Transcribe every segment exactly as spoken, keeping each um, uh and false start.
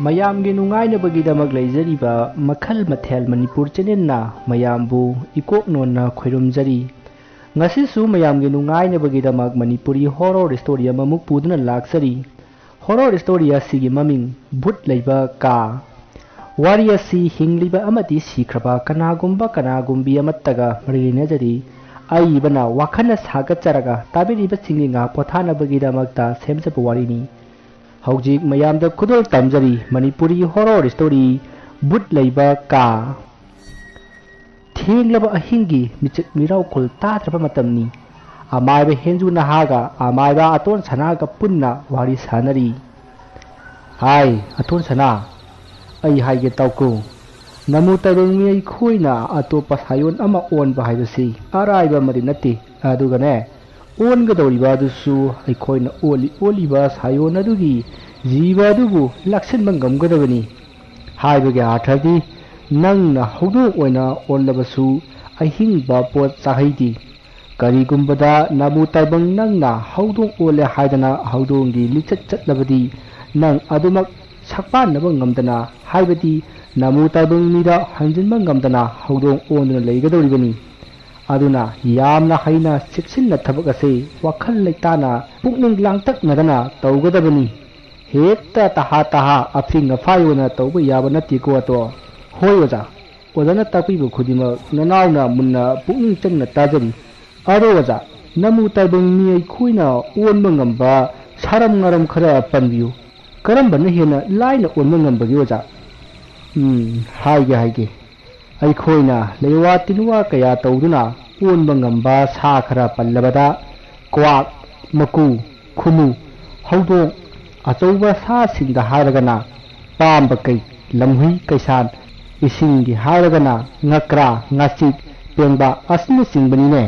ꯃꯌꯥꯝꯒꯤ ꯅꯨꯡꯉꯥꯏꯅꯕꯒꯤꯗꯃꯛ ꯂꯩꯖꯔꯤꯕ ꯃꯈꯜ ꯃꯊꯦꯜ ꯃꯅꯤꯄꯨꯔ ꯆꯦꯅꯦꯜꯅ ꯃꯌꯥꯝꯕꯨ ꯏꯀꯣꯛ ꯅꯣꯟꯅ ꯈꯣꯏꯔꯨꯝꯖꯔꯤ꯫ ꯉꯁꯤꯁꯨ ꯃꯌꯥꯝꯒꯤ ꯅꯨꯡꯉꯥꯏꯅꯕꯒꯤꯗꯃꯛ ꯃꯅꯤꯄꯨꯔꯤ ꯍꯣꯔꯣꯔ ꯁ꯭ꯇꯣꯔꯤ ꯑꯃꯃꯨꯛ ꯄꯨꯗꯨꯅ ꯂꯥꯛꯆꯔꯤ꯫ ꯍꯣꯔꯣꯔ ꯁ꯭ꯇꯣꯔꯤ ꯑꯁꯤꯒꯤ ꯃꯃꯤꯡ ꯚꯨꯠ ꯂꯩꯕ ꯀꯥ꯫ ꯋꯥꯔꯤ ꯑꯁꯤ ꯍꯤꯡꯂꯤꯕ ꯑꯃꯗꯤ ꯁꯤꯈ꯭ꯔꯕ ꯀꯅꯥꯒꯨꯝꯕ ꯀꯅꯥꯒꯨꯝꯕꯤ ꯑꯃꯠꯇꯒ ꯃꯔꯤ ꯂꯩꯅꯖꯗꯦ꯫ ꯑꯏꯕꯅ ꯋꯥꯈꯜꯅ ꯁꯥꯒꯠꯆꯔꯒ ꯇꯥꯕꯤꯔꯤꯕꯁꯤꯡꯒꯤ ꯉꯥꯏꯍꯥꯛ ꯄꯣꯊꯥꯅꯕꯒꯤꯗꯃꯛꯇ ꯁꯦꯝꯖꯕ ꯋꯥꯔꯤꯅꯤ꯫ ꯍꯧꯖꯤꯛ ꯃꯌꯥꯝꯗ ꯈꯨꯗꯣꯜ ꯇꯝꯖꯔꯤ ꯃꯅꯤꯄꯨꯔꯤ ꯍꯣꯔꯣꯔ ꯁ꯭ꯇꯣꯔꯤ ꯚꯨꯠ ꯂꯩꯕ ꯀꯥ꯫ ꯊꯦꯡꯂꯕ ꯑꯍꯤꯡꯒꯤ ꯃꯤꯆꯠ ꯃꯤꯔꯥꯎꯈꯣꯜ ꯇꯥꯗ꯭ꯔꯕ ꯃꯇꯝꯅꯤ꯫ ꯑꯃꯥꯏꯕ ꯍꯦꯟꯖꯨ ꯅꯍꯥꯒ ꯑꯃꯥꯏꯕ ꯑꯇꯣꯟ ꯁꯅꯥꯒ ꯄꯨꯟꯅ ꯋꯥꯔꯤ ꯁꯥꯟꯅꯔꯤ꯫ ꯍꯥꯏ, ꯑꯇꯣꯟ ꯁꯅꯥ, ꯑꯩ ꯍꯥꯏꯒꯦ ꯇꯥꯎꯀꯣ꯫ ꯅꯃꯨ ꯇꯥꯏꯕꯪ ꯃꯤ ꯑꯩꯈꯣꯏꯅ ꯑꯇꯣꯞꯄ ꯁꯥꯌꯣꯟ ꯑꯃ ꯑꯣꯟꯕ ꯍꯥꯏꯕꯁꯤ ꯑꯔꯥꯏꯕ ꯑꯃꯗꯤ ꯅꯠꯇꯦ꯫ ꯑꯗꯨꯒꯅꯦ, ꯑꯣꯟꯒꯗꯧꯔꯤꯕ ꯑꯗꯨꯁꯨ ꯑꯩꯈꯣꯏꯅ ꯑꯣꯜꯂꯤ ꯑꯣꯜꯂꯤꯕ ꯁꯥꯌꯣꯟ ꯑꯗꯨꯒꯤ ꯖꯤꯕ ꯑꯗꯨꯕꯨ ꯂꯥꯛꯁꯤꯟꯕ ꯉꯝꯒꯗꯕꯅꯤ꯫ ꯍꯥꯏꯕꯒꯤ ꯑꯥꯔꯊꯗꯤ, ꯅꯪꯅ ꯍꯧꯗꯣꯡ ꯑꯣꯏꯅ ꯑꯣꯜꯂꯕꯁꯨ ꯑꯍꯤꯡꯕ ꯄꯣꯠ ꯆꯥꯍꯩꯗꯦ꯫ ꯀꯔꯤꯒꯨꯝꯕꯗ ꯅꯥꯕꯨ ꯇꯥꯏꯕꯪ ꯅꯪꯅ ꯍꯧꯗꯣꯡ ꯑꯣꯜꯂꯦ ꯍꯥꯏꯗꯅ ꯍꯧꯗꯣꯡꯒꯤ ꯂꯤꯆꯠ ꯆꯠꯂꯕꯗꯤ, ꯅꯪ ꯑꯗꯨꯃꯛ ꯁꯛꯄꯥꯟꯅꯕ ꯉꯝꯗꯅ, ꯍꯥꯏꯕꯗꯤ ꯅꯥꯃꯨ ꯇꯥꯏꯕꯪ ꯃꯤꯗ ꯍꯟꯖꯤꯟꯕ ꯉꯝꯗꯅ ꯍꯧꯗꯣꯡ ꯑꯣꯟꯗꯨꯅ ꯂꯩꯒꯗꯧꯔꯤꯕꯅꯤ꯫ ꯑꯗꯨꯅ ꯌꯥꯝꯅ ꯍꯩꯅ ꯆꯦꯛꯁꯤꯟꯅ ꯊꯕꯛ ꯑꯁꯤ ꯋꯥꯈꯜ ꯂꯩꯇꯥꯅ ꯄꯨꯛꯅꯤꯡ ꯂꯥꯡꯇꯛꯅꯗꯅ ꯇꯧꯒꯗꯕꯅꯤ꯫ ꯍꯦꯛꯇ ꯇꯍꯥ ꯇꯍꯥ ꯑꯐꯤꯡ ꯑꯐꯥꯏ ꯑꯣꯏꯅ ꯇꯧꯕ ꯌꯥꯕ ꯅꯠꯇꯦꯀꯣ ꯑꯇꯣ꯫ ꯍꯣꯏ ꯑꯣꯖꯥ, ꯑꯣꯖꯥꯅ ꯇꯥꯛꯄꯤꯕ ꯈꯨꯗꯤꯡꯃꯛ ꯅꯅꯥꯎꯅ ꯃꯨꯟꯅ ꯄꯨꯛꯅꯤꯡ ꯆꯪꯅ ꯇꯥꯖꯔꯤ꯫ ꯑꯗꯣ ꯑꯣꯖꯥ, ꯅꯃꯨ ꯇꯥꯏꯕꯪ ꯃꯤ ꯑꯩꯈꯣꯏꯅ ꯑꯣꯟꯕ ꯉꯝꯕ ꯁꯥꯔꯝ ꯉꯥꯔꯝ ꯈꯔ ꯄꯟꯕꯤꯌꯨ꯫ ꯀꯔꯝꯕꯅ ꯍꯦꯟꯅ ꯂꯥꯏꯅ ꯑꯣꯟꯕ ꯉꯝꯕꯒꯦ ꯑꯣꯖꯥ? ꯎꯝ, ꯍꯥꯏꯒꯦ ꯍꯥꯏꯒꯦ꯫ ꯑꯩꯈꯣꯏꯅ ꯂꯩꯋꯥ ꯇꯤꯟꯋꯥ ꯀꯌꯥ ꯇꯧꯗꯨꯅ ꯑꯣꯟꯕ ꯉꯝꯕ ꯁꯥ ꯈꯔ ꯄꯜꯂꯕꯗ, ꯀ꯭ꯋꯥꯛ, ꯃꯀꯨ, ꯈꯨꯅꯨ, ꯍꯧꯗꯣꯡ, ꯑꯆꯧꯕ ꯁꯥꯁꯤꯡꯗ ꯍꯥꯏꯔꯒꯅ ꯄꯥꯝꯕ ꯀꯩ, ꯂꯝꯍꯨꯏ ꯀꯩꯁꯥꯟ, ꯏꯁꯤꯡꯒꯤ ꯍꯥꯏꯔꯒꯅ ꯉꯀ꯭ꯔꯥ, ꯉꯥꯆꯤꯛ, ꯄꯦꯡꯕꯥ ꯑꯁꯤꯅꯆꯤꯡꯕꯅꯤꯅꯦ꯫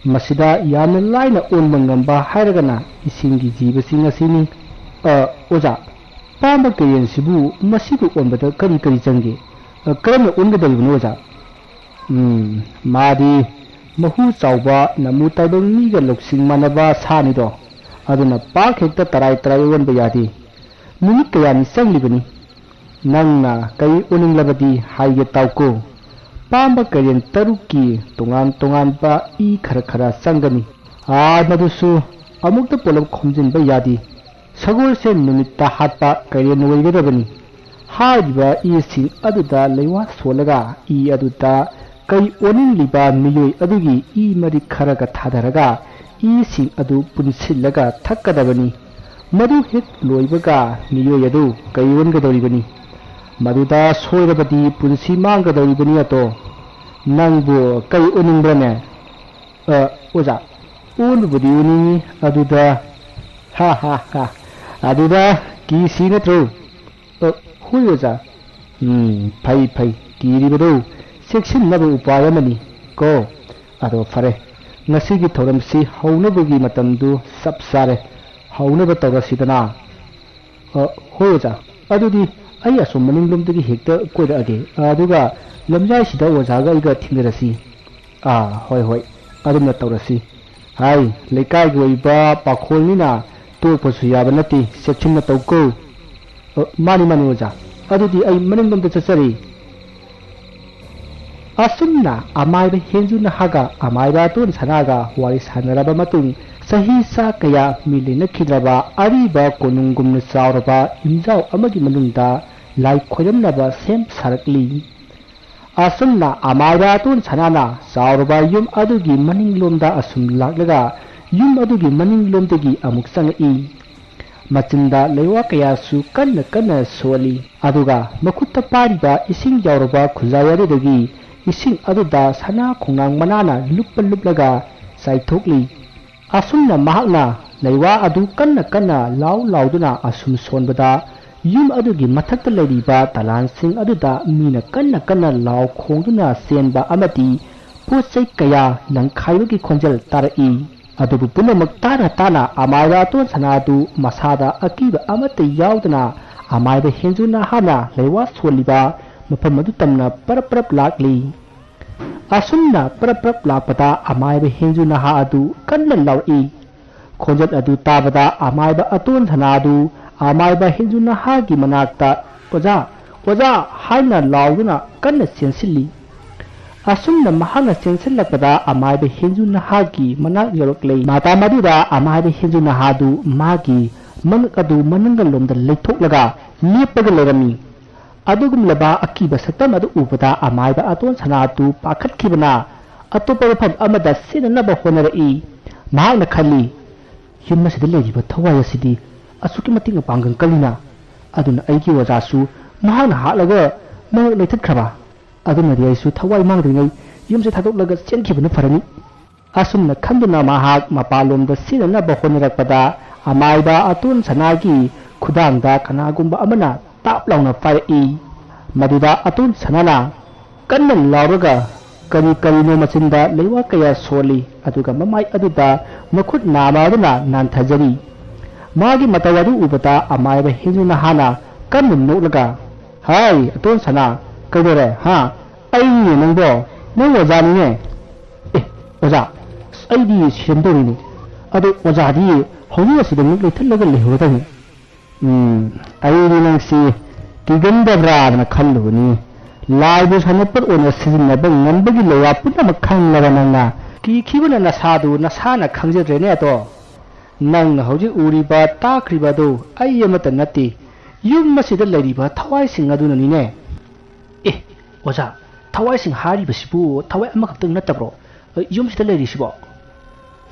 ꯃꯁꯤꯗ ꯌꯥꯝꯅ ꯂꯥꯏꯅ ꯑꯣꯟꯕ ꯉꯝꯕ ꯍꯥꯏꯔꯒꯅ ꯏꯁꯤꯡꯒꯤ ꯖꯤꯕꯁꯤꯡ ꯑꯁꯤꯅꯤ꯫ ꯑ, ꯑꯣꯖꯥ, ꯄꯥꯝꯕ ꯀꯩꯔꯦꯟꯁꯤꯕꯨ ꯃꯁꯤꯕꯨ ꯑꯣꯟꯕꯗ ꯀꯔꯤ ꯀꯔꯤ ꯆꯪꯒꯦ? ꯑ, ꯀꯔꯝꯅ ꯑꯣꯟꯒꯗꯧꯔꯤꯕꯅꯣ ꯑꯣꯖꯥ? ꯎꯝ, ꯃꯥꯗꯤ ꯃꯍꯨ ꯆꯥꯎꯕ ꯅꯃꯨ ꯇꯥꯏꯕꯪ ꯃꯤꯒ ꯂꯧꯁꯤꯡ ꯃꯥꯟꯅꯕ ꯁꯥꯅꯤꯗꯣ꯫ ꯑꯗꯨꯅ ꯄꯥꯛ ꯍꯦꯛꯇ ꯇꯔꯥꯏ ꯇꯔꯥꯏ ꯑꯣꯟꯕ ꯌꯥꯗꯦ꯫ ꯅꯨꯃꯤꯠ ꯀꯌꯥꯅꯤ ꯆꯪꯂꯤꯕꯅꯤ꯫ ꯅꯪꯅ ꯀꯩ ꯑꯣꯟꯅꯤꯡꯂꯕꯗꯤ ꯍꯥꯏꯒꯦ ꯇꯥꯎꯀꯣ꯫ ꯄꯥꯝꯕ ꯀꯩꯔꯦꯟ ꯇꯔꯨꯛꯀꯤ ꯇꯣꯉꯥꯟ ꯇꯣꯉꯥꯟꯕ ꯏ ꯈꯔ ꯈꯔ ꯆꯪꯒꯅꯤ꯫ ꯑꯥ, ꯃꯗꯨꯁꯨ ꯑꯃꯨꯛꯇ ꯄꯨꯂꯞ ꯈꯣꯝꯖꯤꯟꯕ ꯌꯥꯗꯦ꯫ ꯁꯒꯣꯜꯁꯦꯟ ꯅꯨꯃꯤꯠꯇ ꯍꯥꯠꯄ ꯀꯩꯔꯦꯟ ꯑꯣꯏꯒꯗꯕꯅꯤ꯫ ꯍꯥꯏꯔꯤꯕ ꯏꯁꯤꯡ ꯑꯗꯨꯗ ꯂꯩꯋꯥ ꯁꯣꯜꯂꯒ ꯏ ꯑꯗꯨꯗ ꯀꯩ ꯑꯣꯟꯅꯤꯡꯂꯤꯕ ꯃꯤꯑꯣꯏ ꯑꯗꯨꯒꯤ ꯏ ꯃꯔꯤꯛ ꯈꯔꯒ ꯊꯥꯗꯔꯒ ꯏꯁꯤꯡ ꯑꯗꯨ ꯄꯨꯟꯁꯤꯜꯂꯒ ꯊꯛꯀꯗꯕꯅꯤ꯫ ꯃꯗꯨ ꯍꯦꯛ ꯂꯣꯏꯕꯒ ꯃꯤꯑꯣꯏ ꯑꯗꯨ ꯀꯩ ꯑꯣꯟꯒꯗꯧꯔꯤꯕꯅꯤ꯫ ꯃꯗꯨꯗ ꯁꯣꯏꯔꯕꯗꯤ ꯄꯨꯟꯁꯤ ꯃꯥꯡꯒꯗꯧꯔꯤꯕꯅꯤ ꯑꯗꯣ꯫ ꯅꯪꯕꯨ ꯀꯩ ꯑꯣꯟꯅꯤꯡꯕ꯭ꯔꯅꯦ? ꯑ, ꯑꯣꯖꯥ, ꯑꯣꯟꯕꯕꯨꯗꯤ ꯑꯣꯟꯅꯤꯡꯉꯤ, ꯑꯗꯨꯗ, ꯍꯥ, ꯍꯥ, ꯍꯥ, ꯑꯗꯨꯗ ꯀꯤꯁꯤ ꯅꯠꯇ꯭ꯔꯣ? ꯑ, ꯍꯣꯏ ꯑꯣꯖꯥ꯫ ꯎꯝ, ꯐꯩ, ꯐꯩ, ꯀꯤꯔꯤꯕꯗꯨ ꯆꯦꯛꯁꯤꯟꯅꯕ ꯎꯄꯥꯏ ꯑꯃꯅꯤ ꯀꯣ꯫ ꯑꯗꯣ ꯐꯔꯦ, ꯉꯁꯤꯒꯤ ꯊꯧꯔꯝꯁꯤ ꯍꯧꯅꯕꯒꯤ ꯃꯇꯝꯗꯨ ꯆꯞ ꯆꯥꯔꯦ, ꯍꯧꯅꯕ ꯇꯧꯔꯁꯤꯗꯅ꯫ ꯑ, ꯍꯣꯏ ꯑꯣꯖꯥ, ꯑꯗꯨꯗꯤ ꯑꯩ ꯑꯁꯣꯝ ꯃꯅꯤꯡꯂꯣꯝꯗꯒꯤ ꯍꯦꯛꯇ ꯀꯣꯏꯔꯛꯑꯒꯦ, ꯑꯗꯨꯒ ꯂꯝꯌꯥꯏꯁꯤꯗ ꯑꯣꯖꯥꯒ ꯑꯩꯒ ꯊꯦꯡꯅꯔꯁꯤ꯫ ꯑꯥ, ꯍꯣꯏ, ꯍꯣꯏ, ꯑꯗꯨꯝꯅ ꯇꯧꯔꯁꯤ꯫ ꯍꯥꯏ, ꯂꯩꯀꯥꯏꯒꯤ ꯑꯣꯏꯕ ꯄꯥꯈꯣꯜꯅꯤꯅ ꯇꯣꯛꯄꯁꯨ ꯌꯥꯕ ꯅꯠꯇꯦ, ꯆꯦꯛꯁꯤꯟꯅ ꯇꯧꯀꯣ꯫ ꯑ, ꯃꯥꯅꯤ, ꯃꯥꯅꯤ ꯑꯣꯖꯥ, ꯑꯗꯨꯗꯤ ꯑꯩ ꯃꯅꯤꯡꯂꯣꯝꯗ ꯆꯠꯆꯔꯤ꯫ ꯑꯁꯨꯝꯅ ꯑꯃꯥꯏꯕ ꯍꯦꯟꯖꯨ ꯅꯍꯥꯒ ꯑꯃꯥꯏꯕ ꯑꯇꯣꯟ ꯁꯅꯥꯒ ꯋꯥꯔꯤ ꯁꯥꯟꯅꯔꯕ ꯃꯇꯨꯡ, ꯆꯍꯤ ꯆꯥ ꯀꯌꯥ ꯃꯤ ꯂꯩꯅꯈꯤꯗ꯭ꯔꯕ ꯑꯔꯤꯕ ꯀꯣꯅꯨꯡꯒꯨꯝꯅ ꯆꯥꯎꯔꯕ ꯌꯨꯝꯖꯥꯎ ꯑꯃꯒꯤ ꯃꯅꯨꯡꯗ ꯂꯥꯏ ꯈꯣꯏꯔꯝꯅꯕ ꯁꯦꯝ ꯁꯥꯔꯛꯂꯤ꯫ ꯑꯁꯨꯝꯅ ꯑꯃꯥꯏꯕ ꯑꯇꯣꯟ ꯁꯅꯥꯅ ꯆꯥꯎꯔꯕ ꯌꯨꯝ ꯑꯗꯨꯒꯤ ꯃꯅꯤꯡꯂꯣꯝꯗ ꯑꯁꯨꯝ ꯂꯥꯛꯂꯒ ꯌꯨꯝ ꯑꯗꯨꯒꯤ ꯃꯅꯤꯡꯂꯣꯝꯗꯒꯤ ꯑꯃꯨꯛ ꯆꯪꯉꯛꯏ꯫ ꯃꯆꯤꯟꯗ ꯂꯩꯋꯥ ꯀꯌꯥꯁꯨ ꯀꯟꯅ ꯀꯟꯅ ꯁꯣꯜꯂꯤ꯫ ꯑꯗꯨꯒ ꯃꯈꯨꯠꯇ ꯄꯥꯏꯔꯤꯕ ꯏꯁꯤꯡ ꯌꯥꯎꯔꯕ ꯈꯨꯖꯥꯏ ꯑꯗꯨꯗꯒꯤ ꯏꯁꯤꯡ ꯑꯗꯨꯗ ꯁꯅꯥ ꯈꯣꯡꯅꯥꯡ ꯃꯅꯥꯅ ꯂꯨꯞꯄ ꯂꯨꯞꯂꯒ ꯆꯥꯏꯊꯣꯛꯂꯤ꯫ ꯑꯁꯨꯝꯅ ꯃꯍꯥꯛꯅ ꯂꯩꯋꯥ ꯑꯗꯨ ꯀꯟꯅ ꯀꯟꯅ ꯂꯥꯎ ꯂꯥꯎꯗꯨꯅ ꯑꯁꯨꯝ ꯁꯣꯟꯕꯗ, ꯌꯨꯝ ꯑꯗꯨꯒꯤ ꯃꯊꯛꯇ ꯂꯩꯔꯤꯕ ꯗꯂꯥꯟꯁꯤꯡ ꯑꯗꯨꯗ ꯃꯤꯅ ꯀꯟꯅ ꯀꯟꯅ ꯂꯥꯎ ꯈꯣꯡꯗꯨꯅ ꯆꯦꯟꯕ ꯑꯃꯗꯤ ꯄꯣꯠ ꯆꯩ ꯀꯌꯥ ꯂꯪꯈꯥꯏꯕꯒꯤ ꯈꯣꯟꯖꯦꯜ ꯇꯥꯔꯛꯏ꯫ ꯑꯗꯨꯕꯨ ꯄꯨꯝꯅꯃꯛ ꯇꯥꯅ ꯇꯥꯅ ꯑꯃꯥꯏꯕ ꯑꯇꯣꯟ ꯁꯅꯥꯗꯨ ꯃꯁꯥꯗ ꯑꯀꯤꯕ ꯑꯃꯠꯇ ꯌꯥꯎꯗꯅ ꯑꯃꯥꯏꯕ ꯍꯦꯟꯖꯨ ꯅꯍꯥꯅ ꯂꯩꯋꯥ ꯁꯣꯜꯂꯤꯕ ꯃꯐꯝ ꯑꯗꯨ ꯇꯝꯅ ꯄꯔꯞ ꯄꯔꯞ ꯂꯥꯛꯂꯤ꯫ ꯑꯁꯨꯝꯅ ꯄꯔꯞ ꯄꯔꯞ ꯂꯥꯛꯄꯗ ꯑꯃꯥꯏꯕ ꯍꯦꯟꯖꯨ ꯅꯍꯥ ꯑꯗꯨ ꯀꯟꯅ ꯂꯥꯎꯔꯛꯏ꯫ ꯈꯣꯟꯖꯦꯜ ꯑꯗꯨ ꯇꯥꯕꯗ ꯑꯃꯥꯏꯕ ꯑꯇꯣꯟ ꯁꯅꯥ ꯑꯗꯨ ꯑꯃꯥꯏꯕ ꯍꯦꯟꯖꯨ ꯅꯍꯥꯒꯤ ꯃꯅꯥꯛꯇ, "ꯑꯣꯖꯥ, "ꯑꯣꯖꯥ!" ꯍꯥꯏꯅ ꯂꯥꯎꯗꯨꯅ ꯀꯟꯅ ꯆꯦꯟꯁꯤꯜꯂꯤ꯫ ꯑꯁꯨꯝꯅ ꯃꯍꯥꯛꯅ ꯆꯦꯟꯁꯤꯜꯂꯛꯄꯗ ꯑꯃꯥꯏꯕ ꯍꯦꯟꯖꯨ ꯅꯍꯥꯒꯤ ꯃꯅꯥꯛ ꯌꯧꯔꯛꯂꯦ꯫ ꯃꯇꯝ ꯑꯗꯨꯗ ꯑꯃꯥꯏꯕ ꯍꯦꯟꯖꯨ ꯅꯍꯥꯗꯨ ꯃꯥꯒꯤ ꯃꯉꯛ ꯑꯗꯨ ꯃꯅꯤꯡꯂꯣꯝꯗ ꯂꯩꯊꯣꯛꯂꯒ ꯂꯦꯞꯄꯒ ꯂꯩꯔꯝꯃꯤ꯫ ꯑꯗꯨꯒꯨꯝꯂꯕ ꯑꯀꯤꯕ ꯁꯛꯇꯝ ꯑꯗꯨ ꯎꯕꯗ ꯑꯃꯥꯏꯕ ꯑꯇꯣꯟ ꯁꯅꯥꯗꯨ ꯄꯥꯈꯠꯈꯤꯕꯅ ꯑꯇꯣꯞꯄ ꯃꯐꯝ ꯑꯃꯗ ꯆꯦꯟꯅꯅꯕ ꯍꯣꯠꯅꯔꯛꯏ꯫ ꯃꯍꯥꯛꯅ ꯈꯜꯂꯤ, "ꯌꯨꯝ ꯑꯁꯤꯗ ꯂꯩꯔꯤꯕ ꯊꯋꯥꯏ ꯑꯁꯤꯗꯤ ꯑꯁꯨꯛꯀꯤ ꯃꯇꯤꯛ ꯃꯄꯥꯡꯒꯜ ꯀꯜꯂꯤꯅ, ꯑꯗꯨꯅ ꯑꯩꯒꯤ ꯑꯣꯖꯥꯁꯨ ꯃꯍꯥꯛꯅ ꯍꯥꯠꯂꯒ ꯃꯉꯛ ꯂꯩꯊꯠꯈ꯭ꯔꯕ꯫ ꯑꯗꯨꯅꯗꯤ ꯑꯩꯁꯨ ꯊꯋꯥꯏ ꯃꯥꯡꯗ꯭ꯔꯤꯉꯩ ꯌꯨꯝꯁꯦ ꯊꯥꯗꯣꯛꯂꯒ ꯆꯦꯟꯈꯤꯕꯅ ꯐꯔꯅꯤ"꯫ ꯑꯁꯨꯝꯅ ꯈꯟꯗꯨꯅ ꯃꯍꯥꯛ ꯃꯄꯥꯟꯂꯣꯝꯗ ꯆꯦꯟꯅꯅꯕ ꯍꯣꯠꯅꯔꯛꯄꯗ ꯑꯃꯥꯏꯕ ꯑꯇꯣꯟ ꯁꯅꯥꯒꯤ ꯈꯨꯗꯥꯡꯗ ꯀꯅꯥꯒꯨꯝꯕ ꯑꯃꯅ ꯇꯥꯞ ꯂꯥꯎꯅ ꯄꯥꯏꯔꯛꯏ꯫ ꯃꯗꯨꯗ ꯑꯇꯣꯟ ꯁꯅꯥꯅ ꯀꯟꯅ ꯂꯥꯎꯔꯒ ꯀꯔꯤ ꯀꯔꯤꯅꯣ ꯃꯆꯤꯟꯗ ꯂꯩꯋꯥ ꯀꯌꯥ ꯁꯣꯜꯂꯤ, ꯑꯗꯨꯒ ꯃꯃꯥꯏ ꯑꯗꯨꯗ ꯃꯈꯨꯠ ꯅꯥꯝꯃ ꯑꯗꯨꯅ ꯅꯥꯟꯊꯖꯔꯤ꯫ ꯃꯥꯒꯤ ꯃꯇꯧ ꯑꯗꯨ ꯎꯕꯗ ꯑꯃꯥꯏꯕ ꯍꯦꯟꯖꯨ ꯅꯍꯥꯅ ꯀꯟꯅ ꯅꯣꯛꯂꯒ, "ꯍꯥꯏ, ꯑꯇꯣꯟ ꯁꯅꯥ, ꯀꯩꯗꯧꯔꯦ, ꯍꯥ? ꯑꯩꯅꯤꯅꯦ ꯅꯪꯕꯣ, ꯅꯪ ꯑꯣꯖꯥꯅꯤꯅꯦ꯫ ꯑꯦ, ꯑꯣꯖꯥ, ꯑꯁ, ꯑꯩꯗꯤ ꯁꯤꯔꯝꯗꯧꯔꯤꯅꯤ꯫ ꯑꯗꯣ ꯑꯣꯖꯥꯗꯤ ꯍꯧꯖꯤꯛ ꯑꯁꯤꯗ ꯃꯤꯠ ꯂꯩꯊꯠꯂꯒ ꯂꯩꯍꯧꯔꯗꯕꯅꯤ꯫ ꯎꯝ, ꯑꯩꯗꯤ ꯅꯪꯁꯤ ꯀꯤꯒꯟꯗꯕ꯭ꯔꯥꯗꯅ ꯈꯜꯂꯨꯕꯅꯤ꯫ ꯂꯥꯏꯕꯨ ꯁꯥꯟꯅꯄꯣꯠ ꯑꯣꯏꯅ ꯁꯤꯖꯤꯟꯅꯕ ꯉꯝꯕꯒꯤ ꯂꯩꯋꯥ ꯄꯨꯝꯅꯃꯛ ꯈꯪꯂꯕ ꯅꯪꯅ ꯀꯤꯈꯤꯕꯅ ꯅꯁꯥꯗꯨ ꯅꯁꯥꯅ ꯈꯪꯖꯗ꯭ꯔꯦꯅꯦ ꯑꯗꯣ꯫ ꯅꯪꯅ ꯍꯧꯖꯤꯛ ꯎꯔꯤꯕ, ꯇꯥꯈ꯭ꯔꯤꯕ ꯑꯗꯨ ꯑꯩ ꯑꯃꯠꯇ ꯅꯠꯇꯦ, ꯌꯨꯝ ꯑꯁꯤꯗ ꯂꯩꯔꯤꯕ ꯊꯋꯥꯏꯁꯤꯡ ꯑꯗꯨꯅꯅꯤꯅꯦ"꯫ "ꯑꯦ, ꯑꯣꯖꯥ, ꯊꯋꯥꯏꯁꯤꯡ ꯍꯥꯏꯔꯤꯕꯁꯤꯕꯨ ꯊꯋꯥꯏ ꯑꯃꯈꯛꯇꯪ ꯅꯠꯇꯕ꯭ꯔꯣ, ꯑ, ꯌꯨꯝꯁꯤꯗ ꯂꯩꯔꯤꯁꯤꯕꯣ?"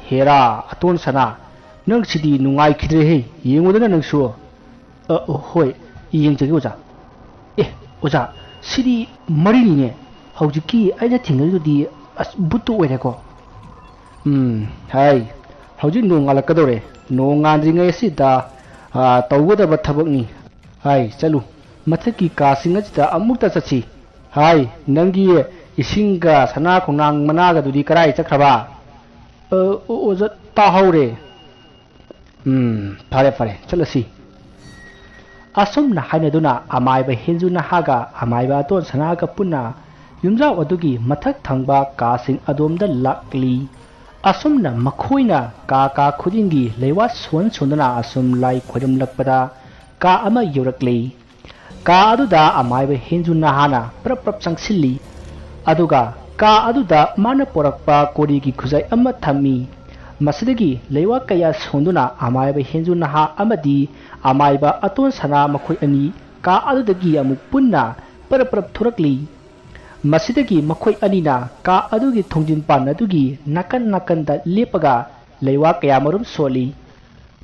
"ꯍꯦꯔꯥ, ꯑꯇꯣꯟ ꯁꯅꯥ, ꯅꯪꯁꯤꯗꯤ ꯅꯨꯡꯉꯥꯏꯈꯤꯗ꯭ꯔꯦꯍꯦ, ꯌꯦꯡꯉꯨꯗꯅ ꯅꯪꯁꯨ"꯫ "ꯑ, ꯍꯣꯏ, ꯌꯦꯡꯖꯒꯦ ꯑꯣꯖꯥ"꯫ "ꯑꯦ, ꯑꯣꯖꯥ, ꯁꯤꯗꯤ ꯃꯔꯤꯅꯤꯅꯦ, ꯍꯧꯖꯤꯛꯀꯤ ꯑꯩꯅ ꯊꯦꯡꯅꯔꯤꯗꯨꯗꯤ, ꯑꯁ, ꯕꯨꯠꯇꯨ ꯑꯣꯏꯔꯦꯀꯣ"꯫ "ꯎꯝ, ꯍꯥꯏ, ꯍꯧꯖꯤꯛ ꯅꯣꯡ ꯉꯥꯜꯂꯛꯀꯗꯧꯔꯦ, ꯅꯣꯡ ꯉꯥꯟꯗ꯭ꯔꯤꯉꯩ ꯑꯁꯤꯗ, ꯑ, ꯇꯧꯒꯗꯕ ꯊꯕꯛꯅꯤ꯫ ꯍꯥꯏ, ꯆꯠꯂꯨ, ꯃꯊꯛꯀꯤ ꯀꯥꯁꯤꯡ ꯑꯁꯤꯗ ꯑꯃꯨꯛꯇ ꯆꯠꯁꯤ꯫ ꯍꯥꯏ, ꯅꯪꯒꯤ ꯏꯁꯤꯡꯒ ꯁꯅꯥ ꯈꯣꯡꯅꯥꯡ ꯃꯅꯥꯒꯗꯨꯗꯤ ꯀꯔꯥꯏ ꯆꯠꯈ꯭ꯔꯕ?" "ꯑ, ꯑꯣ-, ꯑꯣꯖꯥ, ꯇꯥꯍꯧꯔꯦ"꯫ "ꯎꯝ, ꯐꯔꯦ, ꯐꯔꯦ, ꯆꯠꯂꯁꯤ"꯫ ꯑꯁꯨꯝꯅ ꯍꯥꯏꯅꯗꯨꯅ ꯑꯃꯥꯏꯕ ꯍꯦꯟꯖꯨ ꯅꯍꯥꯒ ꯑꯃꯥꯏꯕ ꯑꯇꯣꯟ ꯁꯅꯥꯒ ꯄꯨꯟꯅ ꯌꯨꯝꯖꯥꯎ ꯑꯗꯨꯒꯤ ꯃꯊꯛ ꯊꯪꯕ ꯀꯥꯁꯤꯡ ꯑꯗꯣꯝꯗ ꯂꯥꯛꯂꯤ꯫ ꯑꯁꯨꯝꯅ ꯃꯈꯣꯏꯅ ꯀꯥ ꯀꯥ ꯈꯨꯗꯤꯡꯒꯤ ꯂꯩꯋꯥ ꯁꯣꯟ ꯁꯣꯟꯗꯨꯅ ꯑꯁꯨꯝ ꯂꯥꯏ ꯈꯣꯏꯔꯝꯂꯛꯄꯗ ꯀꯥ ꯑꯃ ꯌꯧꯔꯛꯂꯤ꯫ ꯀꯥ ꯑꯗꯨꯗ ꯑꯃꯥꯏꯕ ꯍꯦꯟꯖꯨ ꯅꯍꯥꯅ ꯄ꯭ꯔꯞ ꯄ꯭ꯔꯞ ꯆꯪꯁꯤꯜꯂꯤ꯫ ꯑꯗꯨꯒ ꯀꯥ ꯑꯗꯨꯗ ꯃꯥꯅ ꯄꯣꯔꯛꯄ ꯀꯣꯔꯤꯒꯤ ꯈꯨꯖꯥꯏ ꯑꯃ ꯊꯝꯃꯤ꯫ ꯃꯁꯤꯗꯒꯤ ꯂꯩꯋꯥ ꯀꯌꯥ ꯁꯣꯟꯗꯨꯅ ꯑꯃꯥꯏꯕ ꯍꯦꯟꯖꯨ ꯅꯍꯥ ꯑꯃꯗꯤ ꯑꯃꯥꯏꯕ ꯑꯇꯣꯟ ꯁꯅꯥ ꯃꯈꯣꯏ ꯑꯅꯤ ꯀꯥ ꯑꯗꯨꯗꯒꯤ ꯑꯃꯨꯛ ꯄꯨꯟꯅ ꯄꯔꯞ ꯄꯔꯞ ꯊꯣꯔꯛꯂꯤ꯫ ꯃꯁꯤꯗꯒꯤ ꯃꯈꯣꯏ ꯑꯅꯤꯅ ꯀꯥ ꯑꯗꯨꯒꯤ ꯊꯣꯡꯖꯤꯟ ꯄꯥꯟ ꯑꯗꯨꯒꯤ ꯅꯥꯀꯟ ꯅꯥꯀꯟꯗ ꯂꯦꯞꯄꯒ ꯂꯩꯋꯥ ꯀꯌꯥ ꯃꯔꯨꯝ ꯁꯣꯜꯂꯤ꯫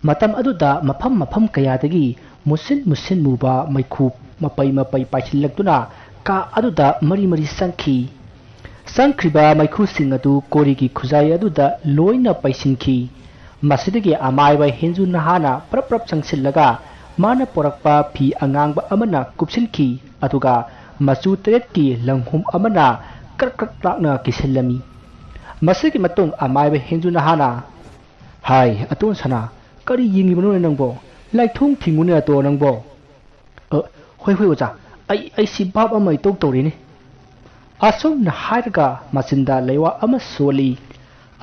ꯃꯇꯝ ꯑꯗꯨꯗ ꯃꯐꯝ ꯃꯐꯝ ꯀꯌꯥꯗꯒꯤ ꯃꯨꯁꯤꯟ ꯃꯨꯁꯤꯟ ꯃꯨꯕ ꯃꯩꯈꯨ ꯃꯄꯩ ꯃꯄꯩ ꯄꯥꯏꯁꯤꯜꯂꯛꯇꯨꯅ ꯀꯥ ꯑꯗꯨꯗ ꯃꯔꯤ ꯃꯔꯤ ꯆꯪꯈꯤ꯫ ꯆꯪꯈ꯭ꯔꯤꯕ ꯃꯩꯈꯨꯁꯤꯡ ꯑꯗꯨ ꯀꯣꯔꯤꯒꯤ ꯈꯨꯖꯥꯏ ꯑꯗꯨꯗ ꯂꯣꯏꯅ ꯄꯩꯁꯤꯟꯈꯤ꯫ ꯃꯁꯤꯗꯒꯤ ꯑꯃꯥꯏꯕ ꯍꯦꯟꯖꯨ ꯅꯍꯥꯅ ꯄ꯭ꯔꯞ ꯄ꯭ꯔꯞ ꯆꯪꯁꯤꯜꯂꯒ ꯃꯥꯅ ꯄꯣꯔꯛꯄ ꯐꯤ ꯑꯉꯥꯡꯕ ꯑꯃꯅ ꯀꯨꯞꯁꯤꯟꯈꯤ, ꯑꯗꯨꯒ ꯃꯆꯨ ꯇꯔꯦꯠꯀꯤ ꯂꯪꯍꯨꯝ ꯑꯃꯅ ꯀ꯭ꯔꯛ ꯀ꯭ꯔꯛ ꯂꯥꯛꯅ ꯀꯤꯁꯤꯜꯂꯝꯃꯤ꯫ ꯃꯁꯤꯒꯤ ꯃꯇꯨꯡ ꯑꯃꯥꯏꯕ ꯍꯦꯟꯖꯨ ꯅꯍꯥꯅ, "ꯍꯥꯏ, ꯑꯇꯣꯟ ꯁꯅꯥ, ꯀꯔꯤ ꯌꯦꯡꯂꯤꯕꯅꯣꯅꯦ ꯅꯪꯕꯣ? ꯂꯥꯏꯊꯣꯡ ꯊꯤꯡꯉꯨꯅꯦ ꯑꯇꯣ ꯅꯪꯕꯣ꯫" "ꯑ, ꯍꯣꯏ, ꯍꯣꯏ, ꯑꯣꯖꯥ, ꯑꯩ, ꯑꯩꯁꯤ ꯚꯥꯞ ꯑꯃ ꯏꯇꯧ ꯇꯧꯔꯤꯅꯦ꯫" ꯑꯁꯨꯝꯅ ꯍꯥꯏꯔꯒ ꯃꯆꯤꯟꯗ ꯂꯩꯋꯥ ꯑꯃ ꯁꯣꯜꯂꯤ꯫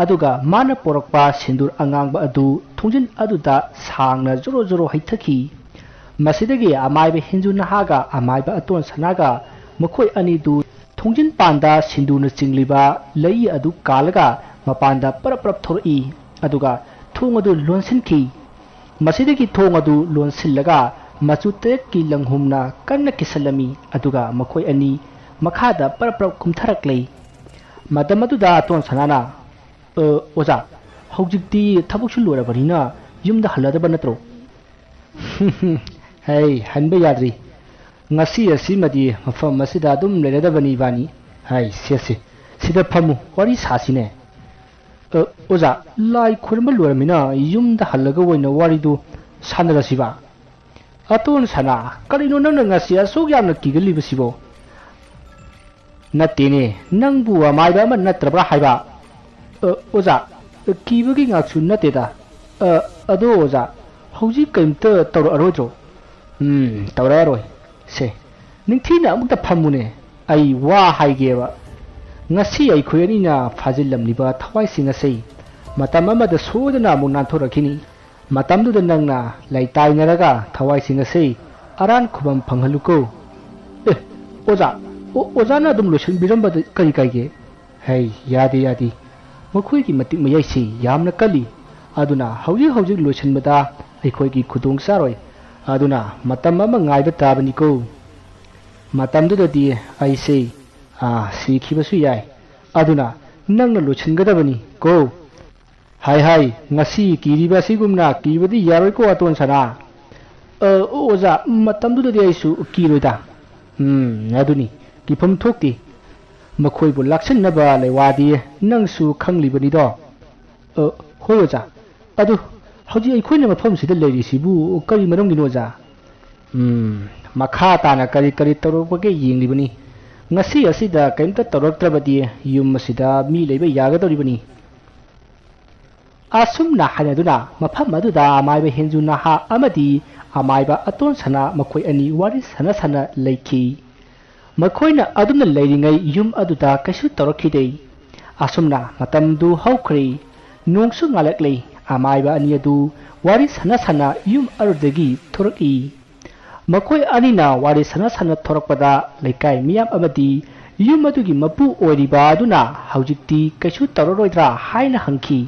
ꯑꯗꯨꯒ ꯃꯥꯅ ꯄꯣꯔꯛꯄ ꯁꯤꯟꯗꯨꯔ ꯑꯉꯥꯡꯕ ꯑꯗꯨ ꯊꯣꯡꯖꯤꯟ ꯑꯗꯨꯗ ꯁꯥꯡꯅ ꯖꯣꯔꯣ ꯖꯣꯔꯣ ꯍꯩꯊꯈꯤ꯫ ꯃꯁꯤꯗꯒꯤ ꯑꯃꯥꯏꯕ ꯍꯦꯟꯖꯨ ꯅꯍꯥꯒ ꯑꯃꯥꯏꯕ ꯑꯇꯣꯟ ꯁꯅꯥꯒ ꯃꯈꯣꯏ ꯑꯅꯤꯗꯨ ꯊꯣꯡꯖꯤꯟ ꯄꯥꯟꯗ ꯁꯤꯟꯗꯨꯔꯅ ꯆꯤꯡꯂꯤꯕ ꯂꯩ ꯑꯗꯨ ꯀꯥꯜꯂꯒ ꯃꯄꯥꯟꯗ ꯄꯔꯞ ꯄꯔꯞ ꯊꯣꯔꯛꯏ꯫ ꯑꯗꯨꯒ ꯊꯣꯡ ꯑꯗꯨ ꯂꯣꯟꯁꯤꯟꯈꯤ꯫ ꯃꯁꯤꯗꯒꯤ ꯊꯣꯡ ꯑꯗꯨ ꯂꯣꯟꯁꯤꯜꯂꯒ ꯃꯆꯨ ꯇꯔꯦꯠꯀꯤ ꯂꯪꯍꯨꯝꯅ ꯀꯟꯅ ꯀꯤꯁꯜꯂꯝꯃꯤ꯫ ꯑꯗꯨꯒ ꯃꯈꯣꯏ ꯑꯅꯤ ꯃꯈꯥꯗ ꯄꯔꯞ ꯄꯔꯞ ꯀꯨꯝꯊꯔꯛꯂꯦ꯫ ꯃꯇꯝ ꯑꯗꯨꯗ ꯑꯇꯣꯟ ꯁꯅꯥꯅ, "ꯑ, ꯑꯣꯖꯥ, ꯍꯧꯖꯤꯛꯇꯤ ꯊꯕꯛꯁꯨ ꯂꯣꯏꯔꯕꯅꯤꯅ ꯌꯨꯝꯗ ꯍꯜꯂꯗꯕ ꯅꯠꯇ꯭ꯔꯣ?" "ꯍꯩ, ꯍꯟꯕ ꯌꯥꯗ꯭ꯔꯤ꯫ ꯉꯁꯤ ꯑꯁꯤꯃꯗꯤ ꯃꯐꯝ ꯑꯁꯤꯗ ꯑꯗꯨꯝ ꯂꯩꯔꯗꯕꯅꯤ ꯏꯕꯥꯅꯤ꯫ ꯍꯥꯏ, ꯁꯦ, ꯁꯦ, ꯁꯤꯗ ꯐꯝꯃꯨ, ꯋꯥꯔꯤ ꯁꯥꯁꯤꯅꯦ꯫" "ꯑ, ꯑꯣꯖꯥ, ꯂꯥꯏ ꯈꯣꯏꯔꯝꯕ ꯂꯣꯏꯔꯃꯤꯅ ꯌꯨꯝꯗ ꯍꯜꯂꯒ ꯑꯣꯏꯅ ꯋꯥꯔꯤꯗꯨ ꯁꯥꯟꯅꯔꯁꯤꯕ?" "ꯑꯇꯣꯟ ꯁꯅꯥ, ꯀꯔꯤꯅꯣ ꯅꯪꯅ ꯉꯁꯤ ꯑꯁꯨꯛ ꯌꯥꯝꯅ ꯀꯤꯒꯜꯂꯤꯕꯁꯤꯕꯣ?" "ꯅꯠꯇꯦꯅꯦ, ꯅꯪꯕꯨ ꯑꯃꯥꯏꯕ ꯑꯃ ꯅꯠꯇ꯭ꯔꯕ꯭ꯔꯥ ꯍꯥꯏꯕ?" "ꯑ, ꯑꯣꯖꯥ, ꯀꯤꯕꯒꯤ ꯉꯥꯛꯁꯨ ꯅꯠꯇꯦꯗ꯫ ꯑ, ꯑꯗꯣ ꯑꯣꯖꯥ, ꯍꯧꯖꯤꯛ ꯀꯔꯤꯝꯇ ꯇꯧꯔꯛꯑꯔꯣꯏꯗ꯭ꯔꯣ?" "ꯎꯝ, ꯇꯧꯔꯛꯑꯔꯣꯏ꯫ ꯁꯦ, ꯅꯤꯡꯊꯤꯅ ꯑꯃꯨꯛꯇ ꯐꯝꯃꯨꯅꯦ, ꯑꯩ ꯋꯥ ꯍꯥꯏꯒꯦꯕ꯫ ꯉꯁꯤ ꯑꯩꯈꯣꯏ ꯑꯅꯤꯅ ꯐꯥꯖꯤꯜꯂꯝꯂꯤꯕ ꯊꯋꯥꯏꯁꯤꯡ ꯑꯁꯤ ꯃꯇꯝ ꯑꯃꯗ ꯁꯣꯏꯗꯅ ꯑꯃꯨꯛ ꯅꯥꯟꯊꯣꯔꯛꯈꯤꯅꯤ꯫ ꯃꯇꯝꯗꯨꯗ ꯅꯪꯅ ꯂꯩꯇꯥꯏꯅꯔꯒ ꯊꯋꯥꯏꯁꯤꯡ ꯑꯁꯤ ꯑꯔꯥꯟ ꯈꯨꯕꯝ ꯐꯪꯍꯜꯂꯨꯀꯣ꯫ ꯑꯦ, ꯑꯣꯖꯥ, ꯑꯣ-, ꯑꯣꯖꯥꯅ ꯑꯗꯨꯝ ꯂꯣꯏꯁꯤꯟꯕꯤꯔꯝꯕꯗ ꯀꯔꯤ ꯀꯥꯏꯒꯦ? ꯍꯩ, ꯌꯥꯗꯦ, ꯌꯥꯗꯦ꯫ ꯃꯈꯣꯏꯒꯤ ꯃꯇꯤꯛ ꯃꯌꯥꯏꯁꯤ ꯌꯥꯝꯅ ꯀꯜꯂꯤ꯫ ꯑꯗꯨꯅ ꯍꯧꯖꯤꯛ ꯍꯧꯖꯤꯛ ꯂꯣꯏꯁꯤꯟꯕꯗ ꯑꯩꯈꯣꯏꯒꯤ ꯈꯨꯗꯣꯡ ꯆꯥꯔꯣꯏ꯫ ꯑꯗꯨꯅ ꯃꯇꯝ ꯑꯃ ꯉꯥꯏꯕ ꯇꯥꯕꯅꯤꯀꯣ꯫ ꯃꯇꯝꯗꯨꯗꯗꯤ ꯑꯩꯁꯦ, ꯑꯥ, ꯁꯤꯈꯤꯕꯁꯨ ꯌꯥꯏ꯫ ꯑꯗꯨꯅ ꯅꯪꯅ ꯂꯣꯏꯁꯤꯟꯒꯗꯕꯅꯤ ꯀꯣ꯫ ꯍꯥꯏ ꯍꯥꯏ, ꯉꯁꯤ ꯀꯤꯔꯤꯕ ꯑꯁꯤꯒꯨꯝꯅ ꯀꯤꯕꯗꯤ ꯌꯥꯔꯣꯏꯀꯣ, ꯑꯇꯣꯟ ꯁꯅꯥ꯫ ꯑ, ꯑꯣꯖꯥ, ꯃꯇꯝꯗꯨꯗꯗꯤ ꯑꯩꯁꯨ ꯀꯤꯔꯣꯏꯗ꯫ ꯎꯝ, ꯑꯗꯨꯅꯤ, ꯀꯤꯐꯝ ꯊꯣꯛꯇꯦ꯫ ꯃꯈꯣꯏꯕꯨ ꯂꯥꯛꯁꯤꯟꯅꯕ ꯂꯩꯋꯥꯗꯤ ꯅꯪꯁꯨ ꯈꯪꯂꯤꯕꯅꯤꯗꯣ꯫ ꯑ, ꯍꯣꯏ ꯑꯣꯖꯥ꯫ ꯑꯗꯨ ꯍꯧꯖꯤꯛ ꯑꯩꯈꯣꯏꯅ ꯃꯐꯝꯁꯤꯗ ꯂꯩꯔꯤꯁꯤꯕꯨ ꯀꯔꯤ ꯃꯔꯝꯒꯤꯅꯣ ꯑꯣꯖꯥ? ꯎꯝ, ꯃꯈꯥ ꯇꯥꯅ ꯀꯔꯤ ꯀꯔꯤ ꯇꯧꯔꯛꯄꯒꯦ ꯌꯦꯡꯂꯤꯕꯅꯤ꯫ ꯉꯁꯤ ꯑꯁꯤꯗ ꯀꯔꯤꯝꯇ ꯇꯧꯔꯛꯇ꯭ꯔꯕꯗꯤ ꯌꯨꯝ ꯑꯁꯤꯗ ꯃꯤ ꯂꯩꯕ ꯌꯥꯒꯗꯧꯔꯤꯕꯅꯤ꯫ ꯑꯁꯨꯝꯅ ꯍꯥꯏꯅꯗꯨꯅ ꯃꯐꯝ ꯑꯗꯨꯗ ꯑꯃꯥꯏꯕ ꯍꯦꯟꯖꯨ ꯅꯍꯥ ꯑꯃꯗꯤ ꯑꯃꯥꯏꯕ ꯑꯇꯣꯟ ꯁꯅꯥ ꯃꯈꯣꯏ ꯑꯅꯤ ꯋꯥꯔꯤ ꯁꯥꯟꯅ ꯁꯥꯟꯅ ꯂꯩꯈꯤ꯫ ꯃꯈꯣꯏꯅ ꯑꯗꯨꯝꯅ ꯂꯩꯔꯤꯉꯩ ꯌꯨꯝ ꯑꯗꯨꯗ ꯀꯩꯁꯨ ꯇꯧꯔꯛꯈꯤꯗꯦ꯫ ꯑꯁꯨꯝꯅ ꯃꯇꯝꯗꯨ ꯍꯧꯈ꯭ꯔꯦ꯫ ꯅꯣꯡꯁꯨ ꯉꯥꯜꯂꯛꯂꯦ꯫ ꯑꯃꯥꯏꯕ ꯑꯅꯤ ꯑꯗꯨ ꯋꯥꯔꯤ ꯁꯥꯟꯅ ꯁꯥꯟꯅ ꯌꯨꯝ ꯑꯗꯨꯗꯒꯤ ꯊꯣꯔꯛꯏ꯫ ꯃꯈꯣꯏ ꯑꯅꯤꯅ ꯋꯥꯔꯤ ꯁꯥꯟꯅ ꯁꯥꯟꯅ ꯊꯣꯔꯛꯄꯗ ꯂꯩꯀꯥꯏ ꯃꯤꯌꯥꯝ ꯑꯃꯗꯤ ꯌꯨꯝ ꯑꯗꯨꯒꯤ ꯃꯄꯨ ꯑꯣꯏꯔꯤꯕ ꯑꯗꯨꯅ ꯍꯧꯖꯤꯛꯇꯤ ꯀꯩꯁꯨ ꯇꯧꯔꯔꯣꯏꯗ꯭ꯔꯥ ꯍꯥꯏꯅ ꯍꯪꯈꯤ꯫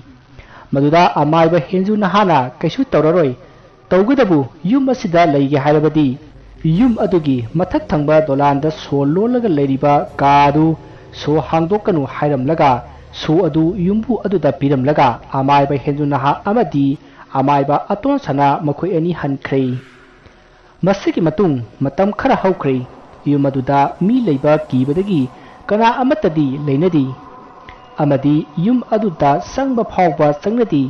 ꯃꯗꯨꯗ ꯑꯃꯥꯏꯕ ꯍꯦꯟꯖꯨ ꯅꯍꯥꯅ ꯀꯩꯁꯨ ꯇꯧꯔꯔꯣꯏ, ꯇꯧꯒꯗꯕꯨ ꯌꯨꯝ ꯑꯁꯤꯗ ꯂꯩꯒꯦ ꯍꯥꯏꯔꯕꯗꯤ ꯌꯨꯝ ꯑꯗꯨꯒꯤ ꯃꯊꯛ ꯊꯪꯕ ꯗꯣꯂꯥꯟꯗ ꯁꯣ ꯂꯣꯜꯂꯒ ꯂꯩꯔꯤꯕ ꯀꯥ ꯑꯗꯨ ꯁꯣ ꯍꯥꯡꯗꯣꯛꯀꯅꯨ ꯍꯥꯏꯔꯝꯂꯒ ꯁꯣ ꯑꯗꯨ ꯌꯨꯝꯕꯨ ꯑꯗꯨꯗ ꯄꯤꯔꯝꯂꯒ ꯑꯃꯥꯏꯕ ꯍꯦꯟꯖꯨ ꯅꯍꯥ ꯑꯃꯗꯤ ꯑꯃꯥꯏꯕ ꯑꯇꯣꯟ ꯁꯅꯥ ꯃꯈꯣꯏ ꯑꯅꯤ ꯍꯟꯈ꯭ꯔꯦ꯫ ꯃꯁꯤꯒꯤ ꯃꯇꯨꯡ ꯃꯇꯝ ꯈꯔ ꯍꯧꯈ꯭ꯔꯦ꯫ ꯌꯨꯝ ꯑꯗꯨꯗ ꯃꯤ ꯂꯩꯕ ꯀꯤꯕꯗꯒꯤ ꯀꯅꯥ ꯑꯃꯠꯇꯗꯤ ꯂꯩꯅꯗꯦ꯫ ꯑꯃꯗꯤ ꯌꯨꯝ ꯑꯗꯨꯗ ꯆꯪꯕ ꯐꯥꯎꯕ ꯆꯪꯅꯗꯦ꯫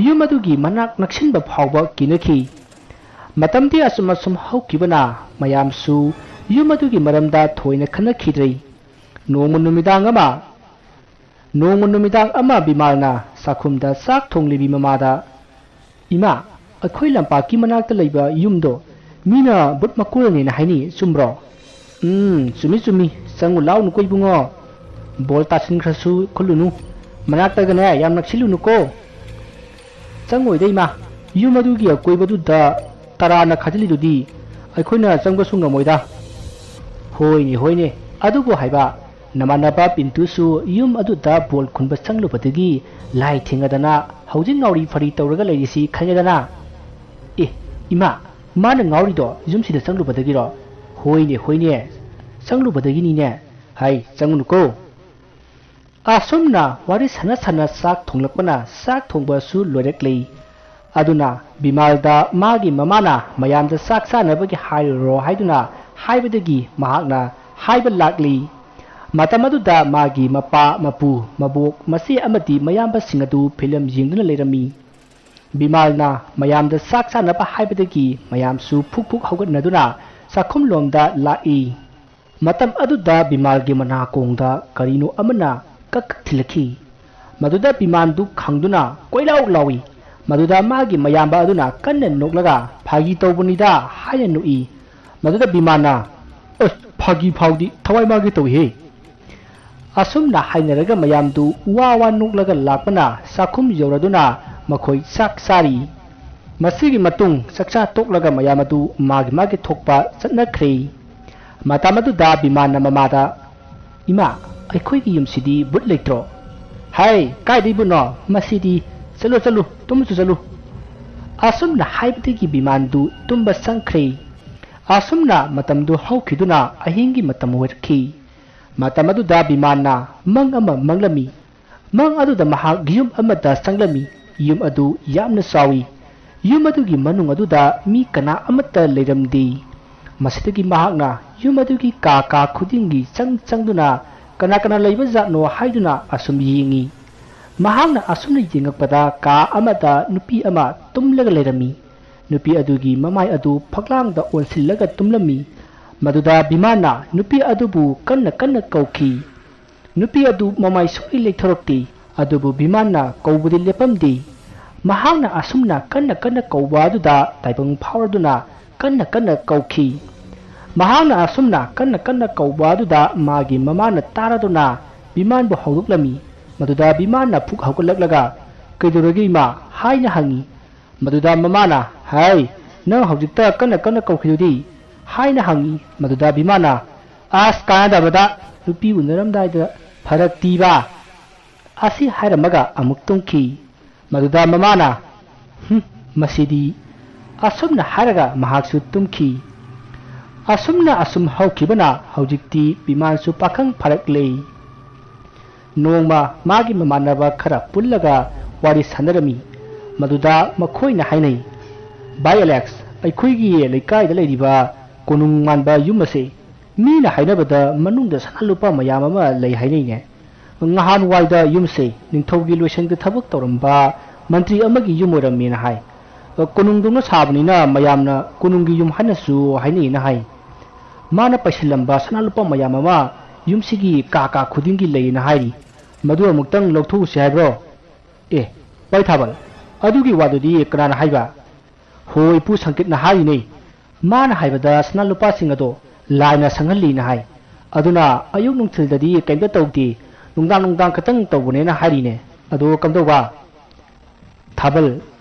ꯌꯨꯝ ꯑꯗꯨꯒꯤ ꯃꯅꯥꯛ ꯅꯛꯁꯤꯟꯕ ꯐꯥꯎꯕ ꯀꯤꯅꯈꯤ꯫ ꯃꯇꯝꯗꯤ ꯑꯁꯨꯝ ꯑꯁꯨꯝ ꯍꯧꯈꯤꯕꯅ ꯃꯌꯥꯝꯁꯨ ꯌꯨꯝ ꯑꯗꯨꯒꯤ ꯃꯔꯝꯗ ꯊꯣꯏꯅ ꯈꯟꯅꯈꯤꯗ꯭ꯔꯦ꯫ ꯅꯣꯡꯃ ꯅꯨꯃꯤꯗꯥꯡ ꯑꯃ, ꯅꯣꯡꯃ ꯅꯨꯃꯤꯗꯥꯡ ꯑꯃ ꯕꯤꯃꯥꯜꯅ ꯆꯥꯛꯈꯨꯝꯗ ꯆꯥꯛ ꯊꯣꯡꯂꯤꯕꯤ ꯃꯃꯥꯗ, "ꯏꯃꯥ, ꯑꯩꯈꯣꯏ ꯂꯝꯄꯥꯛꯀꯤ ꯃꯅꯥꯛꯇ ꯂꯩꯕ ꯌꯨꯝꯗꯣ ꯃꯤꯅ ꯕꯨꯠ ꯃꯀꯣꯜꯅꯦꯅ ꯍꯥꯏꯅꯤ, ꯆꯨꯝꯕ꯭ꯔꯣ?" "ꯎꯝ, ꯆꯨꯝꯃꯤ, ꯆꯨꯝꯃꯤ꯫ ꯆꯪꯉꯨ ꯂꯥꯎꯅꯨꯀꯣ ꯏꯕꯨꯡꯉꯣ꯫ ꯕꯣꯜ ꯇꯥꯁꯤꯟꯈ꯭ꯔꯁꯨ ꯈꯨꯜꯂꯨꯅꯨ꯫ ꯃꯅꯥꯛꯇꯒꯅꯦ ꯌꯥꯝ ꯅꯛꯁꯤꯜꯂꯨꯅꯨꯀꯣ꯫" "ꯆꯪꯉꯣꯏꯗ ꯏꯃꯥ, ꯌꯨꯝ ꯑꯗꯨꯒꯤ ꯑꯀꯣꯏꯕꯗꯨꯗ ꯇꯔꯥꯅ ꯈꯥꯖꯤꯜꯂꯤꯗꯨꯗꯤ꯫ ꯑꯩꯈꯣꯏꯅ ꯆꯪꯕꯁꯨ ꯉꯝꯃꯣꯏꯗ꯫ ꯍꯣꯏꯅꯦ, ꯍꯣꯏꯅꯦ, ꯑꯗꯨꯕꯨ ꯍꯥꯏꯕ, ꯅꯃꯥꯟꯅꯕ ꯄꯤꯟꯇꯨꯁꯨ ꯌꯨꯝ ꯑꯗꯨꯗ ꯕꯣꯜ ꯈꯨꯟꯕ ꯆꯪꯂꯨꯕꯗꯒꯤ ꯂꯥꯏ ꯊꯦꯡꯉꯗꯅ ꯍꯧꯖꯤꯛ ꯉꯥꯎꯔꯤ ꯐꯔꯤ ꯇꯧꯔꯒ ꯂꯩꯔꯤꯁꯤ ꯈꯪꯉꯦꯗꯅ꯫ ꯑꯦ, ꯏꯃꯥ, ꯃꯥꯅ ꯉꯥꯎꯔꯤꯗꯣ ꯌꯨꯝꯁꯤꯗ ꯆꯪꯂꯨꯕꯗꯒꯤꯔꯣ? ꯍꯣꯏꯅꯦ, ꯍꯣꯏꯅꯦ, ꯆꯪꯂꯨꯕꯗꯒꯤꯅꯤꯅꯦ꯫ ꯍꯥꯏ, ꯆꯪꯉꯨꯅꯨꯀꯣ꯫ ꯑꯁꯨꯝꯅ ꯋꯥꯔꯤ ꯁꯥꯟꯅ ꯁꯥꯟꯅ ꯆꯥꯛ ꯊꯣꯡꯂꯛꯄꯅ ꯆꯥꯛ ꯊꯣꯡꯕꯁꯨ ꯂꯣꯏꯔꯛꯂꯤ꯫ ꯑꯗꯨꯅ ꯕꯤꯃꯥꯜꯗ ꯃꯥꯒꯤ ꯃꯃꯥꯅ ꯃꯌꯥꯝꯗ ꯆꯥꯛ ꯆꯥꯅꯕꯒꯤ ꯍꯥꯏꯔꯨꯔꯣ ꯍꯥꯏꯗꯨꯅ ꯍꯥꯏꯕꯗꯒꯤ ꯃꯍꯥꯛꯅ ꯍꯥꯏꯕ ꯂꯥꯛꯂꯤ꯫ ꯃꯇꯝ ꯑꯗꯨꯗ ꯃꯥꯒꯤ ꯃꯄꯥ, ꯃꯄꯨ, ꯃꯕꯣꯛ, ꯃꯆꯦ ꯑꯃꯗꯤ ꯃꯌꯥꯝꯕꯁꯤꯡ ꯑꯗꯨ ꯐꯤꯂꯝ ꯌꯦꯡꯗꯨꯅ ꯂꯩꯔꯝꯃꯤ꯫ ꯕꯤꯃꯥꯜꯅ ꯃꯌꯥꯝꯗ ꯆꯥꯛ ꯆꯥꯅꯕ ꯍꯥꯏꯕꯗꯒꯤ ꯃꯌꯥꯝꯁꯨ ꯐꯨꯛ ꯐꯨꯛ ꯍꯧꯒꯠꯅꯗꯨꯅ ꯆꯥꯛꯈꯨꯝꯂꯣꯝꯗ ꯂꯥꯛꯏ꯫ ꯃꯇꯝ ꯑꯗꯨꯗ ꯕꯤꯃꯥꯜꯒꯤ ꯃꯅꯥꯀꯣꯡꯗ ꯀꯔꯤꯅꯣ ꯑꯃꯅ ꯀꯛ ꯀꯛ ꯊꯤꯜꯂꯛꯈꯤ꯫ ꯃꯗꯨꯗ ꯕꯤꯃꯥꯜꯗꯨ ꯈꯪꯗꯨꯅ ꯀꯣꯏꯂꯥꯎ ꯂꯥꯎꯏ꯫ ꯃꯗꯨꯗ ꯃꯥꯒꯤ ꯃꯌꯥꯝꯕ ꯑꯗꯨꯅ ꯀꯟꯅ ꯅꯣꯛꯂꯒ "ꯐꯥꯒꯤ ꯇꯧꯕꯅꯤꯗ" ꯍꯥꯏꯅ ꯅꯣꯛꯏ꯫ ꯃꯗꯨꯗ ꯕꯤꯃꯥꯜꯅ, "ꯑꯁ, ꯐꯥꯒꯤ ꯐꯥꯎꯗꯤ ꯊꯋꯥꯏ ꯃꯥꯒꯦ ꯇꯧꯏꯍꯦ!" ꯑꯁꯨꯝꯅ ꯍꯥꯏꯅꯔꯒ ꯃꯌꯥꯝꯗꯨ ꯋꯥ ꯋꯥ ꯅꯣꯛꯂꯒ ꯂꯥꯛꯄꯅ ꯆꯥꯛꯈꯨꯝ ꯌꯧꯔꯗꯨꯅ ꯃꯈꯣꯏ ꯆꯥꯛ ꯆꯥꯔꯤ꯫ ꯃꯁꯤꯒꯤ ꯃꯇꯨꯡ ꯆꯥꯛꯆꯥ ꯇꯣꯛꯂꯒ ꯃꯌꯥꯝ ꯑꯗꯨ ꯃꯥꯒꯤ ꯃꯥꯒꯤ ꯊꯣꯛꯄ ꯆꯠꯅꯈ꯭ꯔꯦ꯫ ꯃꯇꯝ ꯑꯗꯨꯗ ꯕꯤꯃꯥꯟꯅ ꯃꯃꯥꯗ, "ꯏꯃꯥ, ꯑꯩꯈꯣꯏꯒꯤ ꯌꯨꯝꯁꯤꯗꯤ ꯕꯨꯠ ꯂꯩꯇ꯭ꯔꯣ?" "ꯍꯥꯏ, ꯀꯥꯏꯗꯩ ꯕꯨꯠꯅꯣ? ꯃꯁꯤꯗꯤ ꯆꯠꯂꯨ, ꯆꯠꯂꯨ, ꯇꯨꯝꯃꯁꯨ ꯆꯠꯂꯨ꯫" ꯑꯁꯨꯝꯅ ꯍꯥꯏꯕꯗꯒꯤ ꯕꯤꯃꯥꯟꯗꯨ ꯇꯨꯝꯕ ꯆꯪꯈ꯭ꯔꯦ꯫ ꯑꯁꯨꯝꯅ ꯃꯇꯝꯗꯨ ꯍꯧꯈꯤꯗꯨꯅ ꯑꯍꯤꯡꯒꯤ ꯃꯇꯝ ꯑꯣꯏꯔꯛꯈꯤ꯫ ꯃꯇꯝ ꯑꯗꯨꯗ ꯕꯤꯃꯥꯟꯅ ꯃꯪ ꯑꯃ ꯃꯪꯂꯝꯃꯤ꯫ ꯃꯪ ꯑꯗꯨꯗ ꯃꯍꯥꯛ ꯌꯨꯝ ꯑꯃꯗ ꯆꯪꯂꯝꯃꯤ꯫ ꯌꯨꯝ ꯑꯗꯨ ꯌꯥꯝꯅ ꯆꯥꯎꯏ꯫ ꯌꯨꯝ ꯑꯗꯨꯒꯤ ꯃꯅꯨꯡ ꯑꯗꯨꯗ ꯃꯤ ꯀꯅꯥ ꯑꯃꯠꯇ ꯂꯩꯔꯝꯗꯦ꯫ ꯃꯁꯤꯗꯒꯤ ꯃꯍꯥꯛꯅ ꯌꯨꯝ ꯑꯗꯨꯒꯤ ꯀꯥ ꯀꯥ ꯈꯨꯗꯤꯡꯒꯤ ꯆꯪ ꯆꯪꯗꯨꯅ ꯀꯅꯥ ꯀꯅꯥ ꯂꯩꯕ ꯖꯥꯠꯅꯣ ꯍꯥꯏꯗꯨꯅ ꯑꯁꯨꯝ ꯌꯦꯡꯉꯤ꯫ ꯃꯍꯥꯛꯅ ꯑꯁꯨꯝꯅ ꯌꯦꯡꯉꯛꯄꯗ ꯀꯥ ꯑꯃꯗ ꯅꯨꯄꯤ ꯑꯃ ꯇꯨꯝꯂꯒ ꯂꯩꯔꯝꯃꯤ꯫ ꯅꯨꯄꯤ ꯑꯗꯨꯒꯤ ꯃꯃꯥꯏ ꯑꯗꯨ ꯐꯛꯂꯥꯡꯗ ꯑꯣꯟꯁꯤꯜꯂꯒ ꯇꯨꯝꯂꯝꯃꯤ꯫ ꯃꯗꯨꯗ ꯕꯤꯃꯥꯟꯅ ꯅꯨꯄꯤ ꯑꯗꯨꯕꯨ ꯀꯟꯅ ꯀꯟꯅ ꯀꯧꯈꯤ꯫ ꯅꯨꯄꯤ ꯑꯗꯨ ꯃꯃꯥꯏ ꯁꯨꯡꯂꯩ ꯂꯩꯊꯣꯔꯛꯇꯦ꯫ ꯑꯗꯨꯕꯨ ꯕꯤꯃꯥꯟꯅ ꯀꯧꯕꯗꯤ ꯂꯦꯞꯄꯝꯗꯦ꯫ ꯃꯍꯥꯛꯅ ꯑꯁꯨꯝꯅ ꯀꯟꯅ ꯀꯟꯅ ꯀꯧꯕ ꯑꯗꯨꯗ ꯇꯥꯏꯕꯪ ꯐꯥꯎꯔꯗꯨꯅ ꯀꯟꯅ ꯀꯟꯅ ꯀꯧꯈꯤ꯫ ꯃꯍꯥꯛꯅ ꯑꯁꯨꯝꯅ ꯀꯟꯅ ꯀꯟꯅ ꯀꯧꯕ ꯑꯗꯨꯗ ꯃꯥꯒꯤ ꯃꯃꯥꯅ ꯇꯥꯔꯗꯨꯅ ꯕꯤꯃꯥꯟꯕꯨ ꯍꯧꯗꯣꯛꯂꯝꯃꯤ꯫ ꯃꯗꯨꯗ ꯕꯤꯃꯥꯟꯅ ꯐꯨꯛ ꯍꯧꯒꯠꯂꯛꯂꯒ, "ꯀꯩꯗꯧꯔꯒꯦ ꯏꯃꯥ?" ꯍꯥꯏꯅ ꯍꯪꯉꯤ꯫ ꯃꯗꯨꯗ ꯃꯃꯥꯅ, "ꯍꯥꯏ, "ꯅꯪ ꯍꯧꯖꯤꯛꯇ ꯀꯟꯅ ꯀꯟꯅ ꯀꯧꯈꯤꯗꯨꯗꯤ?" ꯍꯥꯏꯅ ꯍꯪꯉꯤ꯫ ꯃꯗꯨꯗ ꯕꯤꯃꯥꯅ, "ꯑꯁ, ꯀꯥꯟꯅꯗꯕꯗ ꯅꯨꯄꯤ ꯎꯅꯔꯝꯗꯥꯏꯗ ꯐꯔꯛ ꯇꯤꯕ" ꯑꯁꯤ ꯍꯥꯏꯔꯝꯃꯒ ꯑꯃꯨꯛ ꯇꯨꯝꯈꯤ꯫ ꯃꯗꯨꯗ ꯃꯃꯥꯅ, "ꯍꯨꯝ, ꯃꯁꯤꯗꯤ"꯫ ꯑꯁꯨꯝꯅ ꯍꯥꯏꯔꯒ ꯃꯍꯥꯛꯁꯨ ꯇꯨꯝꯈꯤ꯫ ꯑꯁꯨꯝꯅ ꯑꯁꯨꯝ ꯍꯧꯈꯤꯕꯅ ꯍꯧꯖꯤꯛꯇꯤ ꯕꯤꯃꯥꯟꯁꯨ ꯄꯥꯈꯪ ꯐꯔꯛꯂꯦ꯫ ꯅꯣꯡꯃ ꯃꯥꯒꯤ ꯃꯃꯥꯟꯅꯕ ꯈꯔ ꯄꯨꯜꯂꯒ ꯋꯥꯔꯤ ꯁꯥꯟꯅꯔꯝꯃꯤ꯫ ꯃꯗꯨꯗ ꯃꯈꯣꯏꯅ ꯍꯥꯏꯅꯩ, "ꯚꯥꯏ ꯑꯦꯂꯦꯛꯁ, ꯑꯩꯈꯣꯏꯒꯤ ꯂꯩꯀꯥꯏꯗ ꯂꯩꯔꯤꯕ ꯀꯣꯅꯨꯡ ꯃꯥꯟꯕ ꯌꯨꯝ ꯑꯁꯦ ꯃꯤꯅ ꯍꯥꯏꯅꯕꯗ ꯃꯅꯨꯡꯗ ꯁꯅꯥ ꯂꯨꯄꯥ ꯃꯌꯥꯝ ꯑꯃ ꯂꯩ ꯍꯥꯏꯅꯩꯅꯦ꯫ ꯉꯍꯥꯟꯋꯥꯏꯗ ꯌꯨꯝꯁꯦ ꯅꯤꯡꯊꯧꯒꯤ ꯂꯣꯏꯁꯪꯗ ꯊꯕꯛ ꯇꯧꯔꯝꯕ ꯃꯟꯇ꯭ꯔꯤ ꯑꯃꯒꯤ ꯌꯨꯝ ꯑꯣꯏꯔꯝꯃꯦꯅ ꯍꯥꯏ꯫ ꯀꯣꯅꯨꯡꯗꯧꯅ ꯁꯥꯕꯅꯤꯅ ꯃꯌꯥꯝꯅ ꯀꯣꯅꯨꯡꯒꯤ ꯌꯨꯝ ꯍꯥꯏꯅꯁꯨ ꯍꯥꯏꯅꯩꯅ ꯍꯥꯏ꯫ ꯃꯥꯅ ꯄꯩꯁꯤꯜꯂꯝꯕ ꯁꯅꯥ ꯂꯨꯄꯥ ꯃꯌꯥꯝ ꯑꯃ ꯌꯨꯝꯁꯤꯒꯤ ꯀꯥ ꯀꯥ ꯈꯨꯗꯤꯡꯒꯤ ꯂꯩꯌꯦꯅ ꯍꯥꯏꯔꯤ꯫ ꯃꯗꯨ ꯑꯃꯨꯛꯇꯪ ꯂꯧꯊꯣꯛꯎꯁꯤ ꯍꯥꯏꯕ꯭ꯔꯣ?" "ꯑꯦ, ꯚꯥꯏ ꯊꯥꯕꯜ, ꯑꯗꯨꯒꯤ ꯋꯥꯗꯨꯗꯤ ꯀꯅꯥꯅ ꯍꯥꯏꯕ?" "ꯍꯣ, ꯏꯄꯨ ꯁꯪꯀꯦꯠꯅ ꯍꯥꯏꯔꯤꯅꯦ꯫ ꯃꯥꯅ ꯍꯥꯏꯕꯗ ꯁꯅꯥ ꯂꯨꯄꯥꯁꯤꯡ ꯑꯗꯣ ꯂꯥꯏꯅ ꯁꯪꯍꯜꯂꯤꯅ ꯍꯥꯏ꯫ ꯑꯗꯨꯅ ꯑꯌꯨꯛ ꯅꯨꯡꯊꯤꯜꯗꯗꯤ ꯀꯩꯝꯇ ꯇꯧꯗꯦ, ꯅꯨꯡꯗꯥꯡ ꯅꯨꯡꯗꯥꯡ ꯈꯛꯇꯪ ꯇꯧꯕꯅꯦꯅ ꯍꯥꯏꯔꯤꯅꯦ꯫ ꯑꯗꯣ ꯀꯝꯗꯧꯕ?" "ꯊꯥꯕꯜ,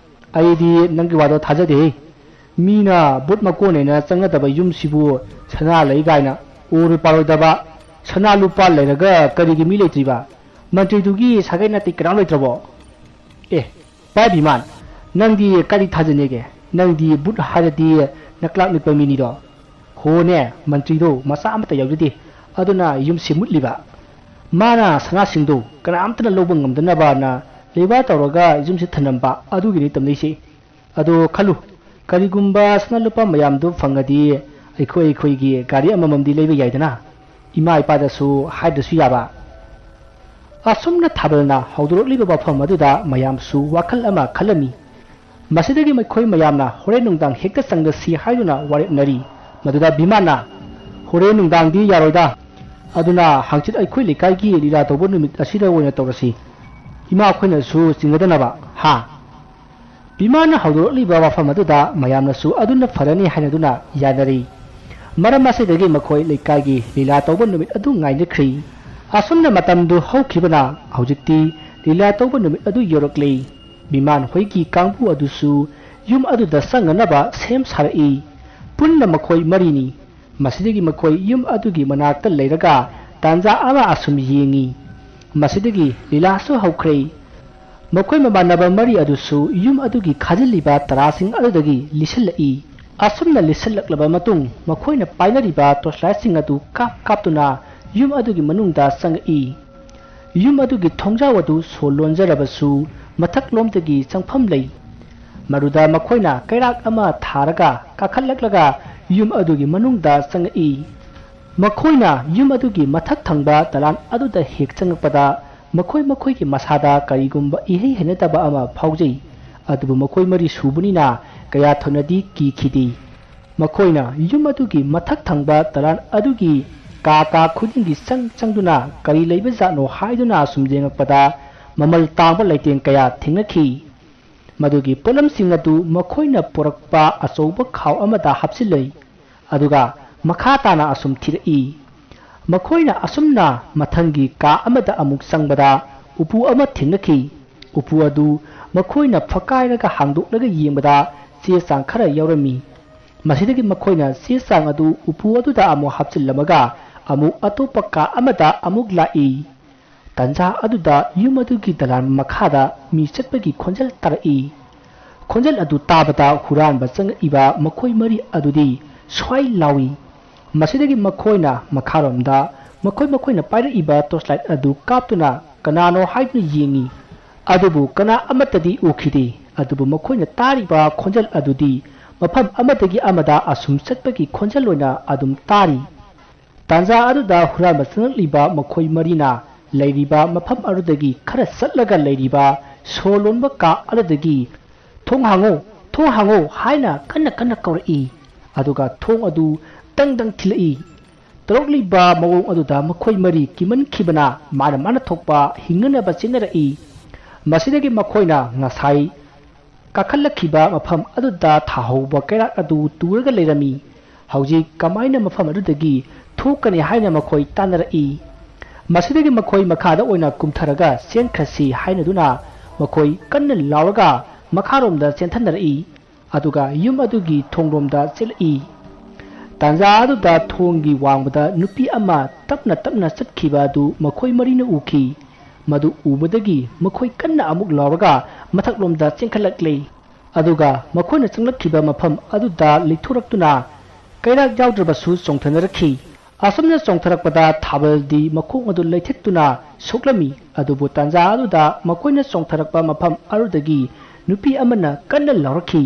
ꯑꯩꯗꯤ ꯅꯪꯒꯤ ꯋꯥꯗꯣ ꯊꯥꯖꯗꯦꯍꯦ꯫ ꯃꯤꯅ ꯚꯨꯠ ꯃꯀꯣꯟꯅꯦꯅ ꯆꯪꯅꯗꯕ ꯌꯨꯝꯁꯤꯕꯨ ꯁꯅꯥ ꯂꯩ ꯀꯥꯏꯅ ꯑꯣꯏꯔꯣꯏ ꯄꯥꯔꯣꯏꯗꯕ ꯁꯅꯥ ꯂꯨꯄꯥ ꯂꯩꯔꯒ ꯀꯔꯤꯒꯤ ꯃꯤ ꯂꯩꯇ꯭ꯔꯤꯕ? ꯃꯟꯇ꯭ꯔꯤꯗꯨꯒꯤ ꯁꯥꯒꯩ ꯅꯥꯇꯩ ꯀꯅꯥꯝ ꯂꯩꯇ꯭ꯔꯕꯣ?" "ꯑꯦ, ꯚꯥꯏ ꯕꯤꯃꯥꯟ, ꯅꯪꯗꯤ ꯀꯔꯤ ꯊꯥꯖꯅꯤꯒꯦ? ꯅꯪꯗꯤ ꯚꯨꯠ ꯍꯥꯏꯔꯗꯤ ꯅꯀ꯭ꯂꯥꯛ ꯅꯤꯛꯄ ꯃꯤꯅꯤꯗꯣ꯫ ꯍꯣꯅꯦ, ꯃꯟꯇ꯭ꯔꯤꯗꯣ ꯃꯆꯥ ꯑꯃꯠꯇ ꯌꯥꯎꯖꯗꯦ, ꯑꯗꯨꯅ ꯌꯨꯝꯁꯤ ꯃꯨꯠꯂꯤꯕ꯫ ꯃꯥꯅ ꯁꯅꯥꯁꯤꯡꯗꯣ ꯀꯅꯥꯝꯇꯅ ꯂꯧꯕ ꯉꯝꯗꯅꯕꯅ ꯂꯩꯋꯥ ꯇꯧꯔꯒ ꯌꯨꯝꯁꯤ ꯊꯅꯝꯕ, ꯑꯗꯨꯒꯤꯅꯤ ꯇꯝꯅꯩꯁꯤ꯫ ꯑꯗꯣ ꯈꯜꯂꯨ, ꯀꯔꯤꯒꯨꯝꯕ ꯁꯅꯥ ꯂꯨꯄꯥ ꯃꯌꯥꯝꯗꯨ ꯐꯪꯉꯗꯤ ꯑꯩꯈꯣꯏ ꯑꯩꯈꯣꯏꯒꯤ ꯒꯥꯔꯤ ꯑꯃꯃꯝꯗꯤ ꯂꯩꯕ ꯌꯥꯏꯗꯅ?" ꯏꯃꯥ ꯏꯄꯥꯗꯁꯨ ꯍꯥꯏꯗ꯭ꯔꯁꯨ ꯌꯥꯕ꯫ ꯑꯁꯨꯝꯅ ꯊꯥꯕꯜꯅ ꯍꯧꯗꯣꯔꯛꯂꯤꯕ ꯋꯥꯐꯝ ꯑꯗꯨꯗ ꯃꯌꯥꯝꯁꯨ ꯋꯥꯈꯜ ꯑꯃ ꯈꯜꯂꯝꯃꯤ꯫ ꯃꯁꯤꯗꯒꯤ ꯃꯈꯣꯏ ꯃꯌꯥꯝꯅ ꯍꯣꯔꯦꯟ ꯅꯨꯡꯗꯥꯡ ꯍꯦꯛꯇ ꯆꯪꯗꯁꯤ ꯍꯥꯏꯗꯨꯅ ꯋꯥꯔꯦꯞꯅꯔꯤ꯫ ꯃꯗꯨꯗ ꯕꯤꯃꯥꯟꯅ, "ꯍꯣꯔꯦꯟ ꯅꯨꯡꯗꯥꯡꯗꯤ ꯌꯥꯔꯣꯏꯗ, ꯑꯗꯨꯅ ꯍꯪꯆꯤꯠ ꯑꯩꯈꯣꯏ ꯂꯩꯀꯥꯏꯒꯤ ꯂꯤꯂꯥ ꯇꯧꯕ ꯅꯨꯃꯤꯠ ꯑꯁꯤꯗ ꯑꯣꯏꯅ ꯇꯧꯔꯁꯤ꯫ ꯏꯃꯥ ꯑꯩꯈꯣꯏꯅꯁꯨ ꯆꯤꯡꯅꯗꯅꯕ, ꯍꯥ?" ꯕꯤꯃꯥꯟꯅ ꯍꯧꯗꯣꯔꯛꯂꯤꯕ ꯋꯥꯐꯝ ꯑꯗꯨꯗ ꯃꯌꯥꯝꯅꯁꯨ ꯑꯗꯨꯅ ꯐꯔꯅꯤ ꯍꯥꯏꯅꯗꯨꯅ ꯌꯥꯅꯔꯤ꯫ ꯃꯔꯝ ꯑꯁꯤꯗꯒꯤ ꯃꯈꯣꯏ ꯂꯩꯀꯥꯏꯒꯤ ꯂꯤꯂꯥ ꯇꯧꯕ ꯅꯨꯃꯤꯠ ꯑꯗꯨ ꯉꯥꯏꯅꯈ꯭ꯔꯤ꯫ ꯑꯁꯨꯝꯅ ꯃꯇꯝꯗꯨ ꯍꯧꯈꯤꯕꯅ ꯍꯧꯖꯤꯛꯇꯤ ꯂꯤꯂꯥ ꯇꯧꯕ ꯅꯨꯃꯤꯠ ꯑꯗꯨ ꯌꯧꯔꯛꯂꯦ꯫ ꯕꯤꯃꯥꯟ ꯍꯣꯏꯒꯤ ꯀꯥꯡꯕꯨ ꯑꯗꯨꯁꯨ ꯌꯨꯝ ꯑꯗꯨꯗ ꯆꯪꯅꯅꯕ ꯁꯦꯝ ꯁꯥꯔꯛꯏ꯫ ꯄꯨꯟꯅ ꯃꯈꯣꯏ ꯃꯔꯤꯅꯤ꯫ ꯃꯁꯤꯗꯒꯤ ꯃꯈꯣꯏ ꯌꯨꯝ ꯑꯗꯨꯒꯤ ꯃꯅꯥꯛꯇ ꯂꯩꯔꯒ ꯇꯥꯟꯖꯥ ꯑꯃ ꯑꯁꯨꯝ ꯌꯦꯡꯏ꯫ ꯃꯁꯤꯗꯒꯤ ꯂꯤꯂꯥꯁꯨ ꯍꯧꯈ꯭ꯔꯦ꯫ ꯃꯈꯣꯏ ꯃꯃꯥꯟꯅꯕ ꯃꯔꯤ ꯑꯗꯨꯁꯨ ꯌꯨꯝ ꯑꯗꯨꯒꯤ ꯈꯥꯖꯤꯜꯂꯤꯕ ꯇꯔꯥꯁꯤꯡ ꯑꯗꯨꯗꯒꯤ ꯂꯤꯁꯤꯜꯂꯛꯏ꯫ ꯑꯁꯨꯝꯅ ꯂꯤꯁꯤꯜꯂꯛꯂꯕ ꯃꯇꯨꯡ, ꯃꯈꯣꯏꯅ ꯄꯥꯏꯅꯔꯤꯕ ꯇꯣꯔꯆꯂꯥꯏꯠꯁꯤꯡ ꯑꯗꯨ ꯀꯥꯞ ꯀꯥꯞꯇꯨꯅ ꯌꯨꯝ ꯑꯗꯨꯒꯤ ꯃꯅꯨꯡꯗ ꯆꯪꯉꯛꯏ꯫ ꯌꯨꯝ ꯑꯗꯨꯒꯤ ꯊꯣꯡꯖꯥꯎ ꯑꯗꯨ ꯁꯣ ꯂꯣꯟꯖꯔꯕꯁꯨ, ꯃꯊꯛꯂꯣꯝꯗꯒꯤ ꯆꯪꯐꯝ ꯂꯩ꯫ ꯃꯗꯨꯗ ꯃꯈꯣꯏꯅ ꯀꯩꯔꯥꯛ ꯑꯃ ꯊꯥꯔꯒ ꯀꯥꯈꯠꯂꯛꯂꯒ ꯌꯨꯝ ꯑꯗꯨꯒꯤ ꯃꯅꯨꯡꯗ ꯆꯪꯉꯛꯏ꯫ ꯃꯈꯣꯏꯅ ꯌꯨꯝ ꯑꯗꯨꯒꯤ ꯃꯊꯛ ꯊꯪꯕ ꯗꯂꯥꯟ ꯑꯗꯨꯗ ꯍꯦꯛ ꯆꯪꯉꯛꯄꯗ, ꯃꯈꯣꯏ ꯃꯈꯣꯏꯒꯤ ꯃꯁꯥꯗ ꯀꯔꯤꯒꯨꯝꯕ ꯏꯍꯩ ꯍꯩꯅꯗꯕ ꯑꯃ ꯐꯥꯎꯖꯩ꯫ ꯑꯗꯨꯕꯨ ꯃꯈꯣꯏ ꯃꯔꯤ ꯁꯨꯕꯅꯤꯅ ꯀꯌꯥ ꯊꯣꯏꯅꯗꯤ ꯀꯤꯈꯤꯗꯦ꯫ ꯃꯈꯣꯏꯅ ꯌꯨꯝ ꯑꯗꯨꯒꯤ ꯃꯊꯛ ꯊꯪꯕ ꯗꯂꯥꯟ ꯑꯗꯨꯒꯤ ꯀꯥ ꯀꯥ ꯈꯨꯗꯤꯡꯒꯤ ꯆꯪ ꯆꯪꯗꯨꯅ ꯀꯔꯤ ꯂꯩꯕꯖꯥꯠꯅꯣ ꯍꯥꯏꯗꯨꯅ ꯁꯨꯝ ꯌꯦꯡꯉꯛꯄꯗ, ꯃꯃꯜ ꯇꯥꯡꯕ ꯂꯩꯇꯦꯡ ꯀꯌꯥ ꯊꯦꯡꯅꯈꯤ꯫ ꯃꯗꯨꯒꯤ ꯄꯣꯠꯂꯝꯁꯤꯡ ꯑꯗꯨ ꯃꯈꯣꯏꯅ ꯄꯨꯔꯛꯄ ꯑꯆꯧꯕ ꯈꯥꯎ ꯑꯃꯗ ꯍꯥꯞꯆꯤꯜꯂꯤ꯫ ꯑꯗꯨꯒ ꯃꯈꯥ ꯇꯥꯅ ꯑꯁꯨꯝ ꯊꯤꯔꯛꯏ꯫ ꯃꯈꯣꯏꯅ ꯑꯁꯨꯝꯅ ꯃꯊꯪꯒꯤ ꯀꯥ ꯑꯃꯗ ꯑꯃꯨꯛ ꯆꯪꯕꯗ, ꯎꯄꯨ ꯑꯃ ꯊꯦꯡꯅꯈꯤ꯫ ꯎꯄꯨ ꯑꯗꯨ ꯃꯈꯣꯏꯅ ꯐꯛꯀꯥꯏꯔꯒ ꯍꯥꯡꯗꯣꯛꯂꯒ ꯌꯦꯡꯕꯗ, ꯆꯦ ꯆꯥꯡ ꯈꯔ ꯌꯥꯎꯔꯝꯃꯤ꯫ ꯃꯁꯤꯗꯒꯤ ꯃꯈꯣꯏꯅ ꯆꯦ ꯆꯥꯡ ꯑꯗꯨ ꯎꯄꯨ ꯑꯗꯨꯗ ꯑꯃꯨꯛ ꯍꯥꯞꯆꯤꯜꯂꯝꯃꯒ, ꯑꯃꯨꯛ ꯑꯇꯣꯞꯄ ꯀꯥ ꯑꯃꯗ ꯑꯃꯨꯛ ꯂꯥꯛꯏ꯫ ꯇꯥꯟꯖꯥ ꯑꯗꯨꯗ ꯌꯨꯝ ꯑꯗꯨꯒꯤ ꯗꯂꯥꯟ ꯃꯈꯥꯗ ꯃꯤ ꯆꯠꯄꯒꯤ ꯈꯣꯟꯖꯦꯜ ꯇꯥꯔꯛꯏ꯫ ꯈꯣꯟꯖꯦꯜ ꯑꯗꯨ ꯇꯥꯕꯗ ꯍꯨꯔꯥꯟꯕ ꯆꯪꯉꯛꯏꯕ ꯃꯈꯣꯏ ꯃꯔꯤ ꯑꯗꯨꯗꯤ ꯁ꯭ꯋꯥꯏ ꯂꯥꯎꯏ꯫ ꯃꯁꯤꯗꯒꯤ ꯃꯈꯣꯏꯅ ꯃꯈꯥꯔꯣꯝꯗ ꯃꯈꯣꯏ ꯃꯈꯣꯏꯅ ꯄꯥꯏꯔꯛꯏꯕ ꯇꯣꯔꯆꯂꯥꯏꯠ ꯑꯗꯨ ꯀꯥꯞꯇꯨꯅ ꯀꯅꯥꯅꯣ ꯍꯥꯏꯗꯨꯅ ꯌꯦꯡꯉꯤ꯫ ꯑꯗꯨꯕꯨ ꯀꯅꯥ ꯑꯃꯠꯇꯗꯤ ꯎꯈꯤꯗꯦ꯫ ꯑꯗꯨꯕꯨ ꯃꯈꯣꯏꯅ ꯇꯥꯔꯤꯕ ꯈꯣꯟꯖꯦꯜ ꯑꯗꯨꯗꯤ ꯃꯐꯝ ꯑꯃꯗꯒꯤ ꯑꯃꯗ ꯑꯁꯨꯝ ꯆꯠꯄꯒꯤ ꯈꯣꯟꯖꯦꯜ ꯑꯣꯏꯅ ꯑꯗꯨꯝ ꯇꯥꯔꯤ꯫ ꯇꯥꯟꯖꯥ ꯑꯗꯨꯗ ꯍꯨꯔꯥꯟꯕ ꯆꯪꯂꯛꯂꯤꯕ ꯃꯈꯣꯏ ꯃꯔꯤꯅ ꯂꯩꯔꯤꯕ ꯃꯐꯝ ꯑꯗꯨꯗꯒꯤ ꯈꯔ ꯆꯠꯂꯒ ꯂꯩꯔꯤꯕ ꯁꯣ ꯂꯣꯟꯕ ꯀꯥ ꯑꯗꯨꯗꯒꯤ, "ꯊꯣꯡ ꯍꯥꯡꯉꯣ, ꯊꯣꯡ ꯍꯥꯡꯉꯣ" ꯍꯥꯏꯅ ꯀꯟꯅ ꯀꯟꯅ ꯀꯧꯔꯛꯏ꯫ ꯑꯗꯨꯒ ꯊꯣꯡ ꯑꯗꯨ ꯗꯪ ꯗꯪ ꯊꯤꯜꯂꯛꯏ꯫ ꯇꯧꯔꯛꯂꯤꯕ ꯃꯑꯣꯡ ꯑꯗꯨꯗ ꯃꯈꯣꯏ ꯃꯔꯤ ꯀꯤꯃꯟꯈꯤꯕꯅ ꯃꯥꯅ ꯃꯥꯅ ꯊꯣꯛꯄ ꯍꯤꯡꯅꯅꯕ ꯆꯦꯟꯅꯔꯛꯏ꯫ ꯃꯁꯤꯗꯒꯤ ꯃꯈꯣꯏꯅ ꯉꯁꯥꯏ ꯀꯥꯈꯠꯂꯛꯈꯤꯕ ꯃꯐꯝ ꯑꯗꯨꯗ ꯊꯥꯍꯧꯕ ꯀꯩꯔꯥꯛ ꯑꯗꯨ ꯇꯨꯔꯒ ꯂꯩꯔꯝꯃꯤ꯫ ꯍꯧꯖꯤꯛ ꯀꯃꯥꯏꯅ ꯃꯐꯝ ꯑꯗꯨꯗꯒꯤ ꯊꯣꯛꯀꯅꯤ ꯍꯥꯏꯅ ꯃꯈꯣꯏ ꯇꯥꯟꯅꯔꯛꯏ꯫ ꯃꯁꯤꯗꯒꯤ ꯃꯈꯣꯏ ꯃꯈꯥꯗ ꯑꯣꯏꯅ ꯀꯨꯝꯊꯔꯒ ꯆꯦꯟꯈ꯭ꯔꯁꯤ ꯍꯥꯏꯅꯗꯨꯅ ꯃꯈꯣꯏ ꯀꯟꯅ ꯂꯥꯎꯔꯒ ꯃꯈꯥꯔꯣꯝꯗ ꯆꯦꯟꯊꯅꯔꯛꯏ꯫ ꯑꯗꯨꯒ ꯌꯨꯝ ꯑꯗꯨꯒꯤ ꯊꯣꯡꯂꯣꯝꯗ ꯆꯦꯜꯂꯛꯏ꯫ ꯇꯥꯟꯖꯥ ꯑꯗꯨꯗ ꯊꯣꯡꯒꯤ ꯋꯥꯡꯃꯗ ꯅꯨꯄꯤ ꯑꯃ ꯇꯞꯅ ꯇꯞꯅ ꯆꯠꯈꯤꯕ ꯑꯗꯨ ꯃꯈꯣꯏ ꯃꯔꯤꯅ ꯎꯈꯤ꯫ ꯃꯗꯨ ꯎꯕꯗꯒꯤ ꯃꯈꯣꯏ ꯀꯟꯅ ꯑꯃꯨꯛ ꯂꯥꯎꯔꯒ ꯃꯊꯛꯂꯣꯝꯗ ꯆꯦꯟꯈꯠꯂꯛꯂꯦ꯫ ꯑꯗꯨꯒ ꯃꯈꯣꯏꯅ ꯆꯪꯂꯛꯈꯤꯕ ꯃꯐꯝ ꯑꯗꯨꯗ ꯂꯤꯊꯣꯔꯛꯇꯨꯅ ꯀꯩꯔꯥꯛ ꯌꯥꯎꯗ꯭ꯔꯕꯁꯨ ꯆꯣꯡꯊꯅꯔꯛꯈꯤ꯫ ꯑꯁꯨꯝꯅ ꯆꯣꯡꯊꯔꯛꯄꯗ ꯊꯥꯕꯜꯗꯤ ꯃꯈꯣꯡ ꯑꯗꯨ ꯂꯩꯊꯦꯛꯇꯨꯅ ꯁꯣꯛꯂꯝꯃꯤ꯫ ꯑꯗꯨꯕꯨ ꯇꯥꯟꯖꯥ ꯑꯗꯨꯗ ꯃꯈꯣꯏꯅ ꯆꯣꯡꯊꯔꯛꯄ ꯃꯐꯝ ꯑꯗꯨꯗꯒꯤ ꯅꯨꯄꯤ ꯑꯃꯅ ꯀꯟꯅ ꯂꯥꯎꯔꯛꯈꯤ꯫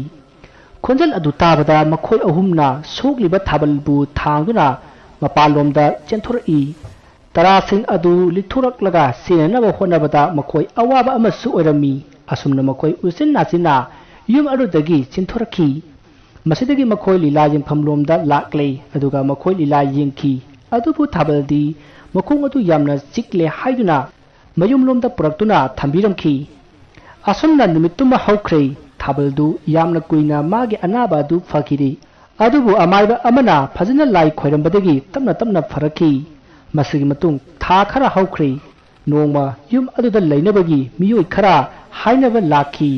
ꯈꯣꯟꯖꯦꯜ ꯑꯗꯨ ꯇꯥꯕꯗ ꯃꯈꯣꯏ ꯑꯍꯨꯝꯅ ꯁꯣꯛꯂꯤꯕ ꯊꯥꯕꯜꯕꯨ ꯊꯥꯡꯗꯨꯅ ꯃꯄꯥꯟꯂꯣꯝꯗ ꯆꯦꯟꯊꯣꯔꯛꯏ꯫ ꯇꯔꯥꯁꯤꯡ ꯑꯗꯨ ꯂꯤꯠꯊꯣꯔꯛꯂꯒ ꯆꯦꯟꯅꯅꯕ ꯍꯣꯠꯅꯕꯗ ꯃꯈꯣꯏ ꯑꯋꯥꯕ ꯑꯃꯁꯨ ꯑꯣꯏꯔꯝꯃꯤ꯫ ꯑꯁꯨꯝꯅ ꯃꯈꯣꯏ ꯎꯆꯤꯟ ꯅꯥꯆꯤꯟꯅ ꯌꯨꯝ ꯑꯗꯨꯗꯒꯤ ꯆꯦꯟꯊꯣꯔꯛꯈꯤ꯫ ꯃꯁꯤꯗꯒꯤ ꯃꯈꯣꯏ ꯂꯤꯂꯥ ꯌꯦꯡꯐꯝꯂꯣꯝꯗ ꯂꯥꯛꯂꯦ꯫ ꯑꯗꯨꯒ ꯃꯈꯣꯏ ꯂꯤꯂꯥ ꯌꯦꯡꯈꯤ꯫ ꯑꯗꯨꯕꯨ ꯊꯥꯕꯜꯗꯤ ꯃꯈꯣꯡ ꯑꯗꯨ ꯌꯥꯝꯅ ꯆꯤꯛꯂꯦ ꯍꯥꯏꯗꯨꯅ ꯃꯌꯨꯝꯂꯣꯝꯗ ꯄꯨꯔꯛꯇꯨꯅ ꯊꯝꯕꯤꯔꯝꯈꯤ꯫ ꯑꯁꯨꯝꯅ ꯅꯨꯃꯤꯠꯇꯨꯃ ꯍꯧꯈ꯭ꯔꯦ꯫ ꯊꯥꯕꯜꯗꯨ ꯌꯥꯝꯅ ꯀꯨꯏꯅ ꯃꯥꯒꯤ ꯑꯅꯥꯕ ꯑꯗꯨ ꯐꯈꯤꯗꯦ꯫ ꯑꯗꯨꯕꯨ ꯑꯃꯥꯏꯕ ꯑꯃꯅ ꯐꯖꯅ ꯂꯥꯏ ꯈꯣꯏꯔꯝꯕꯗꯒꯤ ꯇꯞꯅ ꯇꯞꯅ ꯐꯔꯛꯈꯤ꯫ ꯃꯁꯤꯒꯤ ꯃꯇꯨꯡ ꯊꯥ ꯈꯔ ꯍꯧꯈ꯭ꯔꯦ꯫ ꯅꯣꯡꯃ ꯌꯨꯝ ꯑꯗꯨꯗ ꯂꯩꯅꯕꯒꯤ ꯃꯤꯑꯣꯏ ꯈꯔ ꯍꯥꯏꯅꯕ ꯂꯥꯛꯈꯤ꯫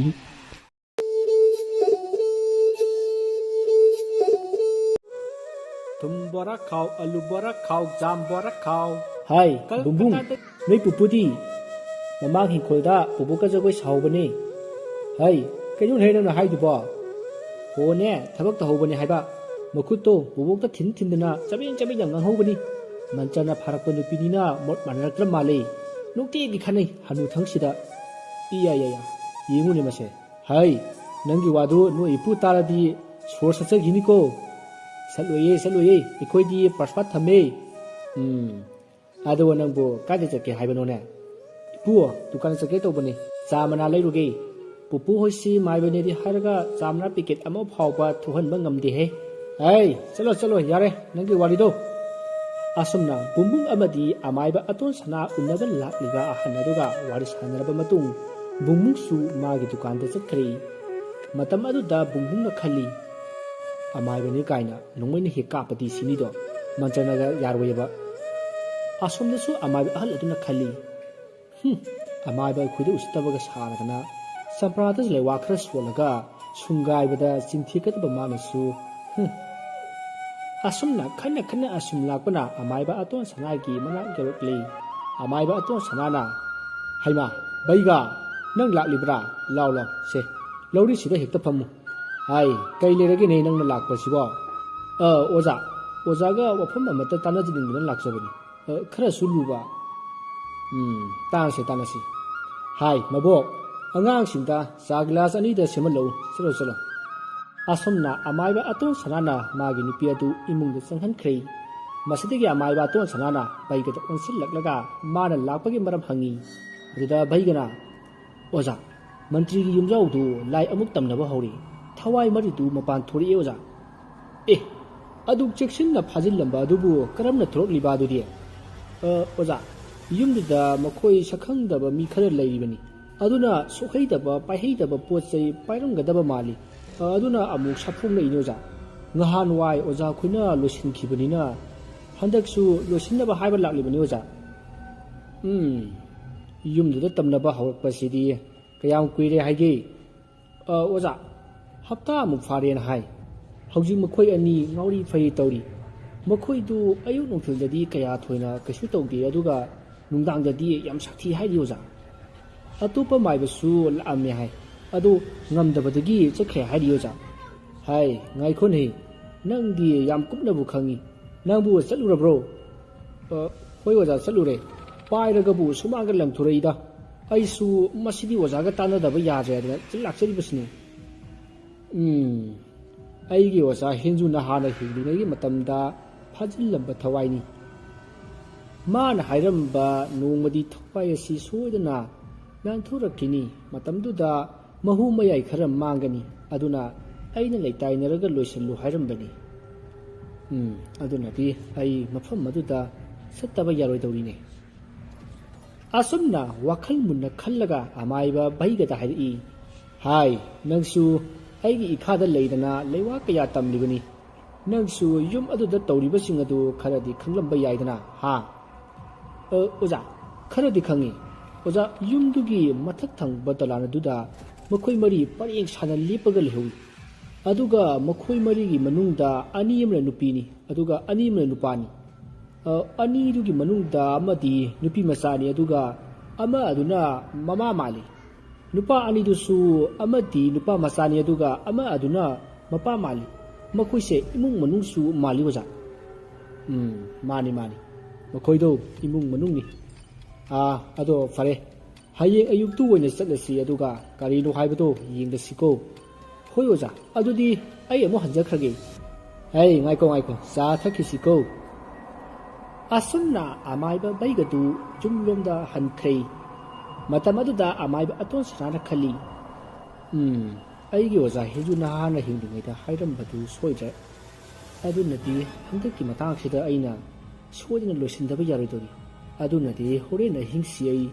ꯊꯨꯝ ꯕꯣꯔꯥ ꯈꯥꯎ, ꯑꯂꯨ ꯕꯣꯔꯥ ꯈꯥꯎ, ꯖꯥꯝ ꯕꯣꯔꯥ ꯈꯥꯎ꯫ ꯍꯥꯏ, ꯀꯜ-, ꯕꯨꯡꯕꯨꯡ, ꯀꯇꯥꯗ- ꯅꯣꯏ ꯄꯨꯄꯨꯗꯤ ꯃꯃꯥꯡ ꯍꯤꯡꯈꯣꯜꯗ ꯕꯣꯕꯣꯛꯀ ꯖꯒꯣꯏ ꯁꯥꯍꯧꯕꯅꯦ꯫ ꯍꯥꯏ, ꯀꯩꯅꯣꯅꯦ ꯅꯪꯅ ꯍꯥꯏꯗꯨꯕꯣ? ꯍꯣꯅꯦ, ꯊꯕꯛ ꯇꯧꯍꯧꯕꯅꯦ ꯍꯥꯏꯕ꯫ ꯃꯈꯨꯠꯇꯣ ꯕꯣꯕꯣꯛꯇ ꯊꯤꯟ ꯊꯤꯟꯗꯅ ꯆꯕꯦꯡ ꯆꯕꯦꯡ ꯌꯥꯝ ꯉꯥꯡꯍꯧꯕꯅꯤ꯫ ꯃꯟꯆꯅ ꯐꯥꯔꯛꯄ ꯅꯨꯄꯤꯅꯤꯅ ꯃꯣꯠ ꯃꯥꯟꯅꯔꯛꯇ꯭ꯔ ꯃꯥꯜꯂꯦ꯫ ꯅꯨꯡꯇꯤꯒꯤ ꯈꯠꯅꯩ ꯍꯅꯨꯊꯪꯁꯤꯗ꯫ ꯏꯌꯥ, ꯌꯥ, ꯌꯥ꯫ ꯌꯦꯡꯉꯨꯅꯦ ꯃꯁꯦ꯫ ꯍꯩ, ꯅꯪꯒꯤ ꯋꯥꯗꯨ ꯅꯣꯏ ꯏꯄꯨ ꯇꯥꯔꯗꯤ ꯁꯣꯔ ꯁꯠꯆꯈꯤꯅꯤꯀꯣ꯫ ꯁꯠꯂꯣꯏꯌꯦ, ꯁꯠꯂꯣꯏꯌꯦ, ꯑꯩꯈꯣꯏꯗꯤ ꯄ꯭ꯔꯁꯥꯗ ꯊꯝꯃꯦ꯫ ꯎꯝ, ꯑꯗꯨꯒ ꯅꯪꯕꯨ ꯀꯥꯏꯗ ꯆꯠꯀꯦ ꯍꯥꯏꯕꯅꯣꯅꯦ? ꯏꯄꯨ, ꯗꯨꯀꯥꯟꯗ ꯆꯠꯀꯦ ꯇꯧꯕꯅꯤ, ꯆꯥ ꯃꯅꯥ ꯂꯩꯔꯨꯒꯦ꯫ ꯄꯨꯄꯨ ꯍꯣꯏꯁꯤ ꯃꯥꯏꯕꯅꯦꯗꯤ ꯍꯥꯏꯔꯒ ꯆꯥ ꯃꯅꯥ ꯄꯦꯀꯦꯠ ꯑꯃ ꯐꯥꯎꯕ ꯊꯣꯛꯍꯟꯕ ꯉꯝꯗꯦꯍꯦ꯫ ꯍꯩ, ꯆꯠꯂꯣ, ꯆꯠꯂꯣ, ꯌꯥꯔꯦ ꯅꯪꯒꯤ ꯋꯥꯔꯤꯗꯣ꯫ ꯑꯁꯨꯝꯅ ꯕꯨꯡꯕꯨꯡ ꯑꯃꯗꯤ ꯑꯃꯥꯏꯕ ꯑꯇꯣꯟ ꯁꯅꯥ ꯎꯅꯕ ꯂꯥꯛꯂꯤꯕ ꯑꯍꯟ ꯑꯗꯨꯒ ꯋꯥꯔꯤ ꯁꯥꯟꯅꯔꯕ ꯃꯇꯨꯡ, ꯕꯨꯡꯕꯨꯡꯁꯨ ꯃꯥꯒꯤ ꯗꯨꯀꯥꯟꯗ ꯆꯠꯈ꯭ꯔꯦ꯫ ꯃꯇꯝ ꯑꯗꯨꯗ ꯕꯨꯡꯕꯨꯡꯅ ꯈꯜꯂꯤ, "ꯑꯃꯥꯏꯕꯅꯤ ꯀꯥꯏꯅ ꯅꯣꯡꯃꯩꯅ ꯍꯦꯛ ꯀꯥꯞꯄꯗꯤ ꯁꯤꯅꯤꯗꯣ, ꯃꯟꯆꯅꯒ ꯌꯥꯔꯣꯏꯑꯕ"꯫ ꯑꯁꯣꯝꯗꯁꯨ ꯑꯃꯥꯏꯕ ꯑꯍꯜ ꯑꯗꯨꯅ ꯈꯜꯂꯤ, "ꯍꯨꯝ, ꯑꯃꯥꯏꯕ ꯑꯩꯈꯣꯏꯗ ꯎꯁꯤꯠꯇꯕꯒ ꯁꯥꯔꯗꯅ ꯆꯝꯄ꯭ꯔꯥꯗ ꯂꯩꯋꯥ ꯈꯔ ꯁꯣꯜꯂꯒ ꯁꯨꯡꯒꯥꯏꯕꯗ ꯆꯤꯟꯊꯤꯒꯗꯕ ꯃꯥꯅꯁꯨ, "ꯍꯨꯝ, ꯑꯁꯨꯝꯅ ꯈꯟꯅ ꯈꯟꯅ ꯑꯁꯨꯝ ꯂꯥꯛꯄꯅ ꯑꯃꯥꯏꯕ ꯑꯇꯣꯟ ꯁꯅꯥꯒꯤ ꯃꯅꯥꯛ ꯌꯧꯔꯛꯂꯤ꯫" ꯑꯃꯥꯏꯕ ꯑꯇꯣꯟ ꯁꯅꯥꯅ, "ꯍꯩꯃꯥ, ꯕꯩꯒ, ꯅꯪ ꯂꯥꯛꯂꯤꯕ꯭ꯔꯥ? ꯂꯥꯎ, ꯂꯥꯎ, ꯁꯦ, ꯂꯧꯔꯤꯁꯤꯗ ꯍꯦꯛꯇ ꯐꯝꯃꯨ꯫ ꯍꯥꯏ, ꯀꯩ ꯂꯩꯔꯒꯦꯅꯦ ꯅꯪꯅ ꯂꯥꯛꯄꯁꯤꯕꯣ?" "ꯑ, ꯑꯣꯖꯥ, ꯑꯣꯖꯥꯒ ꯋꯥꯐꯝ ꯑꯃꯇ ꯇꯥꯟꯅꯖꯅꯤꯡꯗꯨꯅ ꯂꯥꯛꯆꯕꯅꯤ꯫ ꯑ, ꯈꯔꯁꯨ ꯂꯨꯕ꯫" "ꯎꯝ, ꯇꯥꯟꯅꯁꯤ, ꯇꯥꯟꯅꯁꯤ꯫ ꯍꯥꯏ, ꯃꯕꯣꯛ, ꯑꯉꯥꯡꯁꯤꯡꯗ ꯆꯥ ꯒꯤꯂꯥꯁ ꯑꯅꯤꯗ ꯁꯦꯝꯍꯜꯂꯛꯎ꯫ ꯆꯠꯂꯣ, ꯆꯠꯂꯣ꯫" ꯑꯁꯨꯝꯅ ꯑꯃꯥꯏꯕ ꯑꯇꯣꯟ ꯁꯅꯥꯅ ꯃꯥꯒꯤ ꯅꯨꯄꯤ ꯑꯗꯨ ꯏꯃꯨꯡꯗ ꯆꯪꯍꯟꯈ꯭ꯔꯦ꯫ ꯃꯁꯤꯗꯒꯤ ꯑꯃꯥꯏꯕ ꯑꯇꯣꯟ ꯁꯅꯥꯅ ꯕꯩꯒꯗ ꯑꯣꯟꯁꯤꯜꯂꯛꯂꯒ ꯃꯥꯅ ꯂꯥꯛꯄꯒꯤ ꯃꯔꯝ ꯍꯪꯉꯤ꯫ ꯑꯗꯨꯗ ꯕꯩꯒꯅ, "ꯑꯣꯖꯥ, ꯃꯟꯇ꯭ꯔꯤꯒꯤ ꯌꯨꯝꯖꯥꯎꯗꯨ ꯂꯥꯏ ꯑꯃꯨꯛ ꯇꯝꯅꯕ ꯍꯧꯔꯦ꯫ ꯊꯋꯥꯏ ꯃꯔꯤꯗꯨ ꯃꯄꯥꯟ ꯊꯣꯔꯛꯑꯦ, ꯑꯣꯖꯥ꯫" "ꯑꯦ, ꯑꯗꯨꯛ ꯆꯦꯛꯁꯤꯟꯅ ꯐꯥꯖꯤꯜꯂꯝꯕ ꯑꯗꯨꯕꯨ ꯀꯔꯝꯅ ꯊꯣꯔꯛꯂꯤꯕ ꯑꯗꯨꯗꯤ?" "ꯑ, ꯑꯣꯖꯥ, ꯌꯨꯝꯗꯨꯗ ꯃꯈꯣꯏ ꯁꯛꯈꯪꯗꯕ ꯃꯤ ꯈꯔ ꯂꯩꯔꯤꯕꯅꯤ꯫ ꯑꯗꯨꯅ ꯁꯣꯛꯍꯩꯗꯕ, ꯄꯥꯏꯍꯩꯗꯕ ꯄꯣꯠ ꯆꯩ ꯄꯥꯏꯔꯝꯒꯗꯕ ꯃꯥꯜꯂꯤ꯫ ꯑ, ꯑꯗꯨꯅ ꯑꯃꯨꯛ ꯁꯥꯐꯣꯡꯂꯛꯏꯅꯤ, ꯑꯣꯖꯥ꯫ ꯉꯍꯥꯟꯋꯥꯏ ꯑꯣꯖꯥ ꯑꯩꯈꯣꯏꯅ ꯂꯣꯏꯁꯤꯟꯈꯤꯕꯅꯤꯅ ꯍꯟꯗꯛꯁꯨ ꯂꯣꯏꯁꯤꯟꯅꯕ ꯍꯥꯏꯕ ꯂꯥꯛꯂꯤꯕꯅꯤ, ꯑꯣꯖꯥ꯫" "ꯎꯝ, ꯌꯨꯝꯗꯨꯗ ꯇꯝꯅꯕ ꯍꯧꯔꯛꯄꯁꯤꯗꯤ ꯀꯌꯥꯝ ꯀꯨꯏꯔꯦ ꯍꯥꯏꯒꯦ?" "ꯑ, ꯑꯣꯖꯥ, ꯍꯞꯇꯥꯃꯨꯛ ꯐꯥꯔꯦꯅ ꯍꯥꯏ꯫ ꯍꯧꯖꯤꯛ ꯃꯈꯣꯏ ꯑꯅꯤ ꯉꯥꯎꯔꯤ ꯐꯩꯔꯤ ꯇꯧꯔꯤ꯫ ꯃꯈꯣꯏꯗꯨ ꯑꯌꯨꯛ ꯅꯨꯡꯊꯤꯜꯗꯗꯤ ꯀꯌꯥ ꯊꯣꯏꯅ ꯀꯩꯁꯨ ꯇꯧꯗꯦ, ꯑꯗꯨꯒ ꯅꯨꯡꯗꯥꯡꯗꯗꯤ ꯌꯥꯝ ꯁꯥꯊꯤ ꯍꯥꯏꯔꯤ, ꯑꯣꯖꯥ꯫ ꯑꯇꯣꯞꯄ ꯃꯥꯏꯕꯁꯨ ꯂꯥꯛꯑꯝꯃꯦ ꯍꯥꯏ, ꯑꯗꯨ ꯉꯝꯗꯕꯗꯒꯤ ꯆꯠꯈ꯭ꯔꯦ ꯍꯥꯏꯔꯤ, ꯑꯣꯖꯥ꯫" "ꯍꯥꯏ, ꯉꯥꯏꯈꯣꯅꯦ, ꯅꯪꯗꯤ ꯌꯥꯝ ꯀꯨꯞꯅꯕꯨ ꯈꯪꯉꯤ꯫ ꯅꯪꯕꯨ ꯆꯠꯂꯨꯔꯕ꯭ꯔꯣ?" "ꯑ, ꯍꯣꯏ ꯑꯣꯖꯥ, ꯆꯠꯂꯨꯔꯦ꯫ ꯄꯥꯏꯔꯒꯕꯨ ꯁꯨꯃꯥꯡꯗ ꯂꯪꯊꯣꯔꯛꯏꯗ꯫ ꯑꯩꯁꯨ ꯃꯁꯤꯗꯤ ꯑꯣꯖꯥꯒ ꯇꯥꯟꯅꯗꯕ ꯌꯥꯗ꯭ꯔꯦ ꯍꯥꯏꯗꯅ ꯂꯥꯛꯆꯔꯤꯕꯁꯤꯅꯤ꯫" "ꯎꯝ, ꯑꯩꯒꯤ ꯑꯣꯖꯥ ꯍꯦꯟꯖꯨꯅ ꯍꯥꯟꯅ ꯍꯤꯡꯂꯤꯉꯩꯒꯤ ꯃꯇꯝꯗ ꯐꯥꯖꯤꯜꯂꯝꯕ ꯊꯋꯥꯏꯅꯤ꯫ ꯃꯥꯅ ꯍꯥꯏꯔꯝꯕ ꯅꯣꯡꯃꯗꯤ ꯊꯋꯥꯏ ꯑꯁꯤ ꯁꯣꯏꯗꯅ ꯅꯥꯟꯊꯣꯔꯛꯈꯤꯅꯤ꯫ ꯃꯇꯝꯗꯨꯗ ꯃꯍꯨ ꯃꯌꯥꯏ ꯈꯔ ꯃꯥꯡꯒꯅꯤ꯫ ꯑꯗꯨꯅ ꯑꯩꯅ ꯂꯩꯇꯥꯏꯅꯔꯒ ꯂꯣꯏꯁꯤꯜꯂꯨ ꯍꯥꯏꯔꯝꯕꯅꯤ꯫ ꯎꯝ, ꯑꯗꯨꯅꯗꯤ ꯑꯩ ꯃꯐꯝ ꯑꯗꯨꯗ ꯆꯠꯇꯕ ꯌꯥꯔꯣꯏꯗꯧꯔꯤꯅꯦ꯫" ꯑꯁꯨꯝꯅ ꯋꯥꯈꯜ ꯃꯨꯟꯅ ꯈꯜꯂꯒ ꯑꯃꯥꯏꯕ ꯕꯩꯒꯗ ꯍꯥꯏꯔꯛꯏ, "ꯍꯥꯏ, ꯅꯪꯁꯨ ꯑꯩꯒꯤ ꯏꯈꯥꯗ ꯂꯩꯗꯅ ꯂꯩꯋꯥ ꯀꯌꯥ ꯇꯝꯂꯤꯕꯅꯤ꯫ ꯅꯪꯁꯨ ꯌꯨꯝ ꯑꯗꯨꯗ ꯇꯧꯔꯤꯕꯁꯤꯡ ꯑꯗꯨ ꯈꯔꯗꯤ ꯈꯪꯂꯝꯕ ꯌꯥꯏꯗꯅ, ꯍꯥ?" "ꯑ, ꯑꯣꯖꯥ, ꯈꯔꯗꯤ ꯈꯪꯉꯤ꯫ ꯑꯣꯖꯥ, ꯌꯨꯝꯗꯨꯒꯤ ꯃꯊꯛ ꯊꯪꯕ ꯗꯂꯥꯟ ꯑꯗꯨꯗ ꯃꯈꯣꯏ ꯃꯔꯤ ꯄꯔꯦꯡ ꯁꯥꯅ ꯂꯦꯞꯄꯒ ꯂꯩꯍꯧꯏ꯫ ꯑꯗꯨꯒ ꯃꯈꯣꯏ ꯃꯔꯤꯒꯤ ꯃꯅꯨꯡꯗ ꯑꯅꯤ ꯑꯃꯅ ꯅꯨꯄꯤꯅꯤ, ꯑꯗꯨꯒ ꯑꯅꯤ ꯑꯃꯅ ꯅꯨꯄꯥꯅꯤ꯫ ꯑ, ꯑꯅꯤꯗꯨꯒꯤ ꯃꯅꯨꯡꯗ ꯑꯃꯗꯤ ꯅꯨꯄꯤ ꯃꯆꯥꯅꯤ, ꯑꯗꯨꯒ ꯑꯃ ꯑꯗꯨꯅ ꯃꯃꯥ ꯃꯥꯜꯂꯤ꯫ ꯅꯨꯄꯥ ꯑꯅꯤꯗꯨꯁꯨ ꯑꯃꯗꯤ ꯅꯨꯄꯥ ꯃꯆꯥꯅꯤ, ꯑꯗꯨꯒ ꯑꯃ ꯑꯗꯨꯅ ꯃꯄꯥ ꯃꯥꯜꯂꯤ꯫ ꯃꯈꯣꯏꯁꯦ ꯏꯃꯨꯡ ꯃꯅꯨꯡꯁꯨ ꯃꯥꯜꯂꯤ, ꯑꯣꯖꯥ꯫ ꯎꯝ, ꯃꯥꯅꯤ, ꯃꯥꯅꯤ꯫ ꯃꯈꯣꯏꯗꯣ ꯏꯃꯨꯡ ꯃꯅꯨꯡꯅꯤ꯫ ꯑꯥ, ꯑꯗꯣ ꯐꯔꯦ꯫ ꯍꯌꯦꯡ ꯑꯌꯨꯛꯇꯨ ꯑꯣꯏꯅ ꯆꯠꯂꯁꯤ, ꯑꯗꯨꯒ ꯀꯔꯤꯅꯣ ꯍꯥꯏꯕꯗꯣ ꯌꯦꯡꯂꯁꯤꯀꯣ꯫ ꯍꯣꯏ ꯑꯣꯖꯥ, ꯑꯗꯨꯗꯤ ꯑꯩ ꯑꯃꯨꯛ ꯍꯟꯖꯈ꯭ꯔꯒꯦ꯫ ꯍꯩ, ꯉꯥꯏꯈꯣ, ꯉꯥꯏꯈꯣ, ꯆꯥ ꯊꯛꯈꯤꯁꯤꯀꯣ꯫ ꯑꯁꯨꯝꯅ ꯑꯃꯥꯏꯕ ꯕꯩꯒꯗꯨ ꯌꯨꯝꯂꯣꯝꯗ ꯍꯟꯈ꯭ꯔꯦ꯫ ꯃꯇꯝ ꯑꯗꯨꯗ ꯑꯃꯥꯏꯕ ꯑꯇꯣꯟ ꯁꯅꯥꯅ ꯈꯜꯂꯤ, "ꯎꯝ, ꯑꯩꯒꯤ ꯑꯣꯖꯥ ꯍꯦꯟꯖꯨ ꯅꯍꯥꯅ ꯍꯤꯡꯂꯤꯉꯩꯗ ꯍꯥꯏꯔꯝꯕꯗꯨ ꯁꯣꯏꯗ꯭ꯔꯦ꯫ ꯑꯗꯨꯅꯗꯤ ꯍꯟꯗꯛꯀꯤ ꯃꯇꯥꯡꯁꯤꯗ ꯑꯩꯅ ꯁꯣꯏꯗꯅ ꯂꯣꯏꯁꯤꯟꯗꯕ ꯌꯥꯔꯣꯏꯗꯧꯔꯤ꯫ ꯑꯗꯨꯅꯗꯤ ꯍꯣꯔꯦꯟ ꯑꯍꯤꯡꯁꯤ ꯑꯩ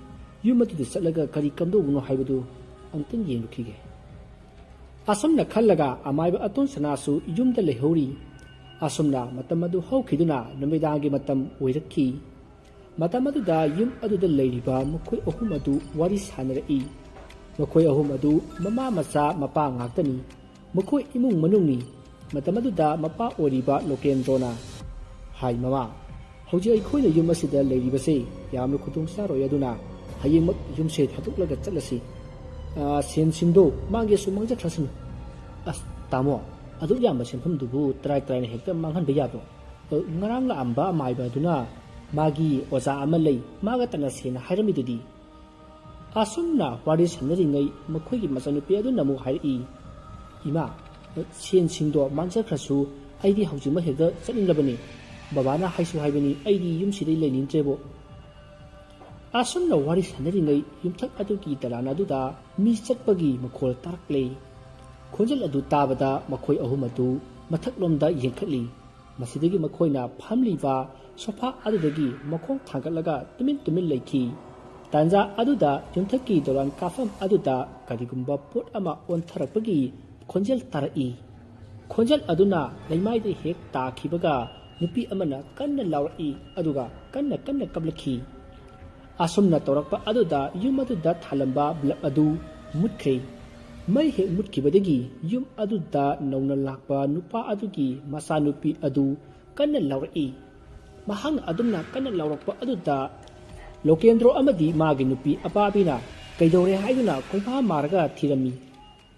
ꯌꯨꯝ ꯑꯗꯨꯗ ꯆꯠꯂꯒ ꯀꯔꯤ ꯀꯝꯗꯧꯕꯅꯣ ꯍꯥꯏꯕꯗꯨ ꯑꯃꯨꯛꯇꯪ ꯌꯦꯡꯂꯨꯈꯤꯒꯦ"꯫ ꯑꯁꯨꯝꯅ ꯈꯜꯂꯒ ꯑꯃꯥꯏꯕ ꯑꯇꯣꯟ ꯁꯅꯥꯁꯨ ꯌꯨꯝꯗ ꯂꯩꯍꯧꯔꯤ꯫ ꯑꯁꯨꯝꯅ ꯃꯇꯝ ꯑꯗꯨ ꯍꯧꯈꯤꯗꯨꯅ ꯅꯨꯃꯤꯗꯥꯡꯒꯤ ꯃꯇꯝ ꯑꯣꯏꯔꯛꯈꯤ꯫ ꯃꯇꯝ ꯑꯗꯨꯗ ꯌꯨꯝ ꯑꯗꯨꯗ ꯂꯩꯔꯤꯕ ꯃꯈꯣꯏ ꯑꯍꯨꯝ ꯑꯗꯨ ꯋꯥꯔꯤ ꯁꯥꯟꯅꯔꯛꯏ꯫ ꯃꯈꯣꯏ ꯑꯍꯨꯝ ꯑꯗꯨ ꯃꯃꯥ ꯃꯆꯥ ꯃꯄꯥ ꯉꯥꯛꯇꯅꯤ꯫ ꯃꯈꯣꯏ ꯏꯃꯨꯡ ꯃꯅꯨꯡꯅꯤ꯫ ꯃꯇꯝ ꯑꯗꯨꯗ ꯃꯄꯥ ꯑꯣꯏꯔꯤꯕ ꯂꯣꯀꯦꯟꯗ꯭ꯔꯣꯅ ꯍꯥꯏ, "ꯃꯃꯥ, ꯍꯧꯖꯤꯛ ꯑꯩꯈꯣꯏꯅ ꯌꯨꯝ ꯑꯁꯤꯗ ꯂꯩꯔꯤꯕꯁꯦ ꯌꯥꯝꯅ ꯈꯨꯗꯣꯡ ꯆꯥꯔꯣꯏ, ꯑꯗꯨꯅ ꯍꯌꯦꯡꯃꯛ ꯌꯨꯝꯁꯦ ꯊꯥꯗꯣꯛꯂꯒ ꯆꯠꯂꯁꯤ꯫ ꯑ, ꯁꯦꯟ ꯁꯤꯡꯗꯣ ꯃꯥꯡꯒꯦꯁꯨ ꯃꯥꯡꯖꯈ꯭ꯔꯁꯅꯨ"꯫ "ꯑꯁ, ꯇꯥꯃꯣ, ꯑꯗꯨꯛ ꯌꯥꯝꯕ ꯁꯦꯟꯐꯝꯗꯨꯕꯨ ꯇꯔꯥꯏ ꯇꯔꯥꯏꯅ ꯍꯦꯛꯇ ꯃꯥꯡꯍꯟꯕ ꯌꯥꯕ꯭ꯔꯣ? ꯑ, ꯉꯔꯥꯡ ꯂꯥꯛꯑꯝꯕ ꯑꯃꯥꯏꯕ ꯑꯗꯨꯅ ꯃꯥꯒꯤ ꯑꯣꯖꯥ ꯑꯃ ꯂꯩ, ꯃꯥꯒ ꯇꯥꯟꯅꯁꯦꯅ ꯍꯥꯏꯔꯝꯃꯤꯗꯨꯗꯤ"꯫ ꯑꯁꯨꯝꯅ ꯋꯥꯔꯤ ꯁꯥꯟꯅꯔꯤꯉꯩ ꯃꯈꯣꯏꯒꯤ ꯃꯆꯥꯅꯨꯄꯤ ꯑꯗꯨꯅ ꯑꯃꯨꯛ ꯍꯥꯏꯔꯛꯏ, "ꯏꯃꯥ, ꯁꯦꯟꯁꯤꯡꯗꯣ ꯃꯥꯡꯖꯈ꯭ꯔꯁꯨ ꯑꯩꯗꯤ ꯍꯧꯖꯤꯛꯃꯛ ꯍꯦꯛꯇ ꯆꯠꯅꯤꯡꯂꯕꯅꯤ꯫ ꯕꯕꯥꯅ ꯍꯥꯏꯁꯨ ꯍꯥꯏꯕꯅꯤ, ꯑꯩꯗꯤ ꯌꯨꯝꯁꯤꯗꯩ ꯂꯩꯅꯤꯡꯗ꯭ꯔꯦꯕꯣ"꯫ ꯑꯁꯨꯝꯅ ꯋꯥꯔꯤ ꯁꯥꯟꯅꯔꯤꯉꯩ ꯌꯨꯝꯊꯛ ꯑꯗꯨꯒꯤ ꯗꯂꯥꯟ ꯑꯗꯨꯗ ꯃꯤ ꯆꯠꯄꯒꯤ ꯃꯈꯣꯜ ꯇꯥꯔꯛꯂꯦ꯫ ꯈꯣꯟꯖꯦꯜ ꯑꯗꯨ ꯇꯥꯕꯗ ꯃꯈꯣꯏ ꯑꯍꯨꯝ ꯑꯗꯨ ꯃꯊꯛꯂꯣꯝꯗ ꯌꯦꯡꯈꯠꯂꯤ꯫ ꯃꯁꯤꯗꯒꯤ ꯃꯈꯣꯏꯅ ꯐꯝꯂꯤꯕ ꯁꯣꯐꯥ ꯑꯗꯨꯗꯒꯤ ꯃꯈꯣꯡ ꯊꯥꯡꯒꯠꯂꯒ ꯇꯨꯃꯤꯟ ꯇꯨꯃꯤꯟ ꯂꯩꯈꯤ꯫ ꯇꯥꯟꯖꯥ ꯑꯗꯨꯗ ꯌꯨꯝꯊꯛꯀꯤ ꯗꯣꯂꯥꯟ ꯀꯥꯐꯝ ꯑꯗꯨꯗ ꯀꯔꯤꯒꯨꯝꯕ ꯄꯣꯠ ꯑꯃ ꯑꯣꯟꯊꯔꯛꯄꯒꯤ ꯈꯣꯟꯖꯦꯜ ꯇꯥꯔꯛꯏ꯫ ꯈꯣꯟꯖꯦꯜ ꯑꯗꯨꯅ ꯂꯩꯃꯥꯏꯗ ꯍꯦꯛ ꯇꯥꯈꯤꯕꯒ ꯅꯨꯄꯤ ꯑꯃꯅ ꯀꯟꯅ ꯂꯥꯎꯔꯛꯏ, ꯑꯗꯨꯒ ꯀꯟꯅ ꯀꯟꯅ ꯀꯞꯂꯛꯈꯤ꯫ ꯑꯁꯨꯝꯅ ꯇꯧꯔꯛꯄ ꯑꯗꯨꯗ ꯌꯨꯝ ꯑꯗꯨꯗ ꯊꯥꯜꯂꯝꯕ ꯕ꯭ꯂꯕ ꯑꯗꯨ ꯃꯨꯠꯈ꯭ꯔꯦ꯫ ꯃꯩ ꯍꯦꯛ ꯃꯨꯠꯈꯤꯕꯗꯒꯤ ꯌꯨꯝ ꯑꯗꯨꯗ ꯅꯧꯅ ꯂꯥꯛꯄ ꯅꯨꯄꯥ ꯑꯗꯨꯒꯤ ꯃꯆꯥꯅꯨꯄꯤ ꯑꯗꯨ ꯀꯟꯅ ꯂꯥꯎꯔꯛꯏ꯫ ꯃꯍꯥꯛꯅ ꯑꯗꯨꯝꯅ ꯀꯟꯅ ꯂꯥꯎꯔꯛꯄ ꯑꯗꯨꯗ ꯂꯣꯀꯦꯟꯗ꯭ꯔꯣ ꯑꯃꯗꯤ ꯃꯥꯒꯤ ꯅꯨꯄꯤ ꯑꯄꯥꯕꯤꯅ ꯀꯩꯗꯧꯔꯦ ꯍꯥꯏꯗꯨꯅ ꯀꯣꯏꯐꯥ ꯃꯥꯔꯒ ꯊꯤꯔꯝꯃꯤ꯫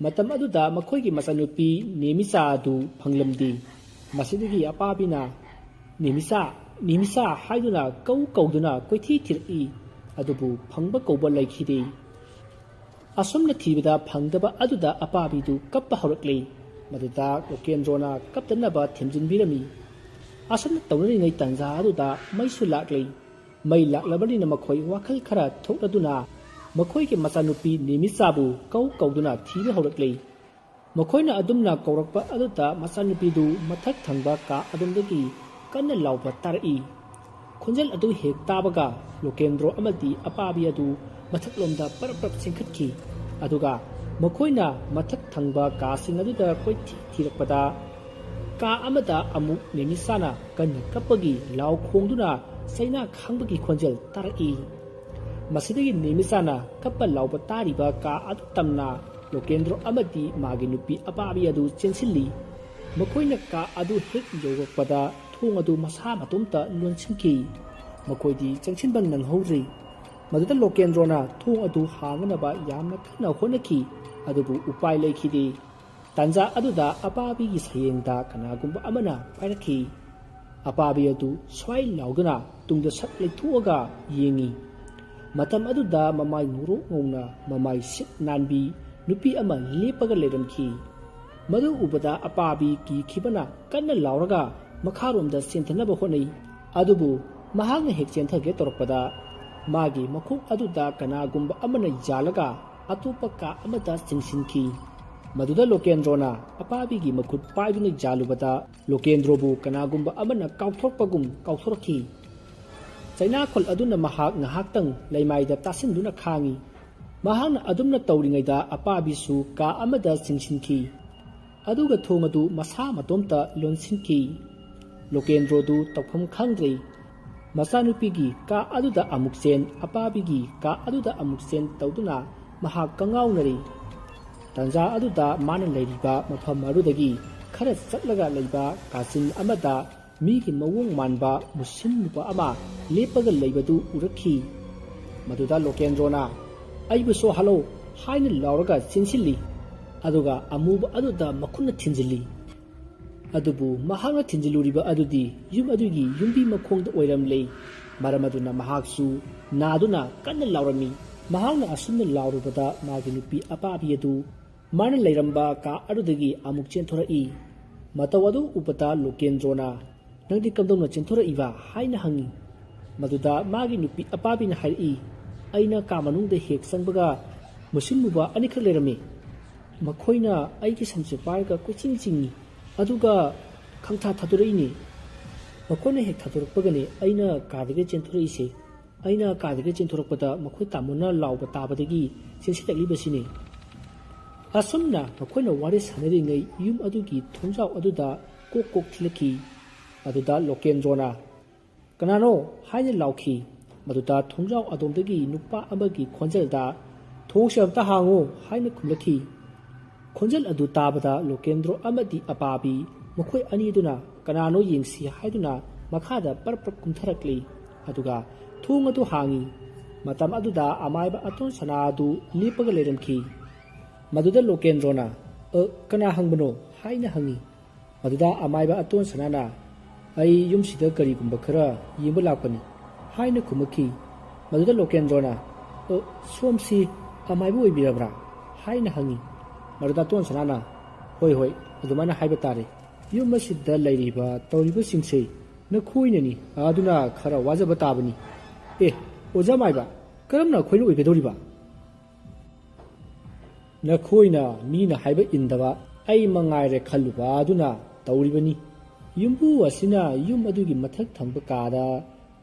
ꯃꯇꯝ ꯑꯗꯨꯗ ꯃꯈꯣꯏꯒꯤ ꯃꯆꯥꯅꯨꯄꯤ ꯅꯦꯃꯤꯆꯥ ꯑꯗꯨ ꯐꯪꯂꯝꯗꯦ꯫ ꯃꯁꯤꯗꯒꯤ ꯑꯄꯥꯕꯤꯅ "ꯅꯦꯃꯤꯆꯥ, ꯅꯦꯃꯤꯆꯥ" ꯍꯥꯏꯗꯨꯅ ꯀꯧ ꯀꯧꯗꯨꯅ ꯀꯣꯏꯊꯤ ꯊꯤꯔꯛꯏ, ꯑꯗꯨꯕꯨ ꯐꯪꯕ ꯀꯧꯕ ꯂꯩꯈꯤꯗꯦ꯫ ꯑꯁꯨꯝꯅ ꯊꯤꯕꯗ ꯐꯪꯗꯕ ꯑꯗꯨꯗ ꯑꯄꯥꯕꯤꯗꯨ ꯀꯞꯄ ꯍꯧꯔꯛꯂꯦ꯫ ꯃꯗꯨꯗ ꯂꯣꯀꯦꯟꯗ꯭ꯔꯣꯅ ꯀꯞꯇꯅꯕ ꯊꯦꯝꯖꯤꯟꯕꯤꯔꯝꯃꯤ꯫ ꯑꯁꯨꯝꯅ ꯇꯧꯅꯔꯤꯉꯩ ꯇꯥꯟꯖꯥ ꯑꯗꯨꯗ ꯃꯩꯁꯨ ꯂꯥꯛꯂꯦ꯫ ꯃꯩ ꯂꯥꯛꯂꯕꯅꯤꯅ ꯃꯈꯣꯏ ꯋꯥꯈꯜ ꯈꯔ ꯊꯣꯛꯂꯗꯨꯅ ꯃꯈꯣꯏꯒꯤ ꯃꯆꯥꯅꯨꯄꯤ ꯅꯦꯃꯤꯆꯥꯕꯨ ꯀꯧ ꯀꯧꯗꯨꯅ ꯊꯤꯕ ꯍꯧꯔꯛꯂꯦ꯫ ꯃꯈꯣꯏꯅ ꯑꯗꯨꯝꯅ ꯀꯧꯔꯛꯄ ꯑꯗꯨꯗ ꯃꯆꯥꯅꯨꯄꯤꯗꯨ ꯃꯊꯛ ꯊꯪꯕ ꯀꯥ ꯑꯗꯣꯝꯗꯒꯤ ꯀꯟꯅ ꯂꯥꯎꯕ ꯇꯥꯔꯛꯏ꯫ ꯈꯣꯟꯖꯦꯜ ꯑꯗꯨ ꯍꯦꯛ ꯇꯥꯕꯒ ꯂꯣꯀꯦꯟꯗ꯭ꯔꯣ ꯑꯃꯗꯤ ꯑꯄꯥꯕꯤ ꯑꯗꯨ ꯃꯊꯛꯂꯣꯝꯗ ꯄꯔꯞ ꯄꯔꯞ ꯆꯦꯟꯈꯠꯈꯤ꯫ ꯑꯗꯨꯒ ꯃꯈꯣꯏꯅ ꯃꯊꯛ ꯊꯪꯕ ꯀꯥꯁꯤꯡ ꯑꯗꯨꯗ ꯀꯣꯏꯊꯤ ꯊꯤꯔꯛꯄꯗ ꯀꯥ ꯑꯃꯗ ꯑꯃꯨꯛ ꯅꯦꯃꯤꯆꯥꯅ ꯀꯟꯅ ꯀꯞꯄꯒꯤ ꯂꯥꯎ ꯈꯣꯡꯗꯨꯅ ꯆꯩꯅꯥ ꯈꯥꯡꯕꯒꯤ ꯈꯣꯟꯖꯦꯜ ꯇꯥꯔꯛꯏ꯫ ꯃꯁꯤꯗꯒꯤ ꯅꯦꯃꯤꯆꯥꯅ ꯀꯞꯄ ꯂꯥꯎꯕ ꯇꯥꯔꯤꯕ ꯀꯥ ꯑꯗꯨ ꯇꯝꯅ ꯂꯣꯀꯦꯟꯗ꯭ꯔꯣ ꯑꯃꯗꯤ ꯃꯥꯒꯤ ꯅꯨꯄꯤ ꯑꯄꯥꯕꯤ ꯑꯗꯨ ꯆꯦꯟꯁꯤꯜꯂꯤ꯫ ꯃꯈꯣꯏꯅ ꯀꯥ ꯑꯗꯨ ꯍꯦꯛ ꯌꯧꯔꯛꯄꯗ ꯊꯣꯡ ꯑꯗꯨ ꯃꯁꯥ ꯃꯇꯣꯝꯇ ꯂꯣꯟꯁꯤꯟꯈꯤ꯫ ꯃꯈꯣꯏꯗꯤ ꯆꯪꯁꯤꯟꯕ ꯅꯪꯍꯧꯗ꯭ꯔꯤ꯫ ꯃꯗꯨꯗ ꯂꯣꯀꯦꯟꯗ꯭ꯔꯣꯅ ꯊꯣꯡ ꯑꯗꯨ ꯍꯥꯡꯅꯅꯕ ꯌꯥꯝꯅ ꯀꯟꯅ ꯍꯣꯠꯅꯈꯤ, ꯑꯗꯨꯕꯨ ꯎꯄꯥꯏ ꯂꯩꯈꯤꯗꯦ꯫ ꯇꯥꯟꯖꯥ ꯑꯗꯨꯗ ꯑꯄꯥꯕꯤꯒꯤ ꯁꯌꯦꯡꯗ ꯀꯅꯥꯒꯨꯝꯕ ꯑꯃꯅ ꯄꯥꯏꯔꯛꯈꯤ꯫ ꯑꯄꯥꯕꯤ ꯑꯗꯨ ꯁ꯭ꯋꯥꯏ ꯂꯥꯎꯗꯨꯅ ꯇꯨꯡꯗ ꯁꯛ ꯂꯩꯊꯣꯛꯑꯒ ꯌꯦꯡꯉꯤ꯫ ꯃꯇꯝ ꯑꯗꯨꯗ ꯃꯃꯥꯏ ꯉꯧꯔꯣꯛ ꯉꯧꯅ, ꯃꯃꯥꯏ ꯁꯤꯠ ꯅꯥꯟꯕꯤ ꯅꯨꯄꯤ ꯑꯃ ꯂꯦꯞꯄꯒ ꯂꯩꯔꯝꯈꯤ꯫ ꯃꯗꯨ ꯎꯕꯗ ꯑꯄꯥꯕꯤ ꯀꯤꯈꯤꯕꯅ ꯀꯟꯅ ꯂꯥꯎꯔꯒ ꯃꯈꯥꯔꯣꯝꯗ ꯆꯦꯟꯊꯅꯕ ꯍꯣꯠꯅꯩ꯫ ꯑꯗꯨꯕꯨ ꯃꯍꯥꯛꯅ ꯍꯦꯛ ꯆꯦꯟꯊꯒꯦ ꯇꯧꯔꯛꯄꯗ ꯃꯥꯒꯤ ꯃꯈꯣꯡ ꯑꯗꯨꯗ ꯀꯅꯥꯒꯨꯝꯕ ꯑꯃꯅ ꯌꯥꯜꯂꯒ ꯑꯇꯣꯞꯄ ꯀꯥ ꯑꯃꯗ ꯆꯤꯡꯁꯤꯟꯈꯤ꯫ ꯃꯗꯨꯗ ꯂꯣꯀꯦꯟꯗ꯭ꯔꯣꯅ ꯑꯄꯥꯕꯤꯒꯤ ꯃꯈꯨꯠ ꯄꯥꯏꯗꯨꯅ ꯌꯥꯜꯂꯨꯕꯗ ꯂꯣꯀꯦꯟꯗ꯭ꯔꯣꯕꯨ ꯀꯅꯥꯒꯨꯝꯕ ꯑꯃꯅ ꯀꯥꯎꯊꯣꯔꯛꯄꯒꯨꯝ ꯀꯥꯎꯊꯣꯔꯛꯈꯤ꯫ ꯆꯩꯅꯥꯈꯣꯜ ꯑꯗꯨꯅ ꯃꯍꯥꯛ ꯉꯥꯏꯍꯥꯛꯇꯪ ꯂꯩꯃꯥꯏꯗ ꯇꯥꯁꯤꯟꯗꯨꯅ ꯈꯥꯡꯉꯤ꯫ ꯃꯍꯥꯛꯅ ꯑꯗꯨꯝꯅ ꯇꯧꯔꯤꯉꯩꯗ ꯑꯄꯥꯕꯤꯁꯨ ꯀꯥ ꯑꯃꯗ ꯆꯤꯡꯁꯤꯟꯈꯤ꯫ ꯑꯗꯨꯒ ꯊꯣꯡ ꯑꯗꯨ ꯃꯁꯥ ꯃꯇꯣꯝꯇ ꯂꯣꯟꯁꯤꯟꯈꯤ꯫ ꯂꯣꯀꯦꯟꯗ꯭ꯔꯣꯗꯨ ꯇꯧꯐꯝ ꯈꯪꯗ꯭ꯔꯦ꯫ ꯃꯆꯥꯅꯨꯄꯤꯒꯤ ꯀꯥ ꯑꯗꯨꯗ ꯑꯃꯨꯛ ꯆꯦꯟ, ꯑꯄꯥꯕꯤꯒꯤ ꯀꯥ ꯑꯗꯨꯗ ꯑꯃꯨꯛ ꯆꯦꯟ ꯇꯧꯗꯨꯅ ꯃꯍꯥꯛ ꯀꯉꯥꯎꯅꯔꯤ꯫ ꯇꯥꯟꯖꯥ ꯑꯗꯨꯗ ꯃꯥꯅ ꯂꯩꯔꯤꯕ ꯃꯐꯝ ꯑꯗꯨꯗꯒꯤ ꯈꯔ ꯆꯠꯂꯒ ꯂꯩꯕ ꯀꯥꯆꯤꯟ ꯑꯃꯗ ꯃꯤꯒꯤ ꯃꯑꯣꯡ ꯃꯥꯟꯕ ꯃꯨꯁꯤꯟ ꯃꯨꯕ ꯑꯃ ꯂꯦꯞꯄꯒ ꯂꯩꯕꯗꯨ ꯎꯔꯛꯈꯤ꯫ ꯃꯗꯨꯗ ꯂꯣꯀꯦꯟꯗ꯭ꯔꯣꯅ, "ꯑꯩꯕꯨ ꯁꯣꯛꯍꯜꯂꯣ" ꯍꯥꯏꯅ ꯂꯥꯎꯔꯒ ꯆꯦꯟꯁꯤꯜꯂꯤ꯫ ꯑꯗꯨꯒ ꯑꯃꯨꯕ ꯑꯗꯨꯗ ꯃꯈꯨꯠꯅ ꯊꯤꯟꯖꯤꯜꯂꯤ꯫ ꯑꯗꯨꯕꯨ ꯃꯍꯥꯛꯅ ꯊꯤꯟꯖꯤꯜꯂꯨꯔꯤꯕ ꯑꯗꯨꯗꯤ ꯌꯨꯝ ꯑꯗꯨꯒꯤ ꯌꯨꯝꯕꯤ ꯃꯈꯣꯡꯗ ꯑꯣꯏꯔꯝꯂꯦ꯫ ꯃꯔꯝ ꯑꯗꯨꯅ ꯃꯍꯥꯛꯁꯨ ꯅꯥꯗꯨꯅ ꯀꯟꯅ ꯂꯥꯎꯔꯝꯃꯤ꯫ ꯃꯍꯥꯛꯅ ꯑꯁꯨꯝꯅ ꯂꯥꯎꯔꯨꯕꯗ ꯃꯥꯒꯤ ꯅꯨꯄꯤ ꯑꯄꯥꯕꯤ ꯑꯗꯨ ꯃꯥꯅ ꯂꯩꯔꯝꯕ ꯀꯥ ꯑꯗꯨꯗꯒꯤ ꯑꯃꯨꯛ ꯆꯦꯟꯊꯣꯔꯛꯏ꯫ ꯃꯇꯧ ꯑꯗꯨ ꯎꯕꯗ ꯂꯣꯀꯦꯟꯗ꯭ꯔꯣꯅ, "ꯅꯪꯗꯤ ꯀꯝꯗꯧꯅ ꯆꯦꯟꯊꯣꯔꯛꯏꯕ?" ꯍꯥꯏꯅ ꯍꯪꯉꯤ꯫ ꯃꯗꯨꯗ ꯃꯥꯒꯤ ꯅꯨꯄꯤ ꯑꯄꯥꯕꯤꯅ ꯍꯥꯏꯔꯛꯏ, "ꯑꯩꯅ ꯀꯥ ꯃꯅꯨꯡꯗ ꯍꯦꯛ ꯆꯪꯕꯒ ꯃꯨꯁꯤꯟ ꯃꯨꯕ ꯑꯅꯤꯈꯛ ꯂꯩꯔꯝꯃꯤ꯫ ꯃꯈꯣꯏꯅ ꯑꯩꯒꯤ ꯁꯝꯁꯦ ꯄꯥꯏꯔꯒ ꯀꯣꯏꯆꯤꯡ ꯆꯤꯡꯏ, ꯑꯗꯨꯒ ꯈꯪꯊꯥ ꯊꯥꯗꯣꯔꯛꯏꯅꯦ꯫ ꯃꯈꯣꯏꯅ ꯍꯦꯛ ꯊꯥꯗꯣꯔꯛꯄꯒꯅꯦ ꯑꯩꯅ ꯀꯥꯗꯒꯤ ꯆꯦꯟꯊꯣꯔꯛꯏꯁꯦ꯫ ꯑꯩꯅ ꯀꯥꯗꯒꯤ ꯆꯦꯟꯊꯣꯔꯛꯄꯗ ꯃꯈꯣꯏ ꯇꯥꯃꯣꯅ ꯂꯥꯎꯕ ꯇꯥꯕꯗꯒꯤ ꯆꯦꯟꯁꯤꯜꯂꯛꯂꯤꯕꯁꯤꯅꯤ꯫" ꯑꯁꯨꯝꯅ ꯃꯈꯣꯏꯅ ꯋꯥꯔꯤ ꯁꯥꯟꯅꯔꯤꯉꯩ ꯌꯨꯝ ꯑꯗꯨꯒꯤ ꯊꯣꯡꯖꯥꯎ ꯑꯗꯨꯗ ꯀꯣꯛ ꯀꯣꯛ ꯊꯤꯜꯂꯛꯈꯤ꯫ ꯑꯗꯨꯗ ꯂꯣꯀꯦꯟꯗ꯭ꯔꯣꯅ, "ꯀꯅꯥꯅꯣ?" ꯍꯥꯏꯅ ꯂꯥꯎꯈꯤ꯫ ꯃꯗꯨꯗ ꯊꯣꯡꯖꯥꯎ ꯑꯗꯣꯝꯗꯒꯤ ꯅꯨꯄꯥ ꯑꯃꯒꯤ ꯈꯣꯟꯖꯦꯜꯗ, "ꯊꯣꯡꯁꯦ ꯑꯝꯇ ꯍꯥꯡꯉꯨ" ꯍꯥꯏꯅ ꯈꯨꯝꯂꯛꯈꯤ꯫ ꯈꯣꯟꯖꯦꯜ ꯑꯗꯨ ꯇꯥꯕꯗ ꯂꯣꯀꯦꯟꯗ꯭ꯔꯣ ꯑꯃꯗꯤ ꯑꯄꯥꯕꯤ ꯃꯈꯣꯏ ꯑꯅꯤꯗꯨꯅ ꯀꯅꯥꯅꯣ ꯌꯦꯡꯁꯤ ꯍꯥꯏꯗꯨꯅ ꯃꯈꯥꯗ ꯄꯔꯞ ꯄꯔꯞ ꯀꯨꯝꯊꯔꯛꯂꯤ꯫ ꯑꯗꯨꯒ ꯊꯣꯡ ꯑꯗꯨ ꯍꯥꯡꯉꯤ꯫ ꯃꯇꯝ ꯑꯗꯨꯗ ꯑꯃꯥꯏꯕ ꯑꯇꯣꯟ ꯁꯅꯥ ꯑꯗꯨ ꯂꯦꯞꯄꯒ ꯂꯩꯔꯝꯈꯤ꯫ ꯃꯗꯨꯗ ꯂꯣꯀꯦꯟꯗ꯭ꯔꯣꯅ, "ꯑ, ꯀꯅꯥ ꯍꯪꯕꯅꯣ?" ꯍꯥꯏꯅ ꯍꯪꯉꯤ꯫ ꯃꯗꯨꯗ ꯑꯃꯥꯏꯕ ꯑꯇꯣꯟ ꯁꯅꯥꯅ, "ꯑꯩ ꯌꯨꯝꯁꯤꯗ ꯀꯔꯤꯒꯨꯝꯕ ꯈꯔ ꯌꯦꯡꯕ ꯂꯥꯛꯄꯅꯤ" ꯍꯥꯏꯅ ꯈꯨꯝꯃꯛꯈꯤ꯫ ꯃꯗꯨꯗ ꯂꯣꯀꯦꯟꯗ꯭ꯔꯣꯅ, "ꯑ, ꯁꯣꯝꯁꯤ ꯑꯃꯥꯏꯕ ꯑꯣꯏꯕꯤꯔꯕ꯭ꯔꯥ?" ꯍꯥꯏꯅ ꯍꯪꯉꯤ꯫ ꯃꯗꯨꯗ ꯑꯇꯣꯟ ꯁꯅꯥꯅ, "ꯍꯣꯏ, ꯍꯣꯏ, ꯑꯗꯨꯃꯥꯏꯅ ꯍꯥꯏꯕ ꯇꯥꯔꯦ꯫ ꯌꯨꯝ ꯑꯁꯤꯗ ꯂꯩꯔꯤꯕ ꯇꯧꯔꯤꯕꯁꯤꯡꯁꯦ ꯅꯈꯣꯏꯅꯅꯤ, ꯑꯗꯨꯅ ꯈꯔ ꯋꯥꯖꯕ ꯇꯥꯕꯅꯤ꯫ ꯑꯦ, ꯑꯣꯖꯥ ꯃꯥꯏꯕ, ꯀꯔꯝꯅ ꯑꯩꯈꯣꯏꯅ ꯑꯣꯏꯒꯗꯧꯔꯤꯕ? ꯅꯈꯣꯏꯅ ꯃꯤꯅ ꯍꯥꯏꯕ ꯏꯟꯗꯕ ꯑꯩ ꯃꯉꯥꯏꯔꯦ ꯈꯜꯂꯨꯕ ꯑꯗꯨꯅ ꯇꯧꯔꯤꯕꯅꯤ꯫ ꯌꯨꯝꯕꯨ ꯑꯁꯤꯅ ꯌꯨꯝ ꯑꯗꯨꯒꯤ ꯃꯊꯛ ꯊꯪꯕ ꯀꯥꯗ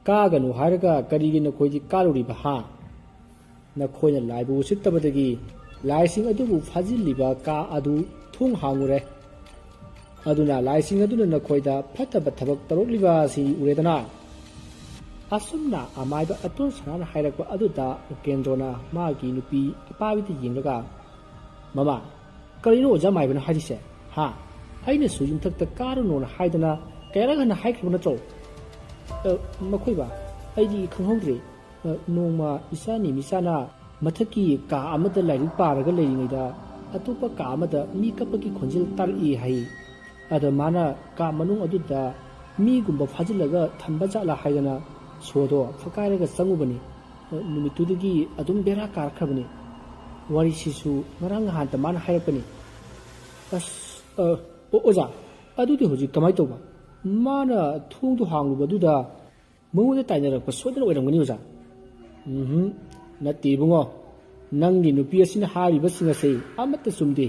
ꯀꯥꯒꯅꯨ ꯍꯥꯏꯔꯒ ꯀꯔꯤꯒꯤ ꯅꯈꯣꯏꯗꯤ ꯀꯥꯔꯨꯔꯤꯕ ꯍꯥ? ꯅꯈꯣꯏꯅ ꯂꯥꯏꯕꯨ ꯎꯁꯤꯠꯇꯕꯗꯒꯤ ꯂꯥꯏꯁꯤꯡ ꯑꯗꯨꯕꯨ ꯐꯥꯖꯤꯜꯂꯤꯕ ꯀꯥ ꯑꯗꯨ ꯊꯣꯡ ꯍꯥꯡꯉꯨꯔꯦ꯫ ꯑꯗꯨꯅ ꯂꯥꯏꯁꯤꯡ ꯑꯗꯨꯅ ꯅꯈꯣꯏꯗ ꯐꯠꯇꯕ ꯊꯕꯛ ꯇꯧꯔꯛꯂꯤꯕ ꯑꯁꯤ ꯎꯔꯦꯗꯅ꯫" ꯑꯁꯨꯝꯅ ꯑꯃꯥꯏꯕ ꯑꯇꯣꯟ ꯁꯅꯥꯅ ꯍꯥꯏꯔꯛꯄ ꯑꯗꯨꯗ ꯎꯀꯦꯟꯗ꯭ꯔꯣꯅ ꯃꯥꯒꯤ ꯅꯨꯄꯤ ꯑꯄꯥꯕꯤꯗ ꯌꯦꯡꯂꯒ, "ꯃꯃꯥ, ꯀꯔꯤꯅꯣ ꯑꯣꯖꯥ ꯃꯥꯏꯕꯅ ꯍꯥꯏꯔꯤꯁꯦ? ꯍꯥ? ꯑꯩꯅꯁꯨ ꯌꯨꯝꯊꯛꯇ ꯀꯥꯔꯨꯅꯣꯅ ꯍꯥꯏꯗꯅ ꯀꯌꯥꯔꯛ ꯍꯟꯅ ꯍꯥꯏꯈ꯭ꯔꯕ ꯅꯠꯇ꯭ꯔꯣ?" "ꯑ, ꯃꯈꯣꯏꯕ, ꯑꯩꯗꯤ ꯈꯪꯍꯧꯗ꯭ꯔꯦ꯫ ꯑ, ꯅꯣꯡꯃ ꯏꯆꯥ ꯅꯤꯃꯤꯆꯥꯅ ꯃꯊꯛꯀꯤ ꯀꯥ ꯑꯃꯗ ꯂꯥꯏꯔꯤꯛ ꯄꯥꯔꯒ ꯂꯩꯔꯤꯉꯩꯗ ꯑꯇꯣꯞꯄ ꯀꯥ ꯑꯃꯗ ꯃꯤ ꯀꯞꯄꯒꯤ ꯈꯣꯟꯖꯦꯜ ꯇꯥꯔꯛꯏ ꯍꯥꯏ꯫ ꯑꯗ ꯃꯥꯅ ꯀꯥ ꯃꯅꯨꯡ ꯑꯗꯨꯗ ꯃꯤꯒꯨꯝꯕ ꯐꯥꯖꯤꯜꯂꯒ ꯊꯝꯕ ꯖꯥꯠꯂꯥ ꯍꯥꯏꯗꯅ ꯁꯣꯗꯣ ꯐꯛꯀꯥꯏꯔꯒ ꯆꯪꯉꯨꯕꯅꯤ꯫ ꯑ, ꯅꯨꯃꯤꯠꯇꯨꯗꯒꯤ ꯑꯗꯨꯝ ꯕꯦꯔꯥ ꯀꯥꯔꯛꯈ꯭ꯔꯕꯅꯤ꯫ ꯋꯥꯔꯤꯁꯤꯁꯨ ꯉꯔꯥꯡ ꯅꯍꯥꯟꯇ ꯃꯥꯅ ꯍꯥꯏꯔꯛꯄꯅꯤ꯫" "ꯑꯁ, ꯑ, ꯑꯣ, ꯑꯣꯖꯥ, ꯑꯗꯨꯗꯤ ꯍꯧꯖꯤꯛ ꯀꯃꯥꯏꯅ ꯇꯧꯕ? ꯃꯥꯅ ꯊꯣꯡꯗꯣ ꯍꯥꯡꯂꯨꯕꯗꯨꯗ ꯃꯉꯣꯟꯗ ꯇꯥꯏꯅꯔꯛꯄ ꯁꯣꯏꯗꯅ ꯑꯣꯏꯔꯝꯒꯅꯤ, ꯑꯣꯖꯥ꯫" "ꯎꯝꯍꯨꯝ, ꯅꯠꯇꯦ ꯏꯕꯨꯡꯉꯣ, ꯅꯪꯒꯤ ꯅꯨꯄꯤ ꯑꯁꯤꯅ ꯍꯥꯏꯔꯤꯕꯁꯤꯡ ꯑꯁꯤ ꯑꯃꯠꯇ ꯆꯨꯝꯗꯦ꯫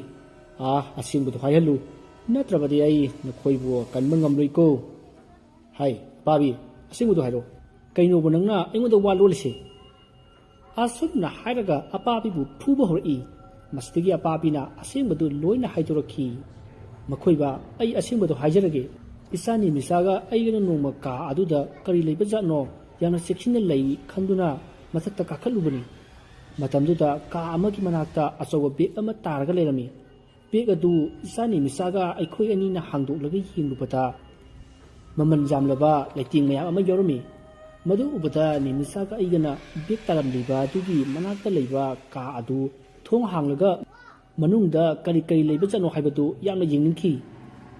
ꯑꯥ, ꯑꯁꯦꯡꯕꯗꯨ ꯍꯥꯏꯍꯜꯂꯨ, ꯅꯠꯇ꯭ꯔꯕꯗꯤ ꯑꯩ ꯅꯈꯣꯏꯕꯨ ꯀꯟꯕ ꯉꯝꯂꯣꯏꯀꯣ꯫" "ꯍꯥꯏ, ꯑꯄꯥꯕꯤ, ꯑꯁꯦꯡꯕꯗꯨ ꯍꯥꯏꯔꯣ꯫ ꯀꯩꯅꯣꯕ ꯅꯪꯅ ꯑꯩꯉꯣꯟꯗ ꯋꯥ ꯂꯣꯜꯂꯤꯁꯦ?" ꯑꯁꯨꯝꯅ ꯍꯥꯏꯔꯒ ꯑꯄꯥꯕꯤꯕꯨ ꯐꯨꯕ ꯍꯧꯔꯛꯏ꯫ ꯃꯁꯤꯗꯒꯤ ꯑꯄꯥꯕꯤꯅ ꯑꯁꯦꯡꯕꯗꯨ ꯂꯣꯏꯅ ꯍꯥꯏꯗꯣꯔꯛꯈꯤ꯫ "ꯃꯈꯣꯏꯕ, ꯑꯩ ꯑꯁꯦꯡꯕꯗꯨ ꯍꯥꯏꯖꯔꯒꯦ꯫ ꯏꯆꯥ ꯅꯤꯃꯤꯆꯥꯒ ꯑꯩꯒꯅ ꯅꯣꯡꯃ ꯀꯥ ꯑꯗꯨꯗ ꯀꯔꯤ ꯂꯩꯕꯖꯥꯠꯅꯣ ꯌꯥꯝꯅ ꯆꯦꯛꯁꯤꯟꯅ ꯂꯩ ꯈꯟꯗꯨꯅ ꯃꯊꯛꯇ ꯀꯥꯈꯠꯂꯨꯕꯅꯤ꯫ ꯃꯇꯝꯗꯨꯗ ꯀꯥ ꯑꯃꯒꯤ ꯃꯅꯥꯛꯇ ꯑꯆꯧꯕ ꯕꯦꯒ ꯑꯃ ꯇꯥꯔꯒ ꯂꯩꯔꯝꯃꯤ꯫ ꯕꯦꯒ ꯑꯗꯨ ꯏꯆꯥ ꯅꯤꯃꯤꯆꯥꯒ ꯑꯩꯈꯣꯏ ꯑꯅꯤꯅ ꯍꯥꯡꯗꯣꯛꯂꯒ ꯌꯦꯡꯂꯨꯕꯗ ꯃꯃꯜ ꯌꯥꯝꯂꯕ ꯂꯩꯇꯦꯡ ꯃꯌꯥꯝ ꯑꯃ ꯌꯥꯎꯔꯝꯃꯤ꯫ ꯃꯗꯨ ꯎꯕꯗ ꯅꯤꯃꯤꯆꯥꯒ ꯑꯩꯒꯅ ꯕꯦꯒ ꯇꯥꯔꯝꯂꯤꯕ ꯑꯗꯨꯒꯤ ꯃꯅꯥꯛꯇ ꯂꯩꯕ ꯀꯥ ꯑꯗꯨ ꯊꯣꯡ ꯍꯥꯡꯂꯒ ꯃꯅꯨꯡꯗ ꯀꯔꯤ ꯀꯔꯤ ꯂꯩꯕꯖꯥꯠꯅꯣ ꯍꯥꯏꯕꯗꯨ ꯌꯥꯝꯅ ꯌꯦꯡꯅꯤꯡꯈꯤ꯫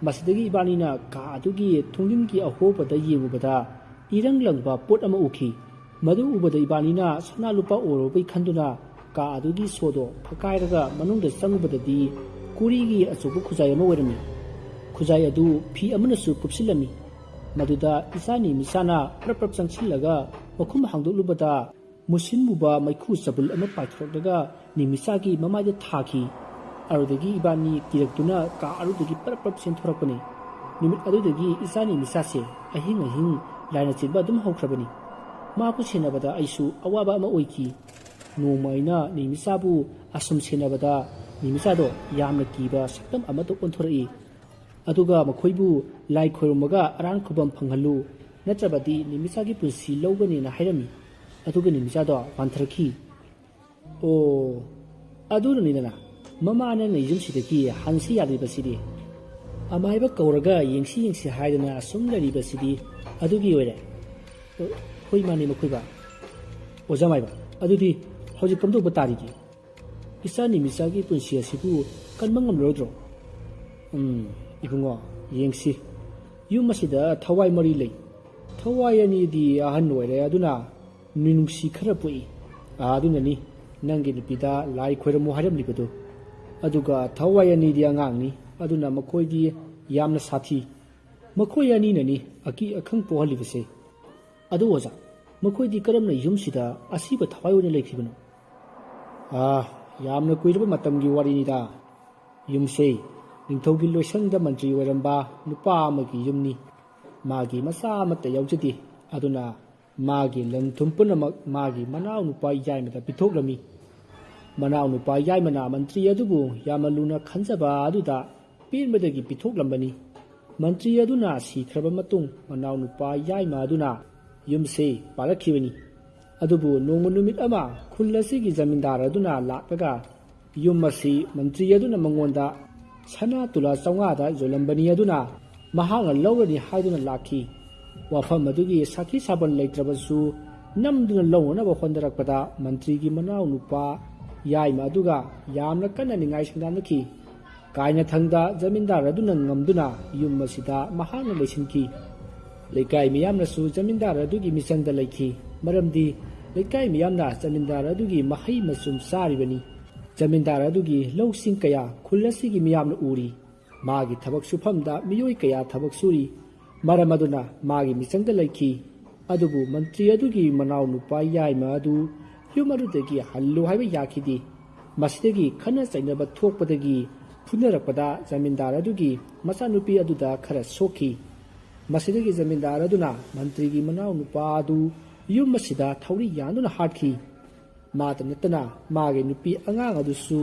ꯃꯁꯤꯗꯒꯤ ꯏꯕꯥꯅꯤꯅ ꯀꯥ ꯑꯗꯨꯒꯤ ꯊꯣꯡꯖꯤꯟꯒꯤ ꯑꯍꯣꯕꯗ ꯌꯦꯡꯂꯨꯕꯗ ꯏꯔꯪ ꯂꯪꯕ ꯄꯣꯠ ꯑꯃ ꯎꯈꯤ꯫ ꯃꯗꯨ ꯎꯕꯗ ꯏꯕꯥꯅꯤꯅ ꯁꯅꯥ ꯂꯨꯄꯥ ꯑꯣꯏꯔꯨꯕꯩ ꯈꯟꯗꯨꯅ ꯀꯥ ꯑꯗꯨꯒꯤ ꯁꯣꯗꯣ ꯐꯛꯀꯥꯏꯔꯒ ꯃꯅꯨꯡꯗ ꯆꯪꯉꯨꯕꯗꯗꯤ ꯀꯣꯔꯤꯒꯤ ꯑꯆꯧꯕ ꯈꯨꯖꯥꯏ ꯑꯃ ꯑꯣꯏꯔꯝꯃꯤ꯫ ꯈꯨꯖꯥꯏ ꯑꯗꯨ ꯐꯤ ꯑꯃꯅꯁꯨ ꯀꯨꯞꯁꯤꯜꯂꯝꯃꯤ꯫ ꯃꯗꯨꯗ ꯏꯆꯥ ꯅꯤꯃꯤꯆꯥꯅ ꯄ꯭ꯔꯞ ꯄ꯭ꯔꯞ ꯆꯪꯁꯤꯜꯂꯒ ꯃꯈꯨꯝ ꯍꯥꯡꯗꯣꯛꯂꯨꯕꯗ ꯃꯨꯁꯤꯟ ꯃꯨꯕ ꯃꯩꯈꯨ ꯆꯕꯨꯜ ꯑꯃ ꯄꯥꯏꯊꯣꯔꯛꯂꯒ ꯅꯤꯃꯤꯆꯥꯒꯤ ꯃꯃꯥꯏꯗ ꯊꯥꯈꯤ꯫ ꯑꯗꯨꯗꯒꯤ ꯏꯕꯥꯅꯤ ꯀꯤꯔꯛꯇꯨꯅ ꯀꯥ ꯑꯗꯨꯗꯒꯤ ꯄ꯭ꯔꯞ ꯄ꯭ꯔꯞ ꯆꯦꯟꯊꯣꯔꯛꯄꯅꯤ꯫ ꯅꯨꯃꯤꯠ ꯑꯗꯨꯗꯒꯤ ꯏꯆꯥ ꯅꯤꯃꯤꯆꯥꯁꯦ ꯑꯍꯤꯡ ꯑꯍꯤꯡ ꯂꯥꯏꯅ ꯆꯦꯟꯕ ꯑꯗꯨꯝ ꯍꯧꯈ꯭ꯔꯕꯅꯤ꯫ ꯃꯥꯕꯨ ꯁꯦꯟꯅꯕꯗ ꯑꯩꯁꯨ ꯑꯋꯥꯕ ꯑꯃ ꯑꯣꯏꯈꯤ꯫ ꯅꯣꯡꯃ ꯑꯩꯅ ꯅꯤꯃꯤꯆꯥꯕꯨ ꯑꯁꯨꯝ ꯁꯦꯟꯅꯕꯗ ꯅꯤꯃꯤꯆꯥꯗꯣ ꯌꯥꯝꯅ ꯀꯤꯕ ꯁꯛꯇꯝ ꯑꯃꯗ ꯑꯣꯟꯊꯣꯔꯛꯏ꯫ ꯑꯗꯨꯒ ꯃꯈꯣꯏꯕꯨ ꯂꯥꯏ ꯈꯣꯏꯔꯝꯃꯒ ꯑꯔꯥꯟ ꯈꯨꯕꯝ ꯐꯪꯍꯜꯂꯨ, ꯅꯠꯇ꯭ꯔꯕꯗꯤ ꯅꯤꯃꯤꯆꯥꯒꯤ ꯄꯨꯟꯁꯤ ꯂꯧꯒꯅꯤꯅ ꯍꯥꯏꯔꯝꯃꯤ꯫ ꯑꯗꯨꯒ ꯅꯤꯃꯤꯆꯥꯗꯣ ꯋꯥꯟꯊꯔꯛꯈꯤ꯫ ꯑꯣ, ꯑꯗꯨꯅꯅꯤꯗꯅ꯫ ꯃꯃꯥ, ꯅꯪꯅ ꯌꯨꯝꯁꯤꯗꯒꯤ ꯍꯟꯁꯤ ꯌꯥꯗ꯭ꯔꯤꯕꯁꯤꯗꯤ? ꯑꯃꯥꯏꯕ ꯀꯧꯔꯒ ꯌꯦꯡꯁꯤ ꯌꯦꯡꯁꯤ ꯍꯥꯏꯗꯅ ꯑꯁꯨꯝ ꯂꯩꯔꯤꯕꯁꯤꯗꯤ ꯑꯗꯨꯒꯤ ꯑꯣꯏꯔꯦ꯫ ꯍꯣꯏ, ꯃꯥꯅꯤ, ꯃꯈꯣꯏꯕ꯫ ꯑꯣꯖꯥ ꯃꯥꯏꯕ, ꯑꯗꯨꯗꯤ ꯍꯧꯖꯤꯛ ꯀꯝꯗꯧꯕ ꯇꯥꯔꯤꯒꯦ? ꯏꯆꯥ ꯅꯤꯃꯤꯆꯥꯒꯤ ꯄꯨꯟꯁꯤ ꯑꯁꯤꯕꯨ ꯀꯟꯕ ꯉꯝꯂꯔꯣꯏꯗ꯭ꯔꯣ? ꯎꯝ, ꯏꯕꯨꯡꯉꯣ, ꯌꯦꯡꯁꯤ꯫ ꯌꯨꯝ ꯑꯁꯤꯗ ꯊꯋꯥꯏ ꯃꯔꯤ ꯂꯩ꯫ ꯊꯋꯥꯏ ꯑꯅꯤꯗꯤ ꯑꯍꯟ ꯑꯣꯏꯔꯦ, ꯑꯗꯨꯅ ꯃꯤꯅꯨꯡꯁꯤ ꯈꯔ ꯄꯣꯛꯏ꯫ ꯑꯗꯨꯅꯅꯤ ꯅꯪꯒꯤ ꯅꯨꯄꯤꯗ ꯂꯥꯏ ꯈꯣꯏꯔꯝꯃꯨ ꯍꯥꯏꯔꯝꯂꯤꯕꯗꯨ꯫ ꯑꯗꯨꯒ ꯊꯋꯥꯏ ꯑꯅꯤꯗꯤ ꯑꯉꯥꯡꯅꯤ, ꯑꯗꯨꯅ ꯃꯈꯣꯏꯗꯤ ꯌꯥꯝꯅ ꯁꯥꯊꯤ꯫ ꯃꯈꯣꯏ ꯑꯅꯤꯅꯅꯤ ꯑꯀꯤ ꯑꯈꯪ ꯄꯣꯛꯍꯜꯂꯤꯕꯁꯦ꯫ ꯑꯗꯨ ꯑꯣꯖꯥ, ꯃꯈꯣꯏꯗꯤ ꯀꯔꯝꯅ ꯌꯨꯝꯁꯤꯗ ꯑꯁꯤꯕ ꯊꯋꯥꯏ ꯑꯣꯏꯅ ꯂꯩꯈꯤꯕꯅꯣ? ꯑꯥ, ꯌꯥꯝꯅ ꯀꯨꯏꯔꯕ ꯃꯇꯝꯒꯤ ꯋꯥꯔꯤꯅꯤꯗ꯫ ꯌꯨꯝꯁꯦ ꯅꯤꯡꯊꯧꯒꯤ ꯂꯣꯏꯁꯪꯗ ꯃꯟꯇ꯭ꯔꯤ ꯑꯣꯏꯔꯝꯕ ꯅꯨꯄꯥ ꯑꯃꯒꯤ ꯌꯨꯝꯅꯤ꯫ ꯃꯥꯒꯤ ꯃꯆꯥ ꯑꯃꯠꯇ ꯌꯥꯎꯖꯗꯦ꯫ ꯑꯗꯨꯅ ꯃꯥꯒꯤ ꯂꯟ ꯊꯨꯝ ꯄꯨꯝꯅꯃꯛ ꯃꯥꯒꯤ ꯃꯅꯥꯎ ꯅꯨꯄꯥ ꯌꯥꯏꯃꯗ ꯄꯤꯊꯣꯛꯂꯝꯃꯤ꯫ ꯃꯅꯥꯎ ꯅꯨꯄꯥ ꯌꯥꯏꯃꯅ ꯃꯟꯇ꯭ꯔꯤ ꯑꯗꯨꯕꯨ ꯌꯥꯝꯅ ꯂꯨꯅ ꯈꯟꯖꯕ ꯑꯗꯨꯗ ꯄꯦꯟꯕꯗꯒꯤ ꯄꯤꯊꯣꯛꯂꯝꯕꯅꯤ꯫ ꯃꯟꯇ꯭ꯔꯤ ꯑꯗꯨꯅ ꯁꯤꯈ꯭ꯔꯕ ꯃꯇꯨꯡ, ꯃꯅꯥꯎ ꯅꯨꯄꯥ ꯌꯥꯏꯃ ꯑꯗꯨꯅ ꯌꯨꯝꯁꯦ ꯄꯥꯜꯂꯛꯈꯤꯕꯅꯤ꯫ ꯑꯗꯨꯕꯨ ꯅꯣꯡꯃ ꯅꯨꯃꯤꯠ ꯑꯃ ꯈꯨꯜ ꯑꯁꯤꯒꯤ ꯖꯃꯤꯟꯗꯥꯔ ꯑꯗꯨꯅ ꯂꯥꯛꯂꯒ ꯌꯨꯝ ꯑꯁꯤ ꯃꯟꯇ꯭ꯔꯤ ꯑꯗꯨꯅ ꯃꯉꯣꯟꯗ ꯁꯅꯥ ꯇꯨꯂꯥ ꯆꯥꯝꯃꯉꯥꯗ ꯌꯣꯜꯂꯝꯕꯅꯤ꯫ ꯑꯗꯨꯅ ꯃꯍꯥꯛꯅ ꯂꯧꯔꯅꯤ ꯍꯥꯏꯗꯨꯅ ꯂꯥꯛꯈꯤ꯫ ꯋꯥꯐꯝ ꯑꯗꯨꯒꯤ ꯁꯥꯈꯤ ꯁꯥꯕꯟ ꯂꯩꯇ꯭ꯔꯕꯁꯨ, ꯅꯝꯗꯨꯅ ꯂꯧꯅꯅꯕ ꯍꯣꯠꯅꯔꯛꯄꯗ ꯃꯟꯇ꯭ꯔꯤꯒꯤ ꯃꯅꯥꯎ ꯅꯨꯄꯥ ꯌꯥꯏꯃ ꯑꯗꯨꯒ ꯌꯥꯝꯅ ꯀꯟꯅ ꯅꯤꯡꯉꯥꯏ ꯁꯪꯗꯥꯅꯈꯤ꯫ ꯀꯥꯏꯅꯊꯪꯗ ꯖꯃꯤꯟꯗꯥꯔ ꯑꯗꯨꯅ ꯉꯝꯗꯨꯅ ꯌꯨꯝ ꯑꯁꯤꯗ ꯃꯍꯥꯛꯅ ꯂꯩꯁꯤꯟꯈꯤ꯫ ꯂꯩꯀꯥꯏ ꯃꯤꯌꯥꯝꯅꯁꯨ ꯖꯃꯤꯟꯗꯥꯔ ꯑꯗꯨꯒꯤ ꯃꯤꯆꯪꯗ ꯂꯩꯈꯤ, ꯃꯔꯝꯗꯤ ꯂꯩꯀꯥꯏ ꯃꯤꯌꯥꯝꯅ ꯖꯃꯤꯟꯗꯥꯔ ꯑꯗꯨꯒꯤ ꯃꯍꯩ ꯃꯆꯨꯝ ꯆꯥꯔꯤꯕꯅꯤ꯫ ꯖꯃꯤꯟꯗꯥꯔ ꯑꯗꯨꯒꯤ ꯂꯧꯁꯤꯡ ꯀꯌꯥ ꯈꯨꯜ ꯑꯁꯤꯒꯤ ꯃꯤꯌꯥꯝꯅ ꯎꯔꯤ꯫ ꯃꯥꯒꯤ ꯊꯕꯛ ꯁꯨꯐꯝꯗ ꯃꯤꯑꯣꯏ ꯀꯌꯥ ꯊꯕꯛ ꯁꯨꯔꯤ꯫ ꯃꯔꯝ ꯑꯗꯨꯅ ꯃꯥꯒꯤ ꯃꯤꯆꯪꯗ ꯂꯩꯈꯤ꯫ ꯑꯗꯨꯕꯨ ꯃꯟꯇ꯭ꯔꯤ ꯑꯗꯨꯒꯤ ꯃꯅꯥꯎ ꯅꯨꯄꯥ ꯌꯥꯏꯃ ꯑꯗꯨ ꯌꯨꯝ ꯑꯗꯨꯗꯒꯤ ꯍꯜꯂꯨ ꯍꯥꯏꯕ ꯌꯥꯈꯤꯗꯦ꯫ ꯃꯁꯤꯗꯒꯤ ꯈꯠꯅ ꯆꯩꯅꯕ ꯊꯣꯛꯄꯗꯒꯤ ꯐꯨꯅꯔꯛꯄꯗ ꯖꯃꯤꯟꯗꯥꯔ ꯑꯗꯨꯒꯤ ꯃꯆꯥꯅꯨꯄꯤ ꯑꯗꯨꯗ ꯈꯔ ꯁꯣꯛꯈꯤ꯫ ꯃꯁꯤꯗꯒꯤ ꯖꯃꯤꯟꯗꯥꯔ ꯑꯗꯨꯅ ꯃꯟꯇ꯭ꯔꯤꯒꯤ ꯃꯅꯥꯎ ꯅꯨꯄꯥ ꯑꯗꯨ ꯌꯨꯝ ꯑꯁꯤꯗ ꯊꯧꯔꯤ ꯌꯥꯟꯗꯨꯅ ꯍꯥꯠꯈꯤ꯫ ꯃꯥꯇ ꯅꯠꯇꯅ ꯃꯥꯒꯤ ꯅꯨꯄꯤ ꯑꯉꯥꯡ ꯑꯗꯨꯁꯨ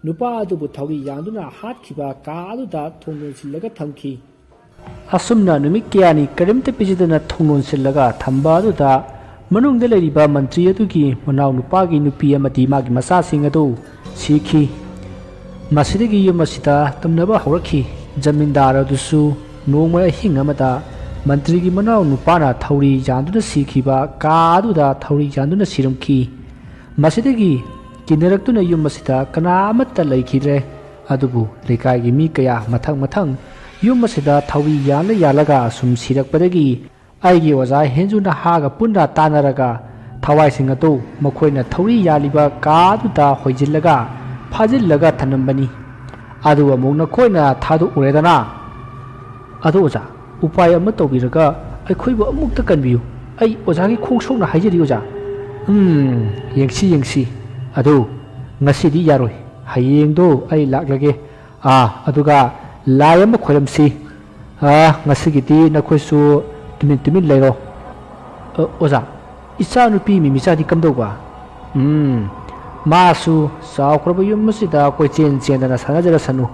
ꯅꯨꯄꯥ ꯑꯗꯨꯕꯨ ꯊꯧꯔꯤ ꯌꯥꯟꯗꯨꯅ ꯍꯥꯠꯈꯤꯕ ꯀꯥ ꯑꯗꯨꯗ ꯊꯣꯡ ꯂꯣꯟꯁꯤꯜꯂꯒ ꯊꯝꯈꯤ꯫ ꯑꯁꯨꯝꯅ ꯅꯨꯃꯤꯠ ꯀꯌꯥꯅꯤ ꯀꯔꯤꯝꯇ ꯄꯤꯖꯗꯅ ꯊꯣꯡ ꯂꯣꯟꯁꯤꯜꯂꯒ ꯊꯝꯕ ꯑꯗꯨꯗ ꯃꯅꯨꯡꯗ ꯂꯩꯔꯤꯕ ꯃꯟꯇ꯭ꯔꯤ ꯑꯗꯨꯒꯤ ꯃꯅꯥꯎ ꯅꯨꯄꯥꯒꯤ ꯅꯨꯄꯤ ꯑꯃꯗꯤ ꯃꯥꯒꯤ ꯃꯆꯥꯁꯤꯡ ꯑꯗꯨ ꯁꯤꯈꯤ꯫ ꯃꯁꯤꯗꯒꯤ ꯌꯨꯝ ꯑꯁꯤꯗ ꯇꯝꯅꯕ ꯍꯧꯔꯛꯈꯤ꯫ ꯖꯃꯤꯟꯗꯥꯔ ꯑꯗꯨꯁꯨ ꯅꯣꯡꯃ ꯑꯍꯤꯡ ꯑꯃꯗ ꯃꯟꯇ꯭ꯔꯤꯒꯤ ꯃꯅꯥꯎ ꯅꯨꯄꯥꯅ ꯊꯧꯔꯤ ꯌꯥꯟꯗꯨꯅ ꯁꯤꯈꯤꯕ ꯀꯥ ꯑꯗꯨꯗ ꯊꯧꯔꯤ ꯌꯥꯟꯗꯨꯅ ꯁꯤꯔꯝꯈꯤ꯫ ꯃꯁꯤꯗꯒꯤ ꯀꯤꯅꯔꯛꯇꯨꯅ ꯌꯨꯝ ꯑꯁꯤꯗ ꯀꯅꯥ ꯑꯃꯠꯇ ꯂꯩꯈꯤꯗ꯭ꯔꯦ꯫ ꯑꯗꯨꯕꯨ ꯂꯩꯀꯥꯏꯒꯤ ꯃꯤ ꯀꯌꯥ ꯃꯊꯪ ꯃꯊꯪ ꯌꯨꯝ ꯑꯁꯤꯗ ꯊꯧꯔꯤ ꯌꯥꯜꯂ ꯌꯥꯜꯂꯒ ꯑꯁꯨꯝ ꯁꯤꯔꯛꯄꯗꯒꯤ ꯑꯩꯒꯤ ꯑꯣꯖꯥ ꯍꯦꯟꯖꯨ ꯅꯍꯥꯒ ꯄꯨꯟꯅ ꯇꯥꯟꯅꯔꯒ ꯊꯋꯥꯏꯁꯤꯡ ꯑꯗꯨ ꯃꯈꯣꯏꯅ ꯊꯧꯔꯤ ꯌꯥꯜꯂꯤꯕ ꯀꯥ ꯑꯗꯨꯗ ꯍꯣꯏꯖꯤꯜꯂꯒ ꯐꯥꯖꯤꯜꯂꯒ ꯊꯝꯂꯝꯕꯅꯤ꯫ ꯑꯗꯨ ꯑꯃꯨꯛ ꯅꯈꯣꯏꯅ ꯊꯥꯗꯣꯛꯎꯔꯦꯗꯅ꯫ ꯑꯗꯣ ꯑꯣꯖꯥ, ꯎꯄꯥꯏ ꯑꯃ ꯇꯧꯕꯤꯔꯒ ꯑꯩꯈꯣꯏꯕꯨ ꯑꯃꯨꯛꯇ ꯀꯟꯕꯤꯌꯨ꯫ ꯑꯩ ꯑꯣꯖꯥꯒꯤ ꯈꯣꯡ ꯁꯣꯛꯅ ꯍꯥꯏꯖꯔꯤ ꯑꯣꯖꯥ꯫ ꯎꯝ, ꯌꯦꯡꯁꯤ ꯌꯦꯡꯁꯤ꯫ ꯑꯗꯨ ꯉꯁꯤꯗꯤ ꯌꯥꯔꯣꯏ꯫ ꯍꯌꯦꯡꯗꯣ ꯑꯩ ꯂꯥꯛꯂꯒꯦ꯫ ꯑꯥ, ꯑꯗꯨꯒ ꯂꯥꯏ ꯑꯃ ꯈꯣꯏꯔꯝꯁꯤ꯫ ꯑꯥ, ꯉꯁꯤꯒꯤꯗꯤ ꯅꯈꯣꯏꯁꯨ ꯇꯨꯃꯤꯟ ꯇꯨꯃꯤꯟ ꯂꯩꯔꯣ꯫ ꯑ, ꯑꯣꯖꯥ, ꯏꯆꯥꯅꯨꯄꯤ ꯃꯤꯃꯤꯆꯥꯗꯤ ꯀꯝꯗꯧꯕ? ꯎꯝ, ꯃꯥꯁꯨ ꯆꯥꯎꯈ꯭ꯔꯕ ꯌꯨꯝ ꯑꯁꯤꯗ ꯀꯣꯏꯆꯦꯟ ꯆꯦꯟꯗꯅ ꯁꯥꯟꯅꯖꯔꯁꯅꯨ꯫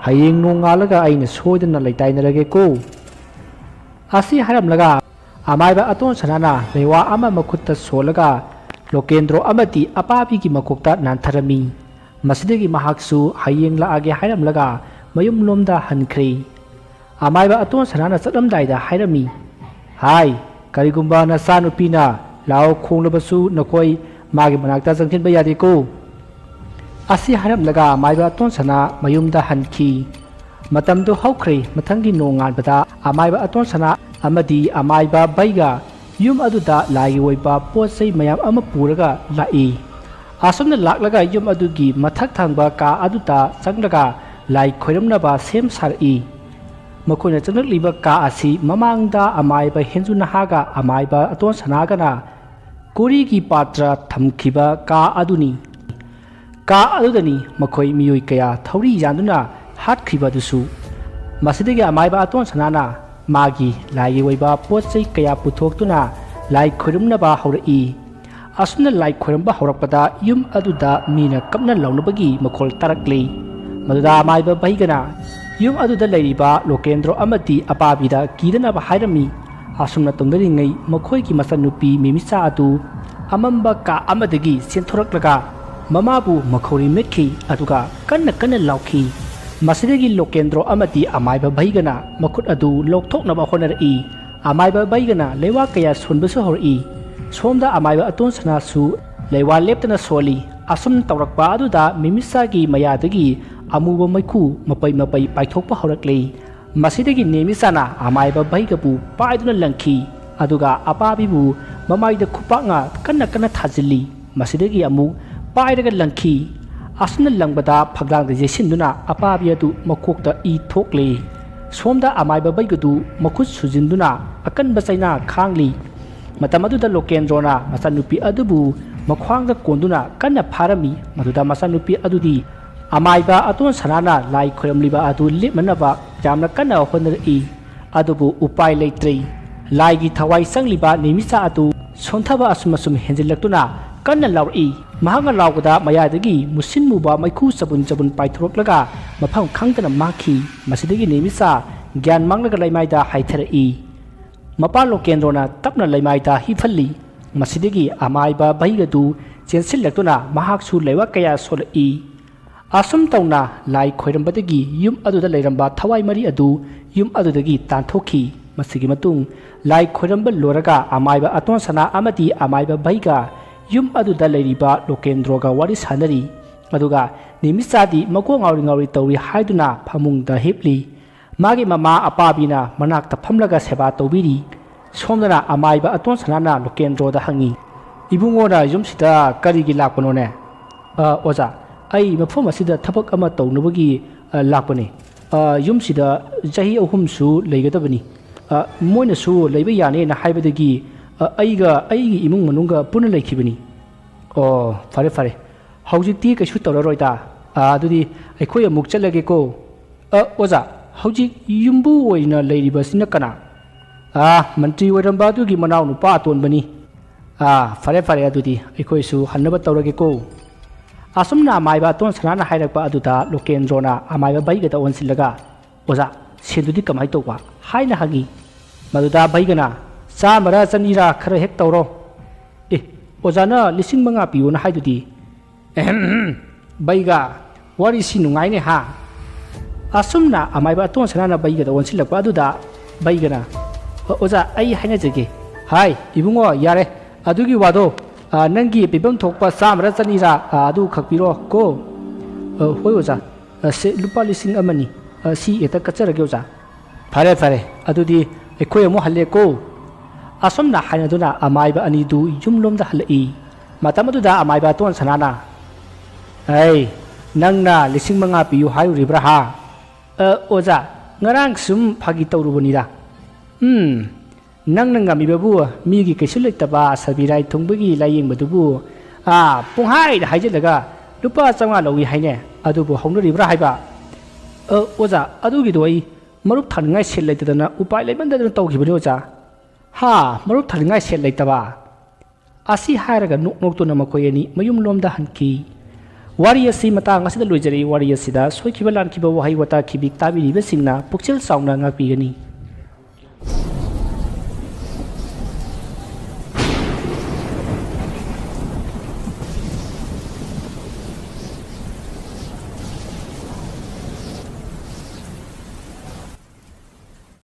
ꯍꯌꯦꯡ ꯅꯣꯡꯉꯥꯜꯂꯒ ꯑꯩꯅ ꯁꯣꯏꯗꯅ ꯂꯩꯇꯥꯏꯅꯔꯒꯦꯀꯣ꯫ ꯑꯁꯤ ꯍꯥꯏꯔꯝꯂꯒ ꯑꯃꯥꯏꯕ ꯑꯇꯣꯟ ꯁꯅꯥꯅ ꯂꯩꯋꯥ ꯑꯃ ꯃꯈꯨꯠꯇ ꯁꯣꯜꯂꯒ ꯂꯣꯀꯦꯟꯗ꯭ꯔꯣ ꯑꯃꯗꯤ ꯑꯄꯥꯕꯤꯒꯤ ꯃꯀꯣꯛꯇ ꯅꯥꯟꯊꯔꯝꯃꯤ꯫ ꯃꯁꯤꯗꯒꯤ ꯃꯍꯥꯛꯁꯨ ꯍꯌꯦꯡ ꯂꯥꯛꯑꯒꯦ ꯍꯥꯏꯔꯝꯂꯒ ꯃꯌꯨꯝꯂꯣꯝꯗ ꯍꯟꯈ꯭ꯔꯦ꯫ ꯑꯃꯥꯏꯕ ꯑꯇꯣꯟ ꯁꯅꯥꯅ ꯆꯠꯂꯝꯗꯥꯏꯗ ꯍꯥꯏꯔꯝꯃꯤ, "ꯍꯥꯏ, ꯀꯔꯤꯒꯨꯝꯕ ꯅꯆꯥꯅꯨꯄꯤꯅ ꯂꯥꯎ ꯈꯣꯡꯂꯕꯁꯨ ꯅꯈꯣꯏ ꯃꯥꯒꯤ ꯃꯅꯥꯛꯇ ꯆꯪꯁꯤꯟꯕ ꯌꯥꯗꯦꯀꯣ"꯫ ꯑꯁꯤ ꯍꯥꯏꯔꯝꯂꯒ ꯑꯃꯥꯏꯕ ꯑꯇꯣꯟ ꯁꯅꯥ ꯃꯌꯨꯝꯗ ꯍꯟꯈꯤ꯫ ꯃꯇꯝꯗꯨ ꯍꯧꯈ꯭ꯔꯦ꯫ ꯃꯊꯪꯒꯤ ꯅꯣꯡꯉꯥꯟꯕꯗ ꯑꯃꯥꯏꯕ ꯑꯇꯣꯟ ꯁꯅꯥ ꯑꯃꯗꯤ ꯑꯃꯥꯏꯕ ꯕꯩꯒ ꯌꯨꯝ ꯑꯗꯨꯗ ꯂꯥꯏꯒꯤ ꯑꯣꯏꯕ ꯄꯣꯠ ꯆꯩ ꯃꯌꯥꯝ ꯑꯃ ꯄꯨꯔꯒ ꯂꯥꯛꯏ꯫ ꯑꯁꯨꯝꯅ ꯂꯥꯛꯂꯒ ꯌꯨꯝ ꯑꯗꯨꯒꯤ ꯃꯊꯛ ꯊꯪꯕ ꯀꯥ ꯑꯗꯨꯗ ꯆꯪꯂꯒ ꯂꯥꯏ ꯈꯣꯏꯔꯝꯅꯕ ꯁꯦꯝ ꯁꯥꯔꯛꯏ꯫ ꯃꯈꯣꯏꯅ ꯆꯪꯂꯛꯂꯤꯕ ꯀꯥ ꯑꯁꯤ ꯃꯃꯥꯡꯗ ꯑꯃꯥꯏꯕ ꯍꯦꯟꯖꯨ ꯅꯍꯥꯒ ꯑꯃꯥꯏꯕ ꯑꯇꯣꯟ ꯁꯅꯥꯒꯅ ꯀꯣꯔꯤꯒꯤ ꯄꯥꯇ꯭ꯔ ꯊꯝꯈꯤꯕ ꯀꯥ ꯑꯗꯨꯅꯤ꯫ ꯀꯥ ꯑꯗꯨꯗꯅꯤ ꯃꯈꯣꯏ ꯃꯤꯑꯣꯏ ꯀꯌꯥ ꯊꯧꯔꯤ ꯌꯥꯟꯗꯨꯅ ꯍꯥꯠꯈ꯭ꯔꯤꯕ ꯑꯗꯨꯁꯨ꯫ ꯃꯁꯤꯗꯒꯤ ꯑꯃꯥꯏꯕ ꯑꯇꯣꯟ ꯁꯅꯥꯅ ꯃꯥꯒꯤ ꯂꯥꯏꯒꯤ ꯑꯣꯏꯕ ꯄꯣꯠ ꯆꯩ ꯀꯌꯥ ꯄꯨꯊꯣꯛꯇꯨꯅ ꯂꯥꯏ ꯈꯣꯏꯔꯝꯅꯕ ꯍꯧꯔꯛꯏ꯫ ꯑꯁꯨꯝꯅ ꯂꯥꯏ ꯈꯣꯏꯔꯝꯕ ꯍꯧꯔꯛꯄꯗ ꯌꯨꯝ ꯑꯗꯨꯗ ꯃꯤꯅ ꯀꯞꯅ ꯂꯥꯎꯅꯕꯒꯤ ꯃꯈꯣꯜ ꯇꯥꯔꯛꯂꯤ꯫ ꯃꯗꯨꯗ ꯑꯃꯥꯏꯕ ꯕꯩꯒꯅ ꯌꯨꯝ ꯑꯗꯨꯗ ꯂꯩꯔꯤꯕ ꯂꯣꯀꯦꯟꯗ꯭ꯔꯣ ꯑꯃꯗꯤ ꯑꯄꯥꯕꯤꯗ ꯀꯤꯗꯅꯕ ꯍꯥꯏꯔꯝꯃꯤ꯫ ꯑꯁꯨꯝꯅ ꯇꯧꯅꯔꯤꯉꯩ ꯃꯈꯣꯏꯒꯤ ꯃꯆꯟꯅꯨꯄꯤ ꯃꯤꯃꯤꯆꯥ ꯑꯗꯨ ꯑꯃꯝꯕ ꯀꯥ ꯑꯃꯗꯒꯤ ꯆꯦꯟꯊꯣꯔꯛꯂꯒ ꯃꯃꯥꯕꯨ ꯃꯈꯧꯔꯤ ꯃꯦꯠꯈꯤ, ꯑꯗꯨꯒ ꯀꯟꯅ ꯀꯟꯅ ꯂꯥꯎꯈꯤ꯫ ꯃꯁꯤꯗꯒꯤ ꯂꯣꯀꯦꯟꯗ꯭ꯔꯣ ꯑꯃꯗꯤ ꯑꯃꯥꯏꯕ ꯚꯩꯒꯅ ꯃꯈꯨꯠ ꯑꯗꯨ ꯂꯧꯊꯣꯛꯅꯕ ꯍꯣꯠꯅꯔꯛꯏ꯫ ꯑꯃꯥꯏꯕ ꯚꯩꯒꯅ ꯂꯩꯋꯥ ꯀꯌꯥ ꯁꯣꯟꯕꯁꯨ ꯍꯧꯔꯛꯏ꯫ ꯁꯣꯝꯗ ꯑꯃꯥꯏꯕ ꯑꯇꯣꯟ ꯁꯅꯥꯁꯨ ꯂꯩꯋꯥ ꯂꯦꯞꯇꯅ ꯁꯣꯜꯂꯤ꯫ ꯑꯁꯨꯝ ꯇꯧꯔꯛꯄ ꯑꯗꯨꯗ ꯅꯦꯃꯤꯆꯥꯒꯤ ꯃꯌꯥꯗꯒꯤ ꯑꯃꯨꯕ ꯃꯩꯈꯨ ꯃꯄꯩ ꯃꯄꯩ ꯄꯥꯏꯊꯣꯛꯄ ꯍꯧꯔꯛꯂꯤ꯫ ꯃꯁꯤꯗꯒꯤ ꯅꯦꯃꯤꯆꯥꯅ ꯑꯃꯥꯏꯕ ꯚꯩꯒꯕꯨ ꯄꯥꯏꯗꯨꯅ ꯂꯪꯈꯤ, ꯑꯗꯨꯒ ꯑꯄꯥꯕꯤꯕꯨ ꯃꯃꯥꯏꯗ ꯈꯨꯄꯥꯛꯅ ꯀꯟꯅ ꯀꯟꯅ ꯊꯥꯖꯤꯜꯂꯤ꯫ ꯃꯁꯤꯗꯒꯤ ꯑꯃꯨꯛ ꯄꯥꯏꯔꯒ ꯂꯪꯈꯤ꯫ ꯑꯁꯨꯝꯅ ꯂꯪꯕꯗ ꯐꯛꯂꯥꯡꯗ ꯌꯩꯁꯤꯟꯗꯨꯅ ꯑꯄꯥꯕꯤ ꯑꯗꯨ ꯃꯀꯣꯛꯇ ꯏ ꯊꯣꯛꯂꯦ꯫ ꯁꯣꯝꯗ ꯑꯃꯥꯏꯕ ꯚꯩꯒꯗꯨ ꯃꯈꯨꯠ ꯁꯨꯖꯤꯟꯗꯨꯅ ꯑꯀꯟꯕ ꯆꯩꯅꯥ ꯈꯥꯡꯂꯤ꯫ ꯃꯇꯝ ꯑꯗꯨꯗ ꯂꯣꯀꯦꯟꯗ꯭ꯔꯣꯅ ꯃꯆꯥꯅꯨꯄꯤ ꯑꯗꯨꯕꯨ ꯃꯈ꯭ꯋꯥꯡꯗ ꯀꯣꯟꯗꯨꯅ ꯀꯟꯅ ꯐꯥꯔꯝꯃꯤ꯫ ꯃꯗꯨꯗ ꯃꯆꯥꯅꯨꯄꯤ ꯑꯗꯨꯗꯤ ꯑꯃꯥꯏꯕ ꯑꯇꯣꯟ ꯁꯅꯥꯅ ꯂꯥꯏ ꯈꯣꯏꯔꯝꯂꯤꯕ ꯑꯗꯨ ꯂꯦꯞꯅꯅꯕ ꯌꯥꯝꯅ ꯀꯟꯅ ꯍꯣꯠꯅꯔꯛꯏ꯫ ꯑꯗꯨꯕꯨ ꯎꯄꯥꯏ ꯂꯩꯇ꯭ꯔꯦ꯫ ꯂꯥꯏꯒꯤ ꯊꯋꯥꯏ ꯆꯪꯂꯤꯕ ꯅꯦꯃꯤꯆꯥ ꯑꯗꯨ ꯁꯣꯟꯊꯕ ꯑꯁꯨꯝ ꯑꯁꯨꯝ ꯍꯦꯟꯖꯤꯜꯂꯛꯇꯨꯅ ꯀꯟꯅ ꯂꯥꯎꯔꯛꯏ꯫ ꯃꯍꯥꯛꯅ ꯂꯥꯎꯕꯗ ꯃꯌꯥꯗꯒꯤ ꯃꯨꯁꯤꯟ ꯃꯨꯕ ꯃꯩꯈꯨ ꯆꯕꯨꯟ ꯆꯕꯨꯟ ꯄꯥꯏꯊꯣꯔꯛꯂꯒ ꯃꯐꯝ ꯈꯪꯗꯅ ꯃꯥꯡꯈꯤ꯫ ꯃꯁꯤꯗꯒꯤ ꯅꯦꯃꯤꯆꯥ ꯒ꯭ꯌꯥꯟ ꯃꯥꯡꯂꯒ ꯂꯩꯃꯥꯏꯗ ꯍꯥꯏꯊꯔꯛꯏ꯫ ꯃꯄꯥ ꯂꯣꯀꯦꯟꯗ꯭ꯔꯣꯅ ꯇꯞꯅ ꯂꯩꯃꯥꯏꯗ ꯍꯤꯞꯍꯜꯂꯤ꯫ ꯃꯁꯤꯗꯒꯤ ꯑꯃꯥꯏꯕ ꯚꯩꯒꯗꯨ ꯆꯦꯟꯁꯤꯜꯂꯛꯇꯨꯅ ꯃꯍꯥꯛꯁꯨ ꯂꯩꯋꯥ ꯀꯌꯥ ꯁꯣꯜꯂꯛꯏ꯫ ꯑꯁꯨꯝ ꯇꯧꯅ ꯂꯥꯏ ꯈꯣꯏꯔꯝꯕꯗꯒꯤ ꯌꯨꯝ ꯑꯗꯨꯗ ꯂꯩꯔꯝꯕ ꯊꯋꯥꯏ ꯃꯔꯤ ꯑꯗꯨ ꯌꯨꯝ ꯑꯗꯨꯗꯒꯤ ꯇꯥꯟꯊꯣꯛꯈꯤ꯫ ꯃꯁꯤꯒꯤ ꯃꯇꯨꯡ ꯂꯥꯏ ꯈꯣꯏꯔꯝꯕ ꯂꯣꯏꯔꯒ ꯑꯃꯥꯏꯕ ꯑꯇꯣꯟ ꯁꯅꯥ ꯑꯃꯗꯤ ꯑꯃꯥꯏꯕ ꯚꯩꯒ ꯌꯨꯝ ꯑꯗꯨꯗ ꯂꯩꯔꯤꯕ ꯂꯣꯀꯦꯟꯗ꯭ꯔꯣꯒ ꯋꯥꯔꯤ ꯁꯥꯅꯔꯤ꯫ ꯑꯗꯨꯒ ꯅꯦꯃꯤꯆꯥꯗꯤ ꯃꯀꯣꯛ ꯉꯥꯎꯔꯤ ꯉꯥꯎꯔꯤ ꯇꯧꯔꯤ ꯍꯥꯏꯗꯨꯅ ꯐꯃꯨꯡꯗ ꯍꯤꯞꯂꯤ꯫ ꯃꯥꯒꯤ ꯃꯃꯥ ꯑꯄꯥꯕꯤꯅ ꯃꯅꯥꯛꯇ ꯐꯝꯂꯒ ꯁꯦꯕꯥ ꯇꯧꯕꯤꯔꯤ꯫ ꯁꯣꯝꯗꯅ ꯑꯃꯥꯏꯕ ꯑꯇꯣꯟ ꯁꯅꯥꯅ ꯂꯣꯀꯦꯟꯗ꯭ꯔꯣꯗ ꯍꯪꯉꯤ, "ꯏꯕꯨꯡꯉꯣꯅ ꯌꯨꯝꯁꯤꯗ ꯀꯔꯤꯒꯤ ꯂꯥꯛꯄꯅꯣꯅꯦ?" "ꯑ, ꯑꯣꯖꯥ, ꯑꯩ ꯃꯐꯝ ꯑꯁꯤꯗ ꯊꯕꯛ ꯑꯃ ꯇꯧꯅꯕꯒꯤ, ꯑ, ꯂꯥꯛꯄꯅꯤ꯫ ꯑ, ꯌꯨꯝꯁꯤꯗ ꯆꯍꯤ ꯑꯍꯨꯝꯁꯨ ꯂꯩꯒꯗꯕꯅꯤ꯫ ꯑ, ꯃꯣꯏꯅꯁꯨ ꯂꯩꯕ ꯌꯥꯅꯦꯅ ꯍꯥꯏꯕꯗꯒꯤ, ꯑ, ꯑꯩꯒ ꯑꯩꯒꯤ ꯏꯃꯨꯡ ꯃꯅꯨꯡꯒ ꯄꯨꯟꯅ ꯂꯩꯈꯤꯕꯅꯤ꯫" "ꯑꯣ, ꯐꯔꯦ, ꯐꯔꯦ꯫ ꯍꯧꯖꯤꯛꯇꯤ ꯀꯩꯁꯨ ꯇꯧꯔꯔꯣꯏꯗ꯫ ꯑ, ꯑꯗꯨꯗꯤ ꯑꯩꯈꯣꯏ ꯑꯃꯨꯛ ꯆꯠꯂꯒꯦꯀꯣ꯫" "ꯑ, ꯑꯣꯖꯥ, ꯍꯧꯖꯤꯛ ꯌꯨꯝꯕꯨ ꯑꯣꯏꯅ ꯂꯩꯔꯤꯕꯁꯤꯅ ꯀꯅꯥ?" "ꯑ, ꯃꯟꯇ꯭ꯔꯤ ꯑꯣꯏꯔꯝꯕ ꯑꯗꯨꯒꯤ ꯃꯅꯥꯎꯅꯨꯄꯥ ꯑꯇꯣꯟꯕꯅꯤ꯫" "ꯑ, ꯐꯔꯦ, ꯐꯔꯦ, ꯑꯗꯨꯗꯤ ꯑꯩꯈꯣꯏꯁꯨ ꯍꯟꯅꯕ ꯇꯧꯔꯒꯦꯀꯣ꯫" ꯑꯁꯨꯝꯅ ꯑꯃꯥꯏꯕ ꯑꯇꯣꯟ ꯁꯅꯥꯅ ꯍꯥꯏꯔꯛꯄ ꯑꯗꯨꯗ ꯂꯣꯀꯦꯟꯗ꯭ꯔꯣꯅ ꯑꯃꯥꯏꯕ ꯚꯩꯒꯗ ꯑꯣꯟꯁꯤꯜꯂꯒ, "ꯑꯣꯖꯥ, ꯁꯦꯟꯗꯨꯗꯤ ꯀꯃꯥꯏꯅ ꯇꯧꯕ?" ꯍꯥꯏꯅ ꯍꯪꯉꯤ꯫ ꯃꯗꯨꯗ ꯚꯩꯒꯅ, "ꯆꯥꯝꯃꯔ ꯆꯅꯤꯔ ꯈꯔ ꯍꯦꯛ ꯇꯧꯔꯣ꯫" "ꯑꯦ, ꯑꯣꯖꯥꯅ ꯂꯤꯁꯤꯡ ꯃꯉꯥ ꯄꯤꯌꯣꯅ ꯍꯥꯏꯗꯨꯗꯤ?" ꯑꯍꯝ, ꯕꯩꯒ, ꯋꯥꯔꯤꯁꯤ ꯅꯨꯡꯉꯥꯏꯅꯦ ꯍꯥ? ꯑꯁꯨꯝꯅ ꯑꯃꯥꯏꯕ ꯑꯇꯣꯟ ꯁꯅꯥꯅ ꯕꯩꯒꯗ ꯑꯣꯟꯁꯤꯜꯂꯛꯄ ꯑꯗꯨꯗ ꯕꯩꯒꯅ, "ꯑꯣ, ꯑꯣꯖꯥ, ꯑꯩ ꯍꯥꯏꯅꯖꯒꯦ꯫" "ꯍꯥꯏ, ꯏꯕꯨꯡꯉꯣ, ꯌꯥꯔꯦ꯫ ꯑꯗꯨꯒꯤ ꯋꯥꯗꯣ, ꯑ, ꯅꯪꯒꯤ ꯄꯤꯐꯝ ꯊꯣꯛꯄ ꯆꯥꯝꯃꯔ ꯆꯅꯤꯔ, ꯑ, ꯑꯗꯨ ꯈꯛ ꯄꯤꯔꯣ ꯀꯣ꯫" "ꯑ, ꯍꯣꯏ ꯑꯣꯖꯥ꯫ ꯑ, ꯁꯦ, ꯂꯨꯄꯥ ꯂꯤꯁꯤꯡ ꯑꯃꯅꯤ꯫ ꯑ, ꯁꯤ ꯍꯦꯛꯇ ꯀꯠꯆꯔꯒꯦ ꯑꯣꯖꯥ꯫" "ꯐꯔꯦ, ꯐꯔꯦ꯫ ꯑꯗꯨꯗꯤ ꯑꯩꯈꯣꯏ ꯑꯃꯨꯛ ꯍꯜꯂꯦꯀꯣ꯫" ꯑꯁꯨꯝꯅ ꯍꯥꯏꯅꯗꯨꯅ ꯑꯃꯥꯏꯕ ꯑꯅꯤꯗꯨ ꯌꯨꯝꯂꯣꯝꯗ ꯍꯜꯂꯛꯏ꯫ ꯃꯇꯝ ꯑꯗꯨꯗ ꯑꯃꯥꯏꯕ ꯑꯇꯣꯟ ꯁꯅꯥꯅ, "ꯑꯩ, ꯅꯪꯅ ꯂꯤꯁꯤꯡ ꯃꯉꯥ ꯄꯤꯌꯨ ꯍꯥꯏꯔꯨꯔꯤꯕ꯭ꯔꯥ ꯍꯥ?" "ꯑ, ꯑꯣꯖꯥ, ꯉꯔꯥꯡ ꯁꯨꯝ ꯐꯥꯒꯤ ꯇꯧꯔꯨꯕꯅꯤꯗ꯫" "ꯎꯝ, ꯅꯪꯅ ꯉꯝꯃꯤꯕꯕꯨ ꯃꯤꯒꯤ ꯀꯩꯁꯨ ꯂꯩꯇꯕ ꯁꯕꯤꯔꯥꯏ ꯊꯣꯡꯕꯒꯤ ꯂꯥꯏꯌꯦꯡꯕꯗꯨꯕꯨ, ꯑꯥ, ꯄꯨꯡꯍꯥꯏꯗ ꯍꯥꯏꯖꯤꯜꯂꯒ ꯂꯨꯄꯥ ꯆꯥꯝꯃꯉꯥ ꯂꯧꯏ ꯍꯥꯏꯅꯦ꯫ ꯑꯗꯨꯕꯨ ꯍꯧꯅꯔꯤꯕ꯭ꯔꯥ ꯍꯥꯏꯕ?" "ꯑ, ꯑꯣꯖꯥ, ꯑꯗꯨꯒꯤꯗꯣ ꯑꯩ ꯃꯔꯨꯞ ꯊꯥꯅꯤꯡꯉꯥꯏ ꯁꯦꯜ ꯂꯩꯇꯗꯅ ꯎꯄꯥꯏ ꯂꯩꯃꯟꯗꯗꯅ ꯇꯧꯈꯤꯕꯅꯤ ꯑꯣꯖꯥ꯫" "ꯍꯥ? ꯃꯔꯨꯞ ꯊꯥꯅꯤꯡꯉꯥꯏ ꯁꯦꯜ ꯂꯩꯇꯕ?" ꯑꯁꯤ ꯍꯥꯏꯔꯒ ꯅꯣꯛ ꯅꯣꯛꯇꯨꯅ ꯃꯈꯣꯏ ꯑꯅꯤ ꯃꯌꯨꯝꯂꯣꯝꯗ ꯍꯟꯈꯤ꯫ ꯋꯥꯔꯤ ꯑꯁꯤ ꯃꯇꯥꯡ ꯑꯁꯤꯗ ꯂꯣꯏꯖꯔꯤ꯫ ꯋꯥꯔꯤ ꯑꯁꯤꯗ ꯁꯣꯏꯈꯤꯕ ꯂꯥꯟꯈꯤꯕ ꯋꯥꯍꯩ ꯋꯥꯇꯥ ꯈꯤꯕꯤꯛ ꯇꯥꯕꯤꯔꯤꯕꯁꯤꯡꯅ ꯄꯨꯛꯆꯦꯜ ꯆꯥꯎꯅ ꯉꯥꯛꯄꯤꯒꯅꯤ꯫